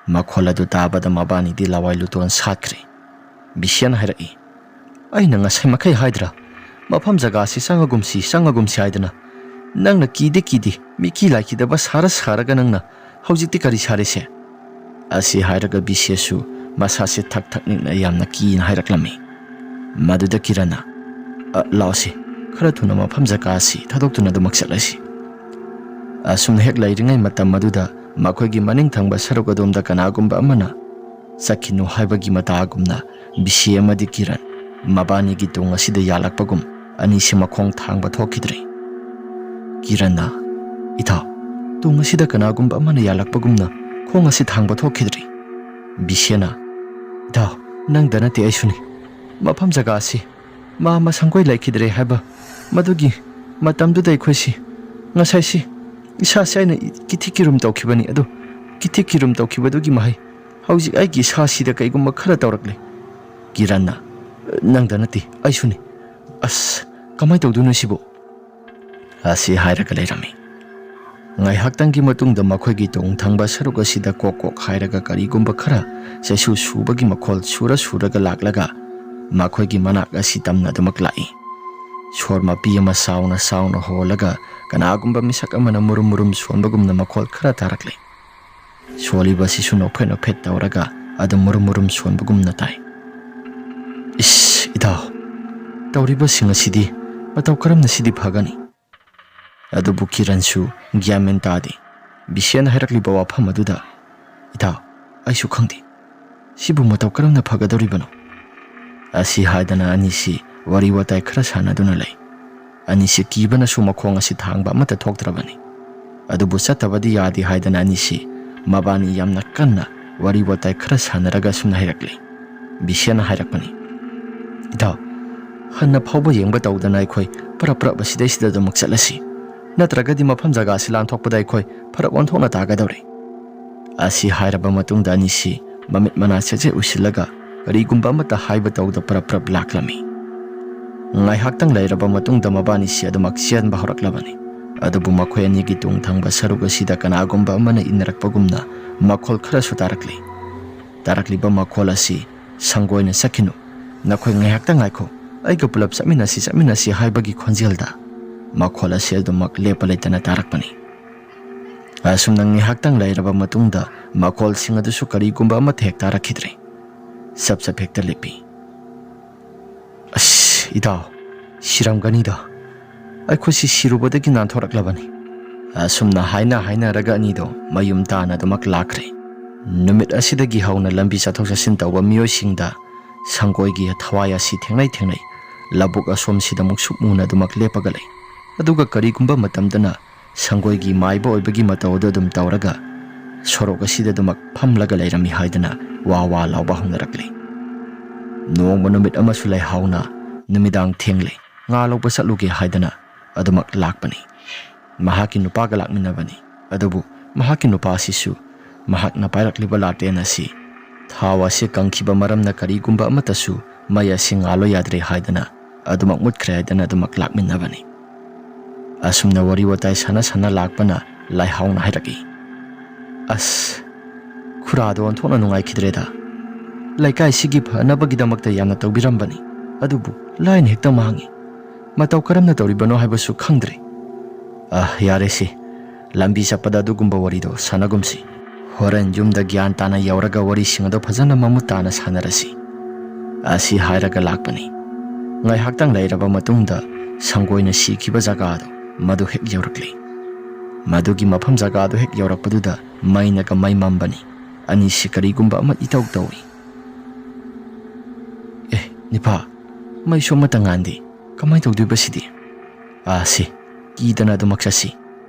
ꯃꯈꯣꯜ ꯑꯗꯨ ꯇꯥꯕꯗ ꯃꯕꯥꯅꯤꯗꯤ ꯂꯋꯥꯏ ꯂꯨꯇꯣꯟ ꯁꯥꯠꯈ꯭ꯔꯦ꯫ ꯕꯤꯁꯦꯟ ꯍꯥꯏꯔꯛꯏ, "ꯑꯩꯅ ꯉꯁꯥꯏ ꯃꯈꯩ ꯍꯥꯏꯗ꯭ꯔꯥ, ꯃꯐꯝ ꯖꯒꯥꯁꯤ ꯆꯪꯉꯒꯨꯝꯁꯤ, ꯆꯪꯉꯒꯨꯝꯁꯤ ꯍꯥꯏꯗꯅ? ꯅꯪꯅ ꯀꯤꯗꯤ ꯀꯤꯗꯤ, ꯃꯤꯀꯤ ꯂꯥꯏꯀꯤꯗꯕ ꯁꯥꯔ ꯁꯥꯔꯒ ꯅꯪꯅ ꯍꯧꯖꯤꯛꯇꯤ ꯀꯔꯤ ꯁꯥꯔꯤꯁꯦ?" ꯑꯁꯤ ꯍꯥꯏꯔꯒ ꯕꯤꯁꯦꯁꯨ ꯃꯁꯥꯁꯦ ꯊꯛ ꯊꯛ ꯅꯤꯛꯅ ꯌꯥꯝꯅ ꯀꯤꯅ ꯍꯥꯏꯔꯛꯂꯝꯃꯤ꯫ ꯃꯗꯨꯗ ꯀꯤꯔꯟꯅ, "ꯑ, ꯂꯥꯛꯑꯣꯁꯦ, ꯈꯔ ꯊꯨꯅ ꯃꯐꯝ ꯖꯒꯥ ꯑꯁꯤ ꯊꯥꯗꯣꯛꯇꯨꯅ ꯑꯗꯨꯃꯛ ꯆꯠꯂꯁꯤ꯫" ꯑꯁꯨꯝꯅ ꯍꯦꯛ ꯂꯩꯔꯤꯉꯩ ꯃꯇꯝ ꯑꯗꯨꯗ ꯃꯈꯣꯏꯒꯤ ꯃꯅꯤꯡ ꯊꯪꯕ ꯁꯔꯨꯛ ꯑꯗꯣꯝꯗ ꯀꯅꯥꯒꯨꯝꯕ ꯑꯃꯅ ꯆꯠꯈꯤꯅꯨ ꯍꯥꯏꯕꯒꯤ ꯃꯇꯥꯒꯨꯝꯅ ꯕꯤꯁꯦ ꯑꯃꯗꯤ ꯀꯤꯔꯟ ꯃꯕꯥꯅꯤꯒꯤ ꯇꯨꯡ ꯑꯁꯤꯗ ꯌꯥꯜꯂꯛꯄꯒꯨꯝ ꯑꯅꯤꯁꯤ ꯃꯈꯣꯡ ꯊꯥꯡꯕ ꯊꯣꯛꯈꯤꯗ꯭ꯔꯦ꯫ ꯀꯤꯔꯟꯅ, "ꯏꯇꯥꯎ, ꯇꯨꯡ ꯑꯁꯤꯗ ꯀꯅꯥꯒꯨꯝꯕ ꯑꯃꯅ ꯌꯥꯜꯂꯛꯄꯒꯨꯝꯅ ꯈꯣꯡ ꯑꯁꯤ ꯊꯥꯡꯕ ꯊꯣꯛꯈꯤꯗ꯭ꯔꯦ꯫" ꯕꯤꯁꯦꯅ, "ꯏꯇꯥꯎ, ꯅꯪꯗ ꯅꯠꯇꯦ, ꯑꯩꯁꯨꯅꯤ꯫ ꯃꯐꯝ ꯖꯒꯥ ꯑꯁꯤ ꯃꯥ ꯃꯁꯪꯒꯣꯏ ꯂꯩꯈꯤꯗ꯭ꯔꯦ ꯍꯥꯏꯕ ꯃꯗꯨꯒꯤ ꯃꯇꯝꯗꯨꯗ ꯑꯩꯈꯣꯏꯁꯤ, ꯉꯁꯥꯏꯁꯤ ꯏꯁꯥꯁꯦ ꯑꯩꯅ ꯀꯤꯊꯤ ꯀꯤꯔꯨꯝ ꯇꯧꯈꯤꯕꯅꯤ꯫ ꯑꯗꯨ ꯀꯤꯊꯤ ꯀꯤꯔꯨꯝ ꯇꯧꯈꯤꯕꯗꯨꯒꯤ ꯃꯍꯩ ꯍꯧꯖꯤꯛ ꯑꯩꯒꯤ ꯏꯁꯥꯁꯤꯗ ꯀꯩꯒꯨꯝꯕ ꯈꯔ ꯇꯧꯔꯛꯂꯦ꯫" ꯀꯤꯔꯟꯅ, "ꯅꯪꯗ ꯅꯠꯇꯦ, ꯑꯩꯁꯨꯅꯤ꯫ ꯑꯁ, ꯀꯃꯥꯏꯅ ꯇꯧꯗꯣꯏꯅꯣ ꯁꯤꯕꯨ?" ꯑꯁꯤ ꯍꯥꯏꯔꯒ ꯂꯩꯔꯝꯃꯤ꯫ ꯉꯥꯏꯍꯥꯛꯇꯪꯒꯤ ꯃꯇꯨꯡꯗ ꯃꯈꯣꯏꯒꯤ ꯇꯨꯡ ꯊꯪꯕ ꯁꯔꯨꯛ ꯑꯁꯤꯗ ꯀꯣꯛ ꯀꯣꯛ ꯍꯥꯏꯔꯒ ꯀꯔꯤꯒꯨꯝꯕ ꯈꯔ ꯆꯩꯁꯨ ꯁꯨꯕꯒꯤ ꯃꯈꯣꯜ ꯁꯨꯔ ꯁꯨꯔꯒ ꯂꯥꯛꯂꯒ ꯃꯈꯣꯏꯒꯤ ꯃꯅꯥꯛ ꯑꯁꯤ ꯇꯝꯅ ꯑꯗꯨꯃꯛ ꯂꯥꯛꯏ꯫ ꯁꯣꯔ ꯃꯄꯤ ꯑꯃ ꯆꯥꯎꯅ ꯆꯥꯎꯅ ꯍꯣꯜꯂꯒ ꯀꯅꯥꯒꯨꯝꯕ ꯃꯤꯁꯛ ꯑꯃꯅ ꯃꯨꯔꯨꯝ ꯃꯨꯔꯨꯝ ꯁꯣꯟꯕꯒꯨꯝꯅ ꯃꯈꯣꯜ ꯈꯔ ꯇꯥꯔꯛꯂꯤ꯫ ꯁꯣꯜꯂꯤꯕ ꯑꯁꯤꯁꯨ ꯅꯣꯛꯐꯦꯠ ꯅꯣꯛꯐꯦꯠ ꯇꯧꯔꯒ ꯑꯗꯨꯝ ꯃꯨꯔꯨꯝ ꯃꯨꯔꯨꯝ ꯁꯣꯟꯕꯒꯨꯝꯅ ꯇꯥꯏ꯫ "ꯏꯁ, ꯏꯇꯥꯎ, ꯇꯧꯔꯤꯕꯁꯤꯡ ꯑꯁꯤꯗꯤ ꯃꯇꯧ ꯀꯔꯝꯅ ꯁꯤꯗꯤ ꯐꯒꯅꯤ?" ꯑꯗꯨꯕꯨ ꯀꯤꯔꯟꯁꯨ ꯒ꯭ꯌꯥꯟ ꯃꯦꯟ ꯇꯥꯗꯦ꯫ ꯕꯤꯁꯦꯟ ꯍꯥꯏꯔꯛꯂꯤꯕ ꯋꯥꯐꯝ ꯑꯗꯨꯗ, "ꯏꯇꯥꯎ, ꯑꯩꯁꯨ ꯈꯪꯗꯦ꯫ ꯁꯤꯕꯨ ꯃꯇꯧ ꯀꯔꯝꯅ ꯐꯒꯗꯧꯔꯤꯕꯅꯣ?" ꯑꯁꯤ ꯍꯥꯏꯗꯅ ꯑꯅꯤꯁꯤ ꯋꯥꯔꯤ ꯋꯥꯇꯥꯏ ꯈꯔ ꯁꯥꯟꯅꯗꯨꯅ ꯂꯩ꯫ ꯑꯅꯤꯁꯤ ꯀꯤꯕꯅꯁꯨ ꯃꯈꯣꯡ ꯑꯁꯤ ꯊꯥꯡꯕ ꯑꯃꯠꯇ ꯊꯣꯛꯇ꯭ꯔꯕꯅꯤ꯫ ꯑꯗꯨꯕꯨ ꯆꯠꯇꯕꯗꯤ ꯌꯥꯗꯦ ꯍꯥꯏꯗꯅ ꯑꯅꯤꯁꯤ ꯃꯕꯥꯅꯤ ꯌꯥꯝꯅ ꯀꯟꯅ ꯋꯥꯔꯤ ꯋꯥꯇꯥꯏ ꯈꯔ ꯁꯥꯟꯅꯔꯒ ꯑꯁꯨꯝꯅ ꯍꯥꯏꯔꯛꯂꯤ꯫ ꯕꯤꯁꯦꯟꯅ ꯍꯥꯏꯔꯛꯄꯅꯤ, "ꯏꯇꯥꯎ, ꯍꯟꯅ ꯐꯥꯎꯕ ꯌꯦꯡꯕ ꯇꯧꯗꯅ ꯑꯩꯈꯣꯏ ꯄꯔꯞ ꯄꯔꯞ ꯑꯁꯤꯗꯩꯁꯤꯗ ꯑꯗꯨꯃꯛ ꯆꯠꯂꯁꯤ꯫ ꯅꯠꯇ꯭ꯔꯒꯗꯤ ꯃꯐꯝ ꯖꯒꯥ ꯑꯁꯤ ꯂꯥꯟꯊꯣꯛꯄꯗ ꯑꯩꯈꯣꯏ ꯐꯔꯛ ꯑꯣꯟꯊꯣꯛꯅ ꯇꯥꯒꯗꯧꯔꯤ꯫" ꯑꯁꯤ ꯍꯥꯏꯔꯕ ꯃꯇꯨꯡꯗ ꯑꯅꯤꯁꯤ ꯃꯃꯤꯠ ꯃꯅꯥ ꯆꯦꯠꯆꯦꯠ ꯎꯏꯁꯤꯜꯂꯒ ꯀꯔꯤꯒꯨꯝꯕ ꯑꯃꯠꯇ ꯍꯥꯏꯕ ꯇꯧꯗ ꯄꯔꯞ ꯄꯔꯞ ꯂꯥꯛꯂꯝꯃꯤ꯫ ꯉꯥꯏꯍꯥꯛꯇꯪ ꯂꯩꯔꯕ ꯃꯇꯨꯡꯗ ꯃꯕꯥꯅꯤꯁꯤ ꯑꯗꯨꯃꯛ ꯆꯦꯟꯕ ꯍꯧꯔꯛꯂꯕꯅꯤ꯫ ꯑꯗꯨꯕꯨ ꯃꯈꯣꯏ ꯑꯅꯤꯒꯤ ꯇꯨꯡ ꯊꯪꯕ ꯁꯔꯨꯛ ꯑꯁꯤꯗ ꯀꯅꯥꯒꯨꯝꯕ ꯑꯃꯅ ꯏꯟꯅꯔꯛꯄꯒꯨꯝꯅ ꯃꯈꯣꯜ ꯈꯔꯁꯨ ꯇꯥꯔꯛꯂꯤ꯫ ꯇꯥꯔꯛꯂꯤꯕ ꯃꯈꯣꯜ ꯑꯁꯤ, "ꯁꯪꯒꯣꯏꯅ ꯆꯠꯈꯤꯅꯨ, ꯅꯈꯣꯏ ꯉꯥꯏꯍꯥꯛꯇ ꯉꯥꯏꯈꯣ, ꯑꯩꯒ ꯄꯨꯂꯞ ꯆꯠꯃꯤꯟꯅꯁꯤ, ꯆꯠꯃꯤꯟꯅꯁꯤ" ꯍꯥꯏꯕꯒꯤ ꯈꯣꯟꯖꯦꯜꯗ ꯃꯈꯣꯜ ꯑꯁꯤ ꯑꯗꯨꯃꯛ ꯂꯦꯞꯄ ꯂꯩꯇꯅ ꯇꯥꯔꯛꯄꯅꯤ꯫ ꯑꯁꯨꯝꯅ ꯉꯥꯏꯍꯥꯛꯇꯪ ꯂꯩꯔꯕ ꯃꯇꯨꯡꯗ ꯃꯈꯣꯜꯁꯤꯡ ꯑꯗꯨꯁꯨ ꯀꯔꯤꯒꯨꯝꯕ ꯑꯃꯠꯇ ꯍꯦꯛ ꯇꯥꯔꯛꯈꯤꯗ꯭ꯔꯦ꯫ ꯆꯞ ꯆꯞ ꯍꯦꯛꯇ ꯂꯦꯞꯄꯤ꯫ "ꯑꯁ, ꯏꯇꯥꯎ, ꯁꯤꯔꯝꯒꯅꯤꯗ꯫ ꯑꯩꯈꯣꯏꯁꯤ ꯁꯤꯔꯨꯕꯗꯒꯤ ꯅꯥꯟꯊꯣꯔꯛꯂꯕꯅꯤ"꯫ ꯑꯁꯨꯝꯅ ꯍꯥꯏꯅ ꯍꯥꯏꯅꯔꯒ ꯑꯅꯤꯗꯣ ꯃꯌꯨꯝ ꯇꯥꯅ ꯑꯗꯨꯃꯛ ꯂꯥꯛꯈ꯭ꯔꯦ꯫ ꯅꯨꯃꯤꯠ ꯑꯁꯤꯗꯒꯤ ꯍꯧꯅ ꯂꯝꯕꯤ ꯆꯠꯊꯣꯛ ꯆꯠꯁꯤꯟ ꯇꯧꯕ ꯃꯤꯑꯣꯏꯁꯤꯡꯗ ꯁꯪꯒꯣꯏꯒꯤ ꯊꯋꯥꯏ ꯑꯁꯤ ꯊꯦꯡꯅꯩ ꯊꯦꯡꯅꯩ ꯂꯧꯕꯨꯛ ꯑꯁꯣꯝꯁꯤꯗ ꯑꯃꯨꯛ ꯁꯨꯛ ꯃꯨꯅ ꯑꯗꯨꯃꯛ ꯂꯦꯞꯄꯒ ꯂꯩ꯫ ꯑꯗꯨꯒ ꯀꯔꯤꯒꯨꯝꯕ ꯃꯇꯝꯗꯅ ꯁꯪꯒꯣꯏꯒꯤ ꯃꯥꯏꯕ ꯑꯣꯏꯕꯒꯤ ꯃꯇꯧ ꯑꯗꯨ ꯑꯗꯨꯝ ꯇꯧꯔꯒ ꯁꯣꯔꯣꯛ ꯑꯁꯤꯗ ꯑꯗꯨꯃꯛ ꯐꯝꯂꯒ ꯂꯩꯔꯝꯃꯤ ꯍꯥꯏꯗꯅ ꯋꯥ ꯋꯥ ꯂꯥꯎꯕ ꯍꯧꯅꯔꯛꯂꯤ꯫ ꯅꯣꯡꯃ ꯅꯨꯃꯤꯠ ꯑꯃꯁꯨ ꯂꯩꯍꯥꯎꯅ ꯅꯨꯃꯤꯗꯥꯡ ꯊꯦꯡꯂꯦ, ꯉꯥ ꯂꯧꯕ ꯆꯠꯂꯨꯒꯦ ꯍꯥꯏꯗꯅ ꯑꯗꯨꯃꯛ ꯂꯥꯛꯄꯅꯤ꯫ ꯃꯍꯥꯛꯀꯤ ꯅꯨꯄꯥꯒ ꯂꯥꯛꯃꯤꯟꯅꯕꯅꯤ꯫ ꯑꯗꯨꯕꯨ ꯃꯍꯥꯛꯀꯤ ꯅꯨꯄꯥ ꯑꯁꯤꯁꯨ ꯃꯍꯥꯛꯅ ꯄꯥꯏꯔꯛꯂꯤꯕ ꯂꯥꯇꯦꯟ ꯑꯁꯤ ꯊꯥꯎ ꯑꯁꯤ ꯀꯪꯈꯤꯕ ꯃꯔꯝꯅ ꯀꯔꯤꯒꯨꯝꯕ ꯑꯃꯠꯇꯁꯨ ꯃꯩ ꯑꯁꯤ ꯉꯥꯜꯂꯨ ꯌꯥꯗ꯭ꯔꯦ ꯍꯥꯏꯗꯅ ꯑꯗꯨꯃꯛ ꯃꯨꯠꯈ꯭ꯔꯦ ꯍꯥꯏꯗꯅ ꯑꯗꯨꯃꯛ ꯂꯥꯛꯃꯤꯟꯅꯕꯅꯤ꯫ ꯑꯁꯨꯝꯅ ꯋꯥꯔꯤ ꯋꯥꯇꯥꯏ ꯁꯥꯟꯅ ꯁꯥꯟꯅ ꯂꯥꯛꯄꯅ ꯂꯥꯏꯍꯥꯎꯅ ꯍꯥꯏꯔꯛꯏ, "ꯑꯁ, ꯈꯨꯔꯥꯗꯣ ꯑꯣꯟꯊꯣꯛꯅ ꯅꯨꯡꯉꯥꯏꯈꯤꯗ꯭ꯔꯦꯗ꯫ ꯂꯩꯀꯥꯏꯁꯤꯒꯤ ꯐꯅꯕꯒꯤꯗꯃꯛꯇ ꯌꯥꯝꯅ ꯇꯧꯕꯤꯔꯝꯕꯅꯤ, ꯑꯗꯨꯕꯨ ꯂꯥꯏꯅ ꯍꯦꯛꯇ ꯃꯥꯡꯉꯤ꯫ ꯃꯇꯧ ꯀꯔꯝꯅ ꯇꯧꯔꯤꯕꯅꯣ ꯍꯥꯏꯕꯁꯨ ꯈꯪꯗ꯭ꯔꯦ꯫ ꯑ, ꯌꯥꯔꯦꯁꯦ, ꯂꯝꯕꯤ ꯆꯠꯄꯗ ꯑꯗꯨꯒꯨꯝꯕ ꯋꯥꯔꯤꯗꯣ ꯁꯥꯟꯅꯒꯨꯝꯁꯤ꯫ ꯍꯣꯔꯦꯟ ꯌꯨꯝꯗ ꯒ꯭ꯌꯥꯟ ꯇꯥꯅ ꯌꯧꯔꯒ ꯋꯥꯔꯤꯁꯤꯡ ꯑꯗꯣ ꯐꯖꯅ ꯃꯃꯨꯠ ꯇꯥꯅ ꯁꯥꯟꯅꯔꯁꯤ"꯫ ꯑꯁꯤ ꯍꯥꯏꯔꯒ ꯂꯥꯛꯄꯅꯤ꯫ ꯉꯥꯏꯍꯥꯛꯇꯪ ꯂꯩꯔꯕ ꯃꯇꯨꯡꯗ ꯁꯪꯒꯣꯏꯅ ꯁꯤꯈꯤꯕ ꯖꯒꯥꯗꯣ ꯃꯗꯨ ꯍꯦꯛ ꯌꯧꯔꯛꯂꯤ꯫ ꯃꯗꯨꯒꯤ ꯃꯐꯝ ꯖꯒꯥꯗꯨ ꯍꯦꯛ ꯌꯧꯔꯛꯄꯗꯨꯗ ꯃꯩꯅꯒ ꯃꯩ ꯃꯝꯕꯅꯤ꯫ ꯑꯅꯤꯁꯤ ꯀꯔꯤꯒꯨꯝꯕ ꯑꯃ ꯏꯇꯧ ꯇꯧꯏ꯫ "ꯑꯦ, ꯅꯤꯄꯥ, ꯃꯩꯁꯨ ꯑꯃꯠꯇ ꯉꯥꯟꯗꯦ, ꯀꯃꯥꯏꯅ ꯇꯧꯗꯣꯏꯕ ꯁꯤꯗꯤ? ꯑꯥ, ꯁꯤ, ꯀꯤꯗꯅ ꯑꯗꯨꯃꯛ ꯆꯠꯁꯤ꯫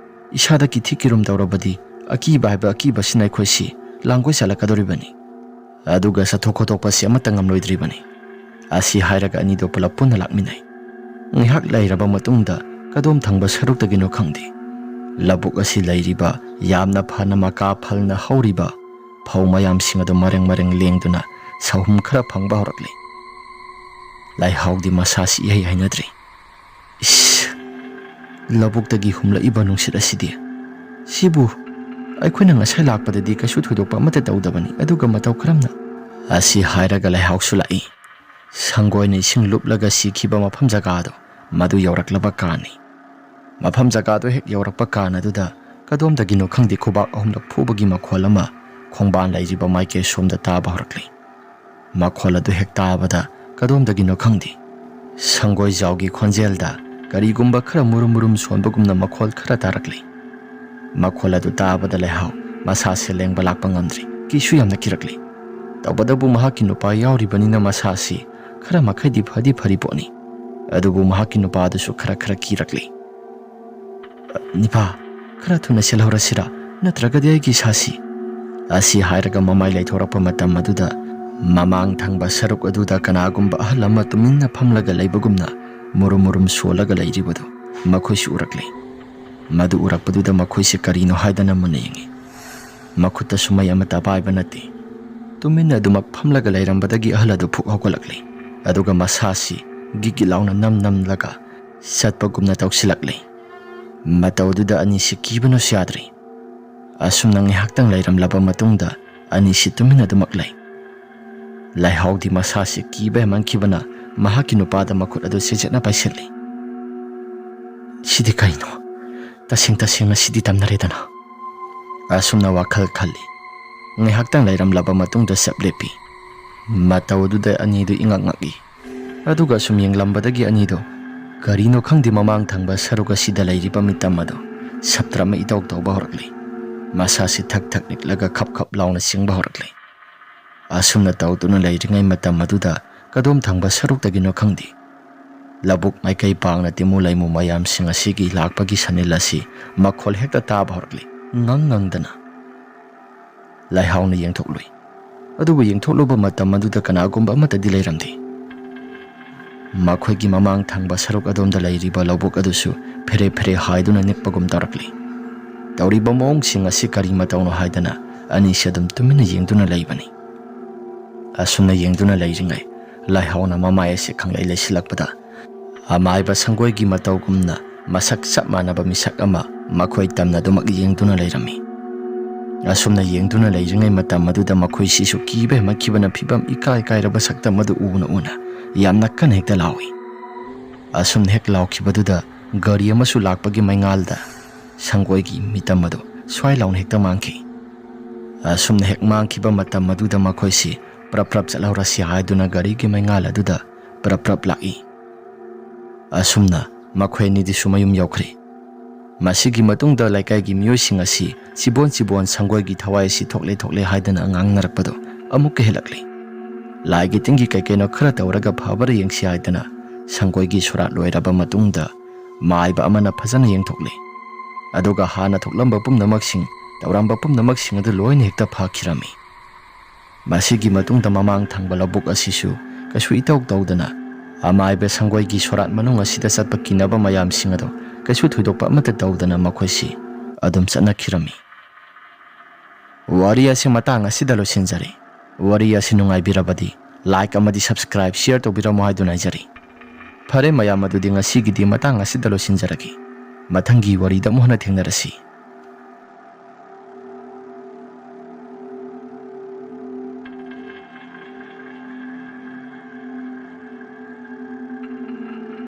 ꯏꯁꯥꯗ ꯀꯤꯊꯤ ꯀꯤꯔꯨꯝ ꯇꯧꯔꯕꯗꯤ ꯑꯀꯤꯕ ꯍꯥꯏꯕ ꯑꯀꯤꯕꯁꯤꯅ ꯑꯩꯈꯣꯏꯁꯤ ꯂꯥꯡꯒꯣꯏ ꯆꯠꯂꯛꯀꯗꯧꯔꯤꯕꯅꯤ꯫ ꯑꯗꯨꯒ ꯆꯠꯊꯣꯛ ꯈꯣꯠꯇꯣꯛꯄꯁꯤ ꯑꯃꯠꯇ ꯉꯝꯂꯣꯏꯗ꯭ꯔꯤꯕꯅꯤ"꯫ ꯑꯁꯤ ꯍꯥꯏꯔꯒ ꯑꯅꯤꯗꯣ ꯄꯨꯂꯞ ꯄꯨꯟꯅ ꯂꯥꯛꯃꯤꯟꯅꯩ꯫ ꯉꯥꯏꯍꯥꯛ ꯂꯩꯔꯕ ꯃꯇꯨꯡꯗ ꯀꯗꯣꯝ ꯊꯪꯕ ꯁꯔꯨꯛꯇꯒꯤꯅꯣ ꯈꯪꯗꯦ, ꯂꯧꯕꯨꯛ ꯑꯁꯤ ꯂꯩꯔꯤꯕ ꯌꯥꯝꯅ ꯐꯅ ꯃꯀꯥ ꯐꯜꯅ ꯍꯧꯔꯤꯕ ꯐꯧ ꯃꯌꯥꯝꯁꯤꯡ ꯑꯗꯨ ꯃꯔꯦꯡ ꯃꯔꯦꯡ ꯂꯦꯡꯗꯨꯅ ꯁꯍꯨꯝ ꯈꯔ ꯐꯪꯕ ꯍꯧꯔꯛꯂꯦ꯫ ꯂꯥꯏꯍꯥꯎꯗꯤ ꯃꯁꯥꯁꯤ ꯏꯍꯩ ꯍꯩꯅꯗ꯭ꯔꯤ꯫ "ꯏꯁ! ꯂꯧꯕꯨꯛꯇꯒꯤ ꯍꯨꯝꯂꯛꯏꯕ ꯅꯨꯡꯁꯤꯠ ꯑꯁꯤꯗꯤ? ꯁꯤꯕꯨ ꯑꯩꯈꯣꯏꯅ ꯉꯁꯥꯏ ꯂꯥꯛꯄꯗꯗꯤ ꯀꯩꯁꯨ ꯊꯣꯏꯗꯣꯛꯄ ꯑꯃꯠꯇ ꯇꯧꯗꯕꯅꯤ, ꯑꯗꯨꯒ ꯃꯇꯧ ꯀꯔꯝꯅ?" ꯑꯁꯤ ꯍꯥꯏꯔꯒ ꯂꯩꯍꯥꯎꯁꯨ ꯂꯥꯛꯏ꯫ ꯁꯪꯒꯣꯏꯅ ꯏꯁꯤꯡ ꯂꯨꯞꯂꯒ ꯁꯤꯈꯤꯕ ꯃꯐꯝ ꯖꯒꯥꯗꯣ, ꯃꯗꯨ ꯌꯧꯔꯛꯂꯕ ꯀꯥꯟꯅꯤ꯫ ꯃꯐꯝ ꯖꯒꯥꯗꯣ ꯍꯦꯛ ꯌꯧꯔꯛꯄ ꯀꯥꯟ ꯑꯗꯨꯗ ꯀꯗꯣꯝꯗꯒꯤꯅꯣ ꯈꯪꯗꯦ ꯈꯨꯕꯥꯛ ꯑꯍꯨꯝꯂꯛ ꯐꯨꯕꯒꯤ ꯃꯈꯣꯜ ꯑꯃ ꯈꯣꯡꯕꯥꯟ ꯂꯩꯔꯤꯕ ꯃꯥꯏꯀꯩ ꯁꯣꯝꯗ ꯇꯥꯕ ꯍꯧꯔꯛꯂꯤ꯫ ꯃꯈꯣꯜ ꯑꯗꯨ ꯍꯦꯛ ꯇꯥꯕꯗ ꯀꯗꯣꯝꯗꯒꯤꯅꯣ ꯈꯪꯗꯦ, ꯁꯪꯒꯣꯏꯖꯥꯎꯒꯤ ꯈꯣꯟꯖꯦꯜꯗ ꯀꯔꯤꯒꯨꯝꯕ ꯈꯔ ꯃꯨꯔꯨꯝ ꯃꯨꯔꯨꯝ ꯁꯣꯟꯕꯒꯨꯝꯅ ꯃꯈꯣꯜ ꯈꯔ ꯇꯥꯔꯛꯂꯤ꯫ ꯃꯈꯣꯜ ꯑꯗꯨ ꯇꯥꯕꯗ ꯂꯩꯍꯥꯎ ꯃꯁꯥꯁꯦ ꯂꯦꯡꯕ ꯂꯥꯛꯄ ꯉꯝꯗ꯭ꯔꯤ꯫ ꯀꯤꯁꯨ ꯌꯥꯝꯅ ꯀꯤꯔꯛꯂꯤ꯫ ꯇꯧꯕꯇꯕꯨ ꯃꯍꯥꯛꯀꯤ ꯅꯨꯄꯥ ꯌꯥꯎꯔꯤꯕꯅꯤꯅ ꯃꯁꯥꯁꯤ ꯈꯔ ꯃꯈꯩꯗꯤ ꯐꯗꯤ ꯐꯔꯤ ꯄꯣꯠꯅꯤ꯫ ꯑꯗꯨꯕꯨ ꯃꯍꯥꯛꯀꯤ ꯅꯨꯄꯥ ꯑꯗꯨꯁꯨ ꯈꯔ ꯈꯔ ꯀꯤꯔꯛꯂꯤ꯫ "ꯅꯤꯄꯥ, ꯈꯔ ꯊꯨꯅ ꯆꯦꯜꯍꯧꯔꯁꯤꯔꯥ, ꯅꯠꯇ꯭ꯔꯒꯗꯤ ꯑꯩꯒꯤ ꯏꯁꯥꯁꯤ?" ꯑꯁꯤ ꯍꯥꯏꯔꯒ ꯃꯃꯥꯏ ꯂꯩꯊꯣꯔꯛꯄ ꯃꯇꯝ ꯑꯗꯨꯗ ꯃꯃꯥꯡ ꯊꯪꯕ ꯁꯔꯨꯛ ꯑꯗꯨꯗ ꯀꯅꯥꯒꯨꯝꯕ ꯑꯍꯜ ꯑꯃ ꯇꯨꯃꯤꯟꯅ ꯐꯝꯂꯒ ꯂꯩꯕꯒꯨꯝꯅ ꯃꯨꯔꯨꯝ ꯃꯨꯔꯨꯝ ꯁꯣꯜꯂꯒ ꯂꯩꯔꯤꯕꯗꯨ ꯃꯈꯣꯏꯁꯨ ꯎꯔꯛꯂꯦ꯫ ꯃꯗꯨ ꯎꯔꯛꯄꯗꯨꯗ ꯃꯈꯣꯏꯁꯦ ꯀꯔꯤꯅꯣ ꯍꯥꯏꯗꯅ ꯃꯨꯟꯅ ꯌꯦꯡꯉꯤ꯫ ꯃꯈꯨꯠꯇꯁꯨ ꯃꯩ ꯑꯃꯠꯇ ꯄꯥꯏꯕ ꯅꯠꯇꯦ꯫ ꯇꯨꯃꯤꯟꯅ ꯑꯗꯨꯃꯛ ꯐꯝꯂꯒ ꯂꯩꯔꯝꯕꯗꯒꯤ ꯑꯍꯜ ꯑꯗꯨ ꯐꯨꯛ ꯍꯧꯒꯠꯂꯛꯂꯦ꯫ ꯑꯗꯨꯒ ꯃꯁꯥꯁꯤ ꯒꯤꯠ ꯒꯤꯠ ꯂꯥꯎꯅ ꯅꯝ ꯅꯝꯂꯒ ꯆꯠꯄꯒꯨꯝꯅ ꯇꯧꯁꯤꯜꯂꯛꯂꯦ꯫ ꯃꯇꯧꯗꯨꯗ ꯑꯅꯤꯁꯤ ꯀꯤꯕꯅꯁꯨ ꯌꯥꯗ꯭ꯔꯦ꯫ ꯑꯁꯨꯝꯅ ꯉꯥꯏꯍꯥꯛꯇꯪ ꯂꯩꯔꯝꯂꯕ ꯃꯇꯨꯡꯗ ꯑꯅꯤꯁꯤ ꯇꯨꯃꯤꯟꯅ ꯑꯗꯨꯃꯛ ꯂꯩ꯫ ꯂꯩꯍꯥꯎꯗꯤ ꯃꯁꯥꯁꯤ ꯀꯤꯕ ꯍꯦꯟꯃꯟꯈꯤꯕꯅ ꯃꯍꯥꯛꯀꯤ ꯅꯨꯄꯥꯗ ꯃꯈꯨꯠ ꯑꯗꯨ ꯆꯦꯖꯦꯠꯅ ꯄꯥꯏꯁꯤꯜꯂꯤ꯫ "ꯁꯤꯗꯤ ꯀꯩꯅꯣ? ꯇꯁꯦꯡ ꯇꯁꯦꯡꯅ ꯁꯤꯗꯤ ꯇꯝꯅꯔꯦꯗꯅ?" ꯑꯁꯨꯝꯅ ꯋꯥꯈꯜ ꯈꯜꯂꯤ꯫ ꯉꯥꯏꯍꯥꯛꯇꯪ ꯂꯩꯔꯝꯂꯕ ꯃꯇꯨꯡꯗ ꯆꯞ ꯂꯦꯞꯄꯤ꯫ ꯃꯇꯧ ꯑꯗꯨꯗ ꯑꯅꯤꯗꯨ ꯏꯉꯛ ꯉꯛꯏ꯫ ꯑꯗꯨꯒ ꯁꯨꯝ ꯌꯦꯡꯂꯝꯕꯗꯒꯤ ꯑꯅꯤꯗꯣ ꯀꯔꯤꯅꯣ ꯈꯪꯗꯦ, ꯃꯃꯥꯡ ꯊꯪꯕ ꯁꯔꯨꯛ ꯑꯁꯤꯗ ꯂꯩꯔꯤꯕ ꯃꯤꯇꯝ ꯑꯗꯣ ꯁꯞꯇ꯭ꯔ ꯑꯃ ꯏꯇꯧ ꯇꯧꯕ ꯍꯧꯔꯛꯂꯤ꯫ ꯃꯁꯥꯁꯤ ꯊꯛ ꯊꯛ ꯅꯤꯛꯂꯒ ꯈꯞ ꯈꯞ ꯂꯥꯎꯅ ꯆꯤꯡꯕ ꯍꯧꯔꯛꯂꯤ꯫ ꯑꯁꯨꯝꯅ ꯇꯧꯗꯨꯅ ꯂꯩꯔꯤꯉꯩ ꯃꯇꯝ ꯑꯗꯨꯗ ꯀꯗꯣꯝ ꯊꯪꯕ ꯁꯔꯨꯛꯇꯒꯤꯅꯣ ꯈꯪꯗꯦ, ꯂꯧꯕꯨꯛ ꯃꯥꯏꯀꯩ ꯄꯥꯡꯅ ꯇꯤꯃꯨ ꯂꯩꯃꯨ ꯃꯌꯥꯝꯁꯤꯡ ꯑꯁꯤꯒꯤ ꯂꯥꯛꯄꯒꯤ ꯁꯅꯤꯜ ꯑꯁꯤ ꯃꯈꯣꯜ ꯍꯦꯛꯇ ꯇꯥꯕ ꯍꯧꯔꯛꯂꯤ, ꯉꯪ ꯉꯪꯗꯅ꯫ ꯂꯩꯍꯥꯎꯅ ꯌꯦꯡꯊꯣꯛꯂꯨꯏ꯫ ꯑꯗꯨꯕꯨ ꯌꯦꯡꯊꯣꯛꯂꯨꯕ ꯃꯇꯝ ꯑꯗꯨꯗ ꯀꯅꯥꯒꯨꯝꯕ ꯑꯃꯠꯇꯗꯤ ꯂꯩꯔꯝꯗꯦ꯫ ꯃꯈꯣꯏꯒꯤ ꯃꯃꯥꯡ ꯊꯪꯕ ꯁꯔꯨꯛ ꯑꯗꯣꯝꯗ ꯂꯩꯔꯤꯕ ꯂꯧꯕꯨꯛ ꯑꯗꯨꯁꯨ ꯐꯦꯔꯦ ꯐꯦꯔꯦ ꯍꯥꯏꯗꯨꯅ ꯅꯤꯛꯄꯒꯨꯝ ꯇꯧꯔꯛꯂꯤ꯫ ꯇꯧꯔꯤꯕ ꯃꯑꯣꯡꯁꯤꯡ ꯑꯁꯤ ꯀꯔꯤ ꯃꯇꯧꯅꯣ ꯍꯥꯏꯗꯅ ꯑꯅꯤꯁꯤ ꯑꯗꯨꯝ ꯇꯨꯃꯤꯟꯅ ꯌꯦꯡꯗꯨꯅ ꯂꯩꯕꯅꯤ꯫ ꯑꯁꯨꯝꯅ ꯌꯦꯡꯗꯨꯅ ꯂꯩꯔꯤꯉꯩ, ꯂꯩꯍꯥꯎꯅ ꯃꯃꯥꯏ ꯑꯁꯤ ꯈꯪꯂꯩ ꯂꯩꯁꯤꯜꯂꯛꯄꯗ, ꯑꯃꯥꯏꯕ ꯁꯪꯒꯣꯏꯒꯤ ꯃꯇꯧꯒꯨꯝꯅ ꯃꯁꯛ ꯆꯞ ꯃꯥꯟꯅꯕ ꯃꯤꯁꯛ ꯑꯃ ꯃꯈꯣꯏ ꯇꯝꯅꯗꯨꯃꯛ ꯌꯦꯡꯗꯨꯅ ꯂꯩꯔꯝꯃꯤ꯫ ꯑꯁꯨꯝꯅ ꯌꯦꯡꯗꯨꯅ ꯂꯩꯔꯤꯉꯩ ꯃꯇꯝ ꯑꯗꯨꯗ ꯃꯈꯣꯏꯁꯤꯁꯨ ꯀꯤꯕ ꯍꯦꯟꯃꯠꯈꯤꯕꯅ ꯐꯤꯕꯝ ꯏꯀꯥꯏ ꯀꯥꯏꯔꯕ ꯁꯛꯇꯝ ꯑꯗꯨ ꯎꯅ ꯎꯅ ꯌꯥꯝꯅ ꯀꯟꯅ ꯍꯦꯛꯇ ꯂꯥꯎꯏ꯫ ꯑꯁꯨꯝꯅ ꯍꯦꯛ ꯂꯥꯎꯈꯤꯕꯗꯨꯗ ꯒꯥꯔꯤ ꯑꯃꯁꯨ ꯂꯥꯛꯄꯒꯤ ꯃꯩꯉꯥꯜꯗ ꯁꯪꯒꯣꯏꯒꯤ ꯃꯤꯇꯝ ꯑꯗꯨ ꯁ꯭ꯋꯥꯏ ꯂꯥꯎꯅ ꯍꯦꯛꯇ ꯃꯥꯡꯈꯤ꯫ ꯑꯁꯨꯝꯅ ꯍꯦꯛ ꯃꯥꯡꯈꯤꯕ ꯃꯇꯝ ꯑꯗꯨꯗ ꯃꯈꯣꯏꯁꯤ ꯄ꯭ꯔꯞ ꯄ꯭ꯔꯞ ꯆꯠꯍꯧꯔꯁꯤ ꯍꯥꯏꯗꯨꯅ ꯒꯥꯔꯤꯒꯤ ꯃꯩꯉꯥꯜ ꯑꯗꯨꯗ ꯄ꯭ꯔꯞ ꯄ꯭ꯔꯞ ꯂꯥꯛꯏ꯫ ꯑꯁꯨꯝꯅ ꯃꯈꯣꯏ ꯑꯅꯤꯗꯨꯁꯨ ꯃꯌꯨꯝ ꯌꯧꯈ꯭ꯔꯦ꯫ ꯃꯁꯤꯒꯤ ꯃꯇꯨꯡꯗ ꯂꯩꯀꯥꯏꯒꯤ ꯃꯤꯑꯣꯏꯁꯤꯡ ꯑꯁꯤ ꯆꯤꯕꯣꯟ ꯆꯤꯕꯣꯟ ꯁꯪꯒꯣꯏꯒꯤ ꯊꯋꯥꯏ ꯑꯁꯤ ꯊꯣꯛꯂꯦ ꯊꯣꯛꯂꯦ ꯍꯥꯏꯗꯨꯅ ꯉꯥꯡꯅꯔꯛꯄꯗꯨ ꯑꯃꯨꯛꯀ ꯍꯦꯜꯂꯛꯂꯤ꯫ ꯂꯥꯏꯒꯤ ꯇꯤꯟꯒꯤ ꯀꯩ ꯀꯩꯅꯣ ꯈꯔ ꯇꯧꯔꯒ ꯐꯕ꯭ꯔꯥ ꯌꯦꯡꯁꯤ ꯍꯥꯏꯗꯅ ꯁꯪꯒꯣꯏꯒꯤ ꯁꯣꯔꯥꯠ ꯂꯣꯏꯔꯕ ꯃꯇꯨꯡꯗ ꯃꯥꯏꯕ ꯑꯃꯅ ꯐꯖꯅ ꯌꯦꯡꯊꯣꯛꯂꯦ꯫ ꯑꯗꯨꯒ ꯍꯥꯟꯅ ꯊꯣꯛꯂꯝꯕ ꯄꯨꯝꯅꯃꯛꯁꯤꯡ, ꯇꯧꯔꯝꯕ ꯄꯨꯝꯅꯃꯛꯁꯤꯡ ꯑꯗꯨ ꯂꯣꯏꯅ ꯍꯦꯛꯇ ꯐꯈꯤꯔꯝꯃꯤ꯫ ꯃꯁꯤꯒꯤ ꯃꯇꯨꯡꯗ ꯃꯃꯥꯡ ꯊꯪꯕ ꯂꯧꯕꯨꯛ ꯑꯁꯤꯁꯨ ꯀꯩꯁꯨ ꯏꯇꯧ ꯇꯧꯗꯅ ꯑꯃꯥꯏꯕ ꯁꯪꯒꯣꯏꯒꯤ ꯁꯣꯔꯥꯠ ꯃꯅꯨꯡ ꯑꯁꯤꯗ ꯆꯠꯄ ꯀꯤꯅꯕ ꯃꯌꯥꯝꯁꯤꯡ ꯑꯗꯨ ꯀꯩꯁꯨ ꯊꯣꯏꯗꯣꯛꯄ ꯑꯃꯠꯇ ꯇꯧꯗꯅ ꯃꯈꯣꯏꯁꯤ ꯑꯗꯨꯝ ꯆꯠꯅꯈꯤꯔꯝꯃꯤ꯫ ꯋꯥꯔꯤ ꯑꯁꯤ ꯃꯇꯥꯡ ꯑꯁꯤꯗ ꯂꯣꯏꯁꯤꯟꯖꯔꯦ꯫ ꯋꯥꯔꯤ ꯑꯁꯤ ꯅꯨꯡꯉꯥꯏꯕꯤꯔꯕꯗꯤ like ꯑꯃꯗꯤ subscribe, share ꯇꯧꯕꯤꯔꯝꯃꯣ ꯍꯥꯏꯗꯨꯅ ꯍꯥꯏꯖꯔꯤ꯫ ꯐꯔꯦ ꯃꯌꯥꯝ, ꯑꯗꯨꯗꯤ ꯉꯁꯤꯒꯤꯗꯤ ꯃꯇꯥꯡ ꯑꯁꯤꯗ ꯂꯣꯏꯁꯤꯟꯖꯔꯒꯦ꯫ ꯃꯊꯪꯒꯤ ꯋꯥꯔꯤꯗ ꯑꯃꯨꯛ ꯍꯟꯅ ꯊꯦꯡꯅꯔꯁꯤ꯫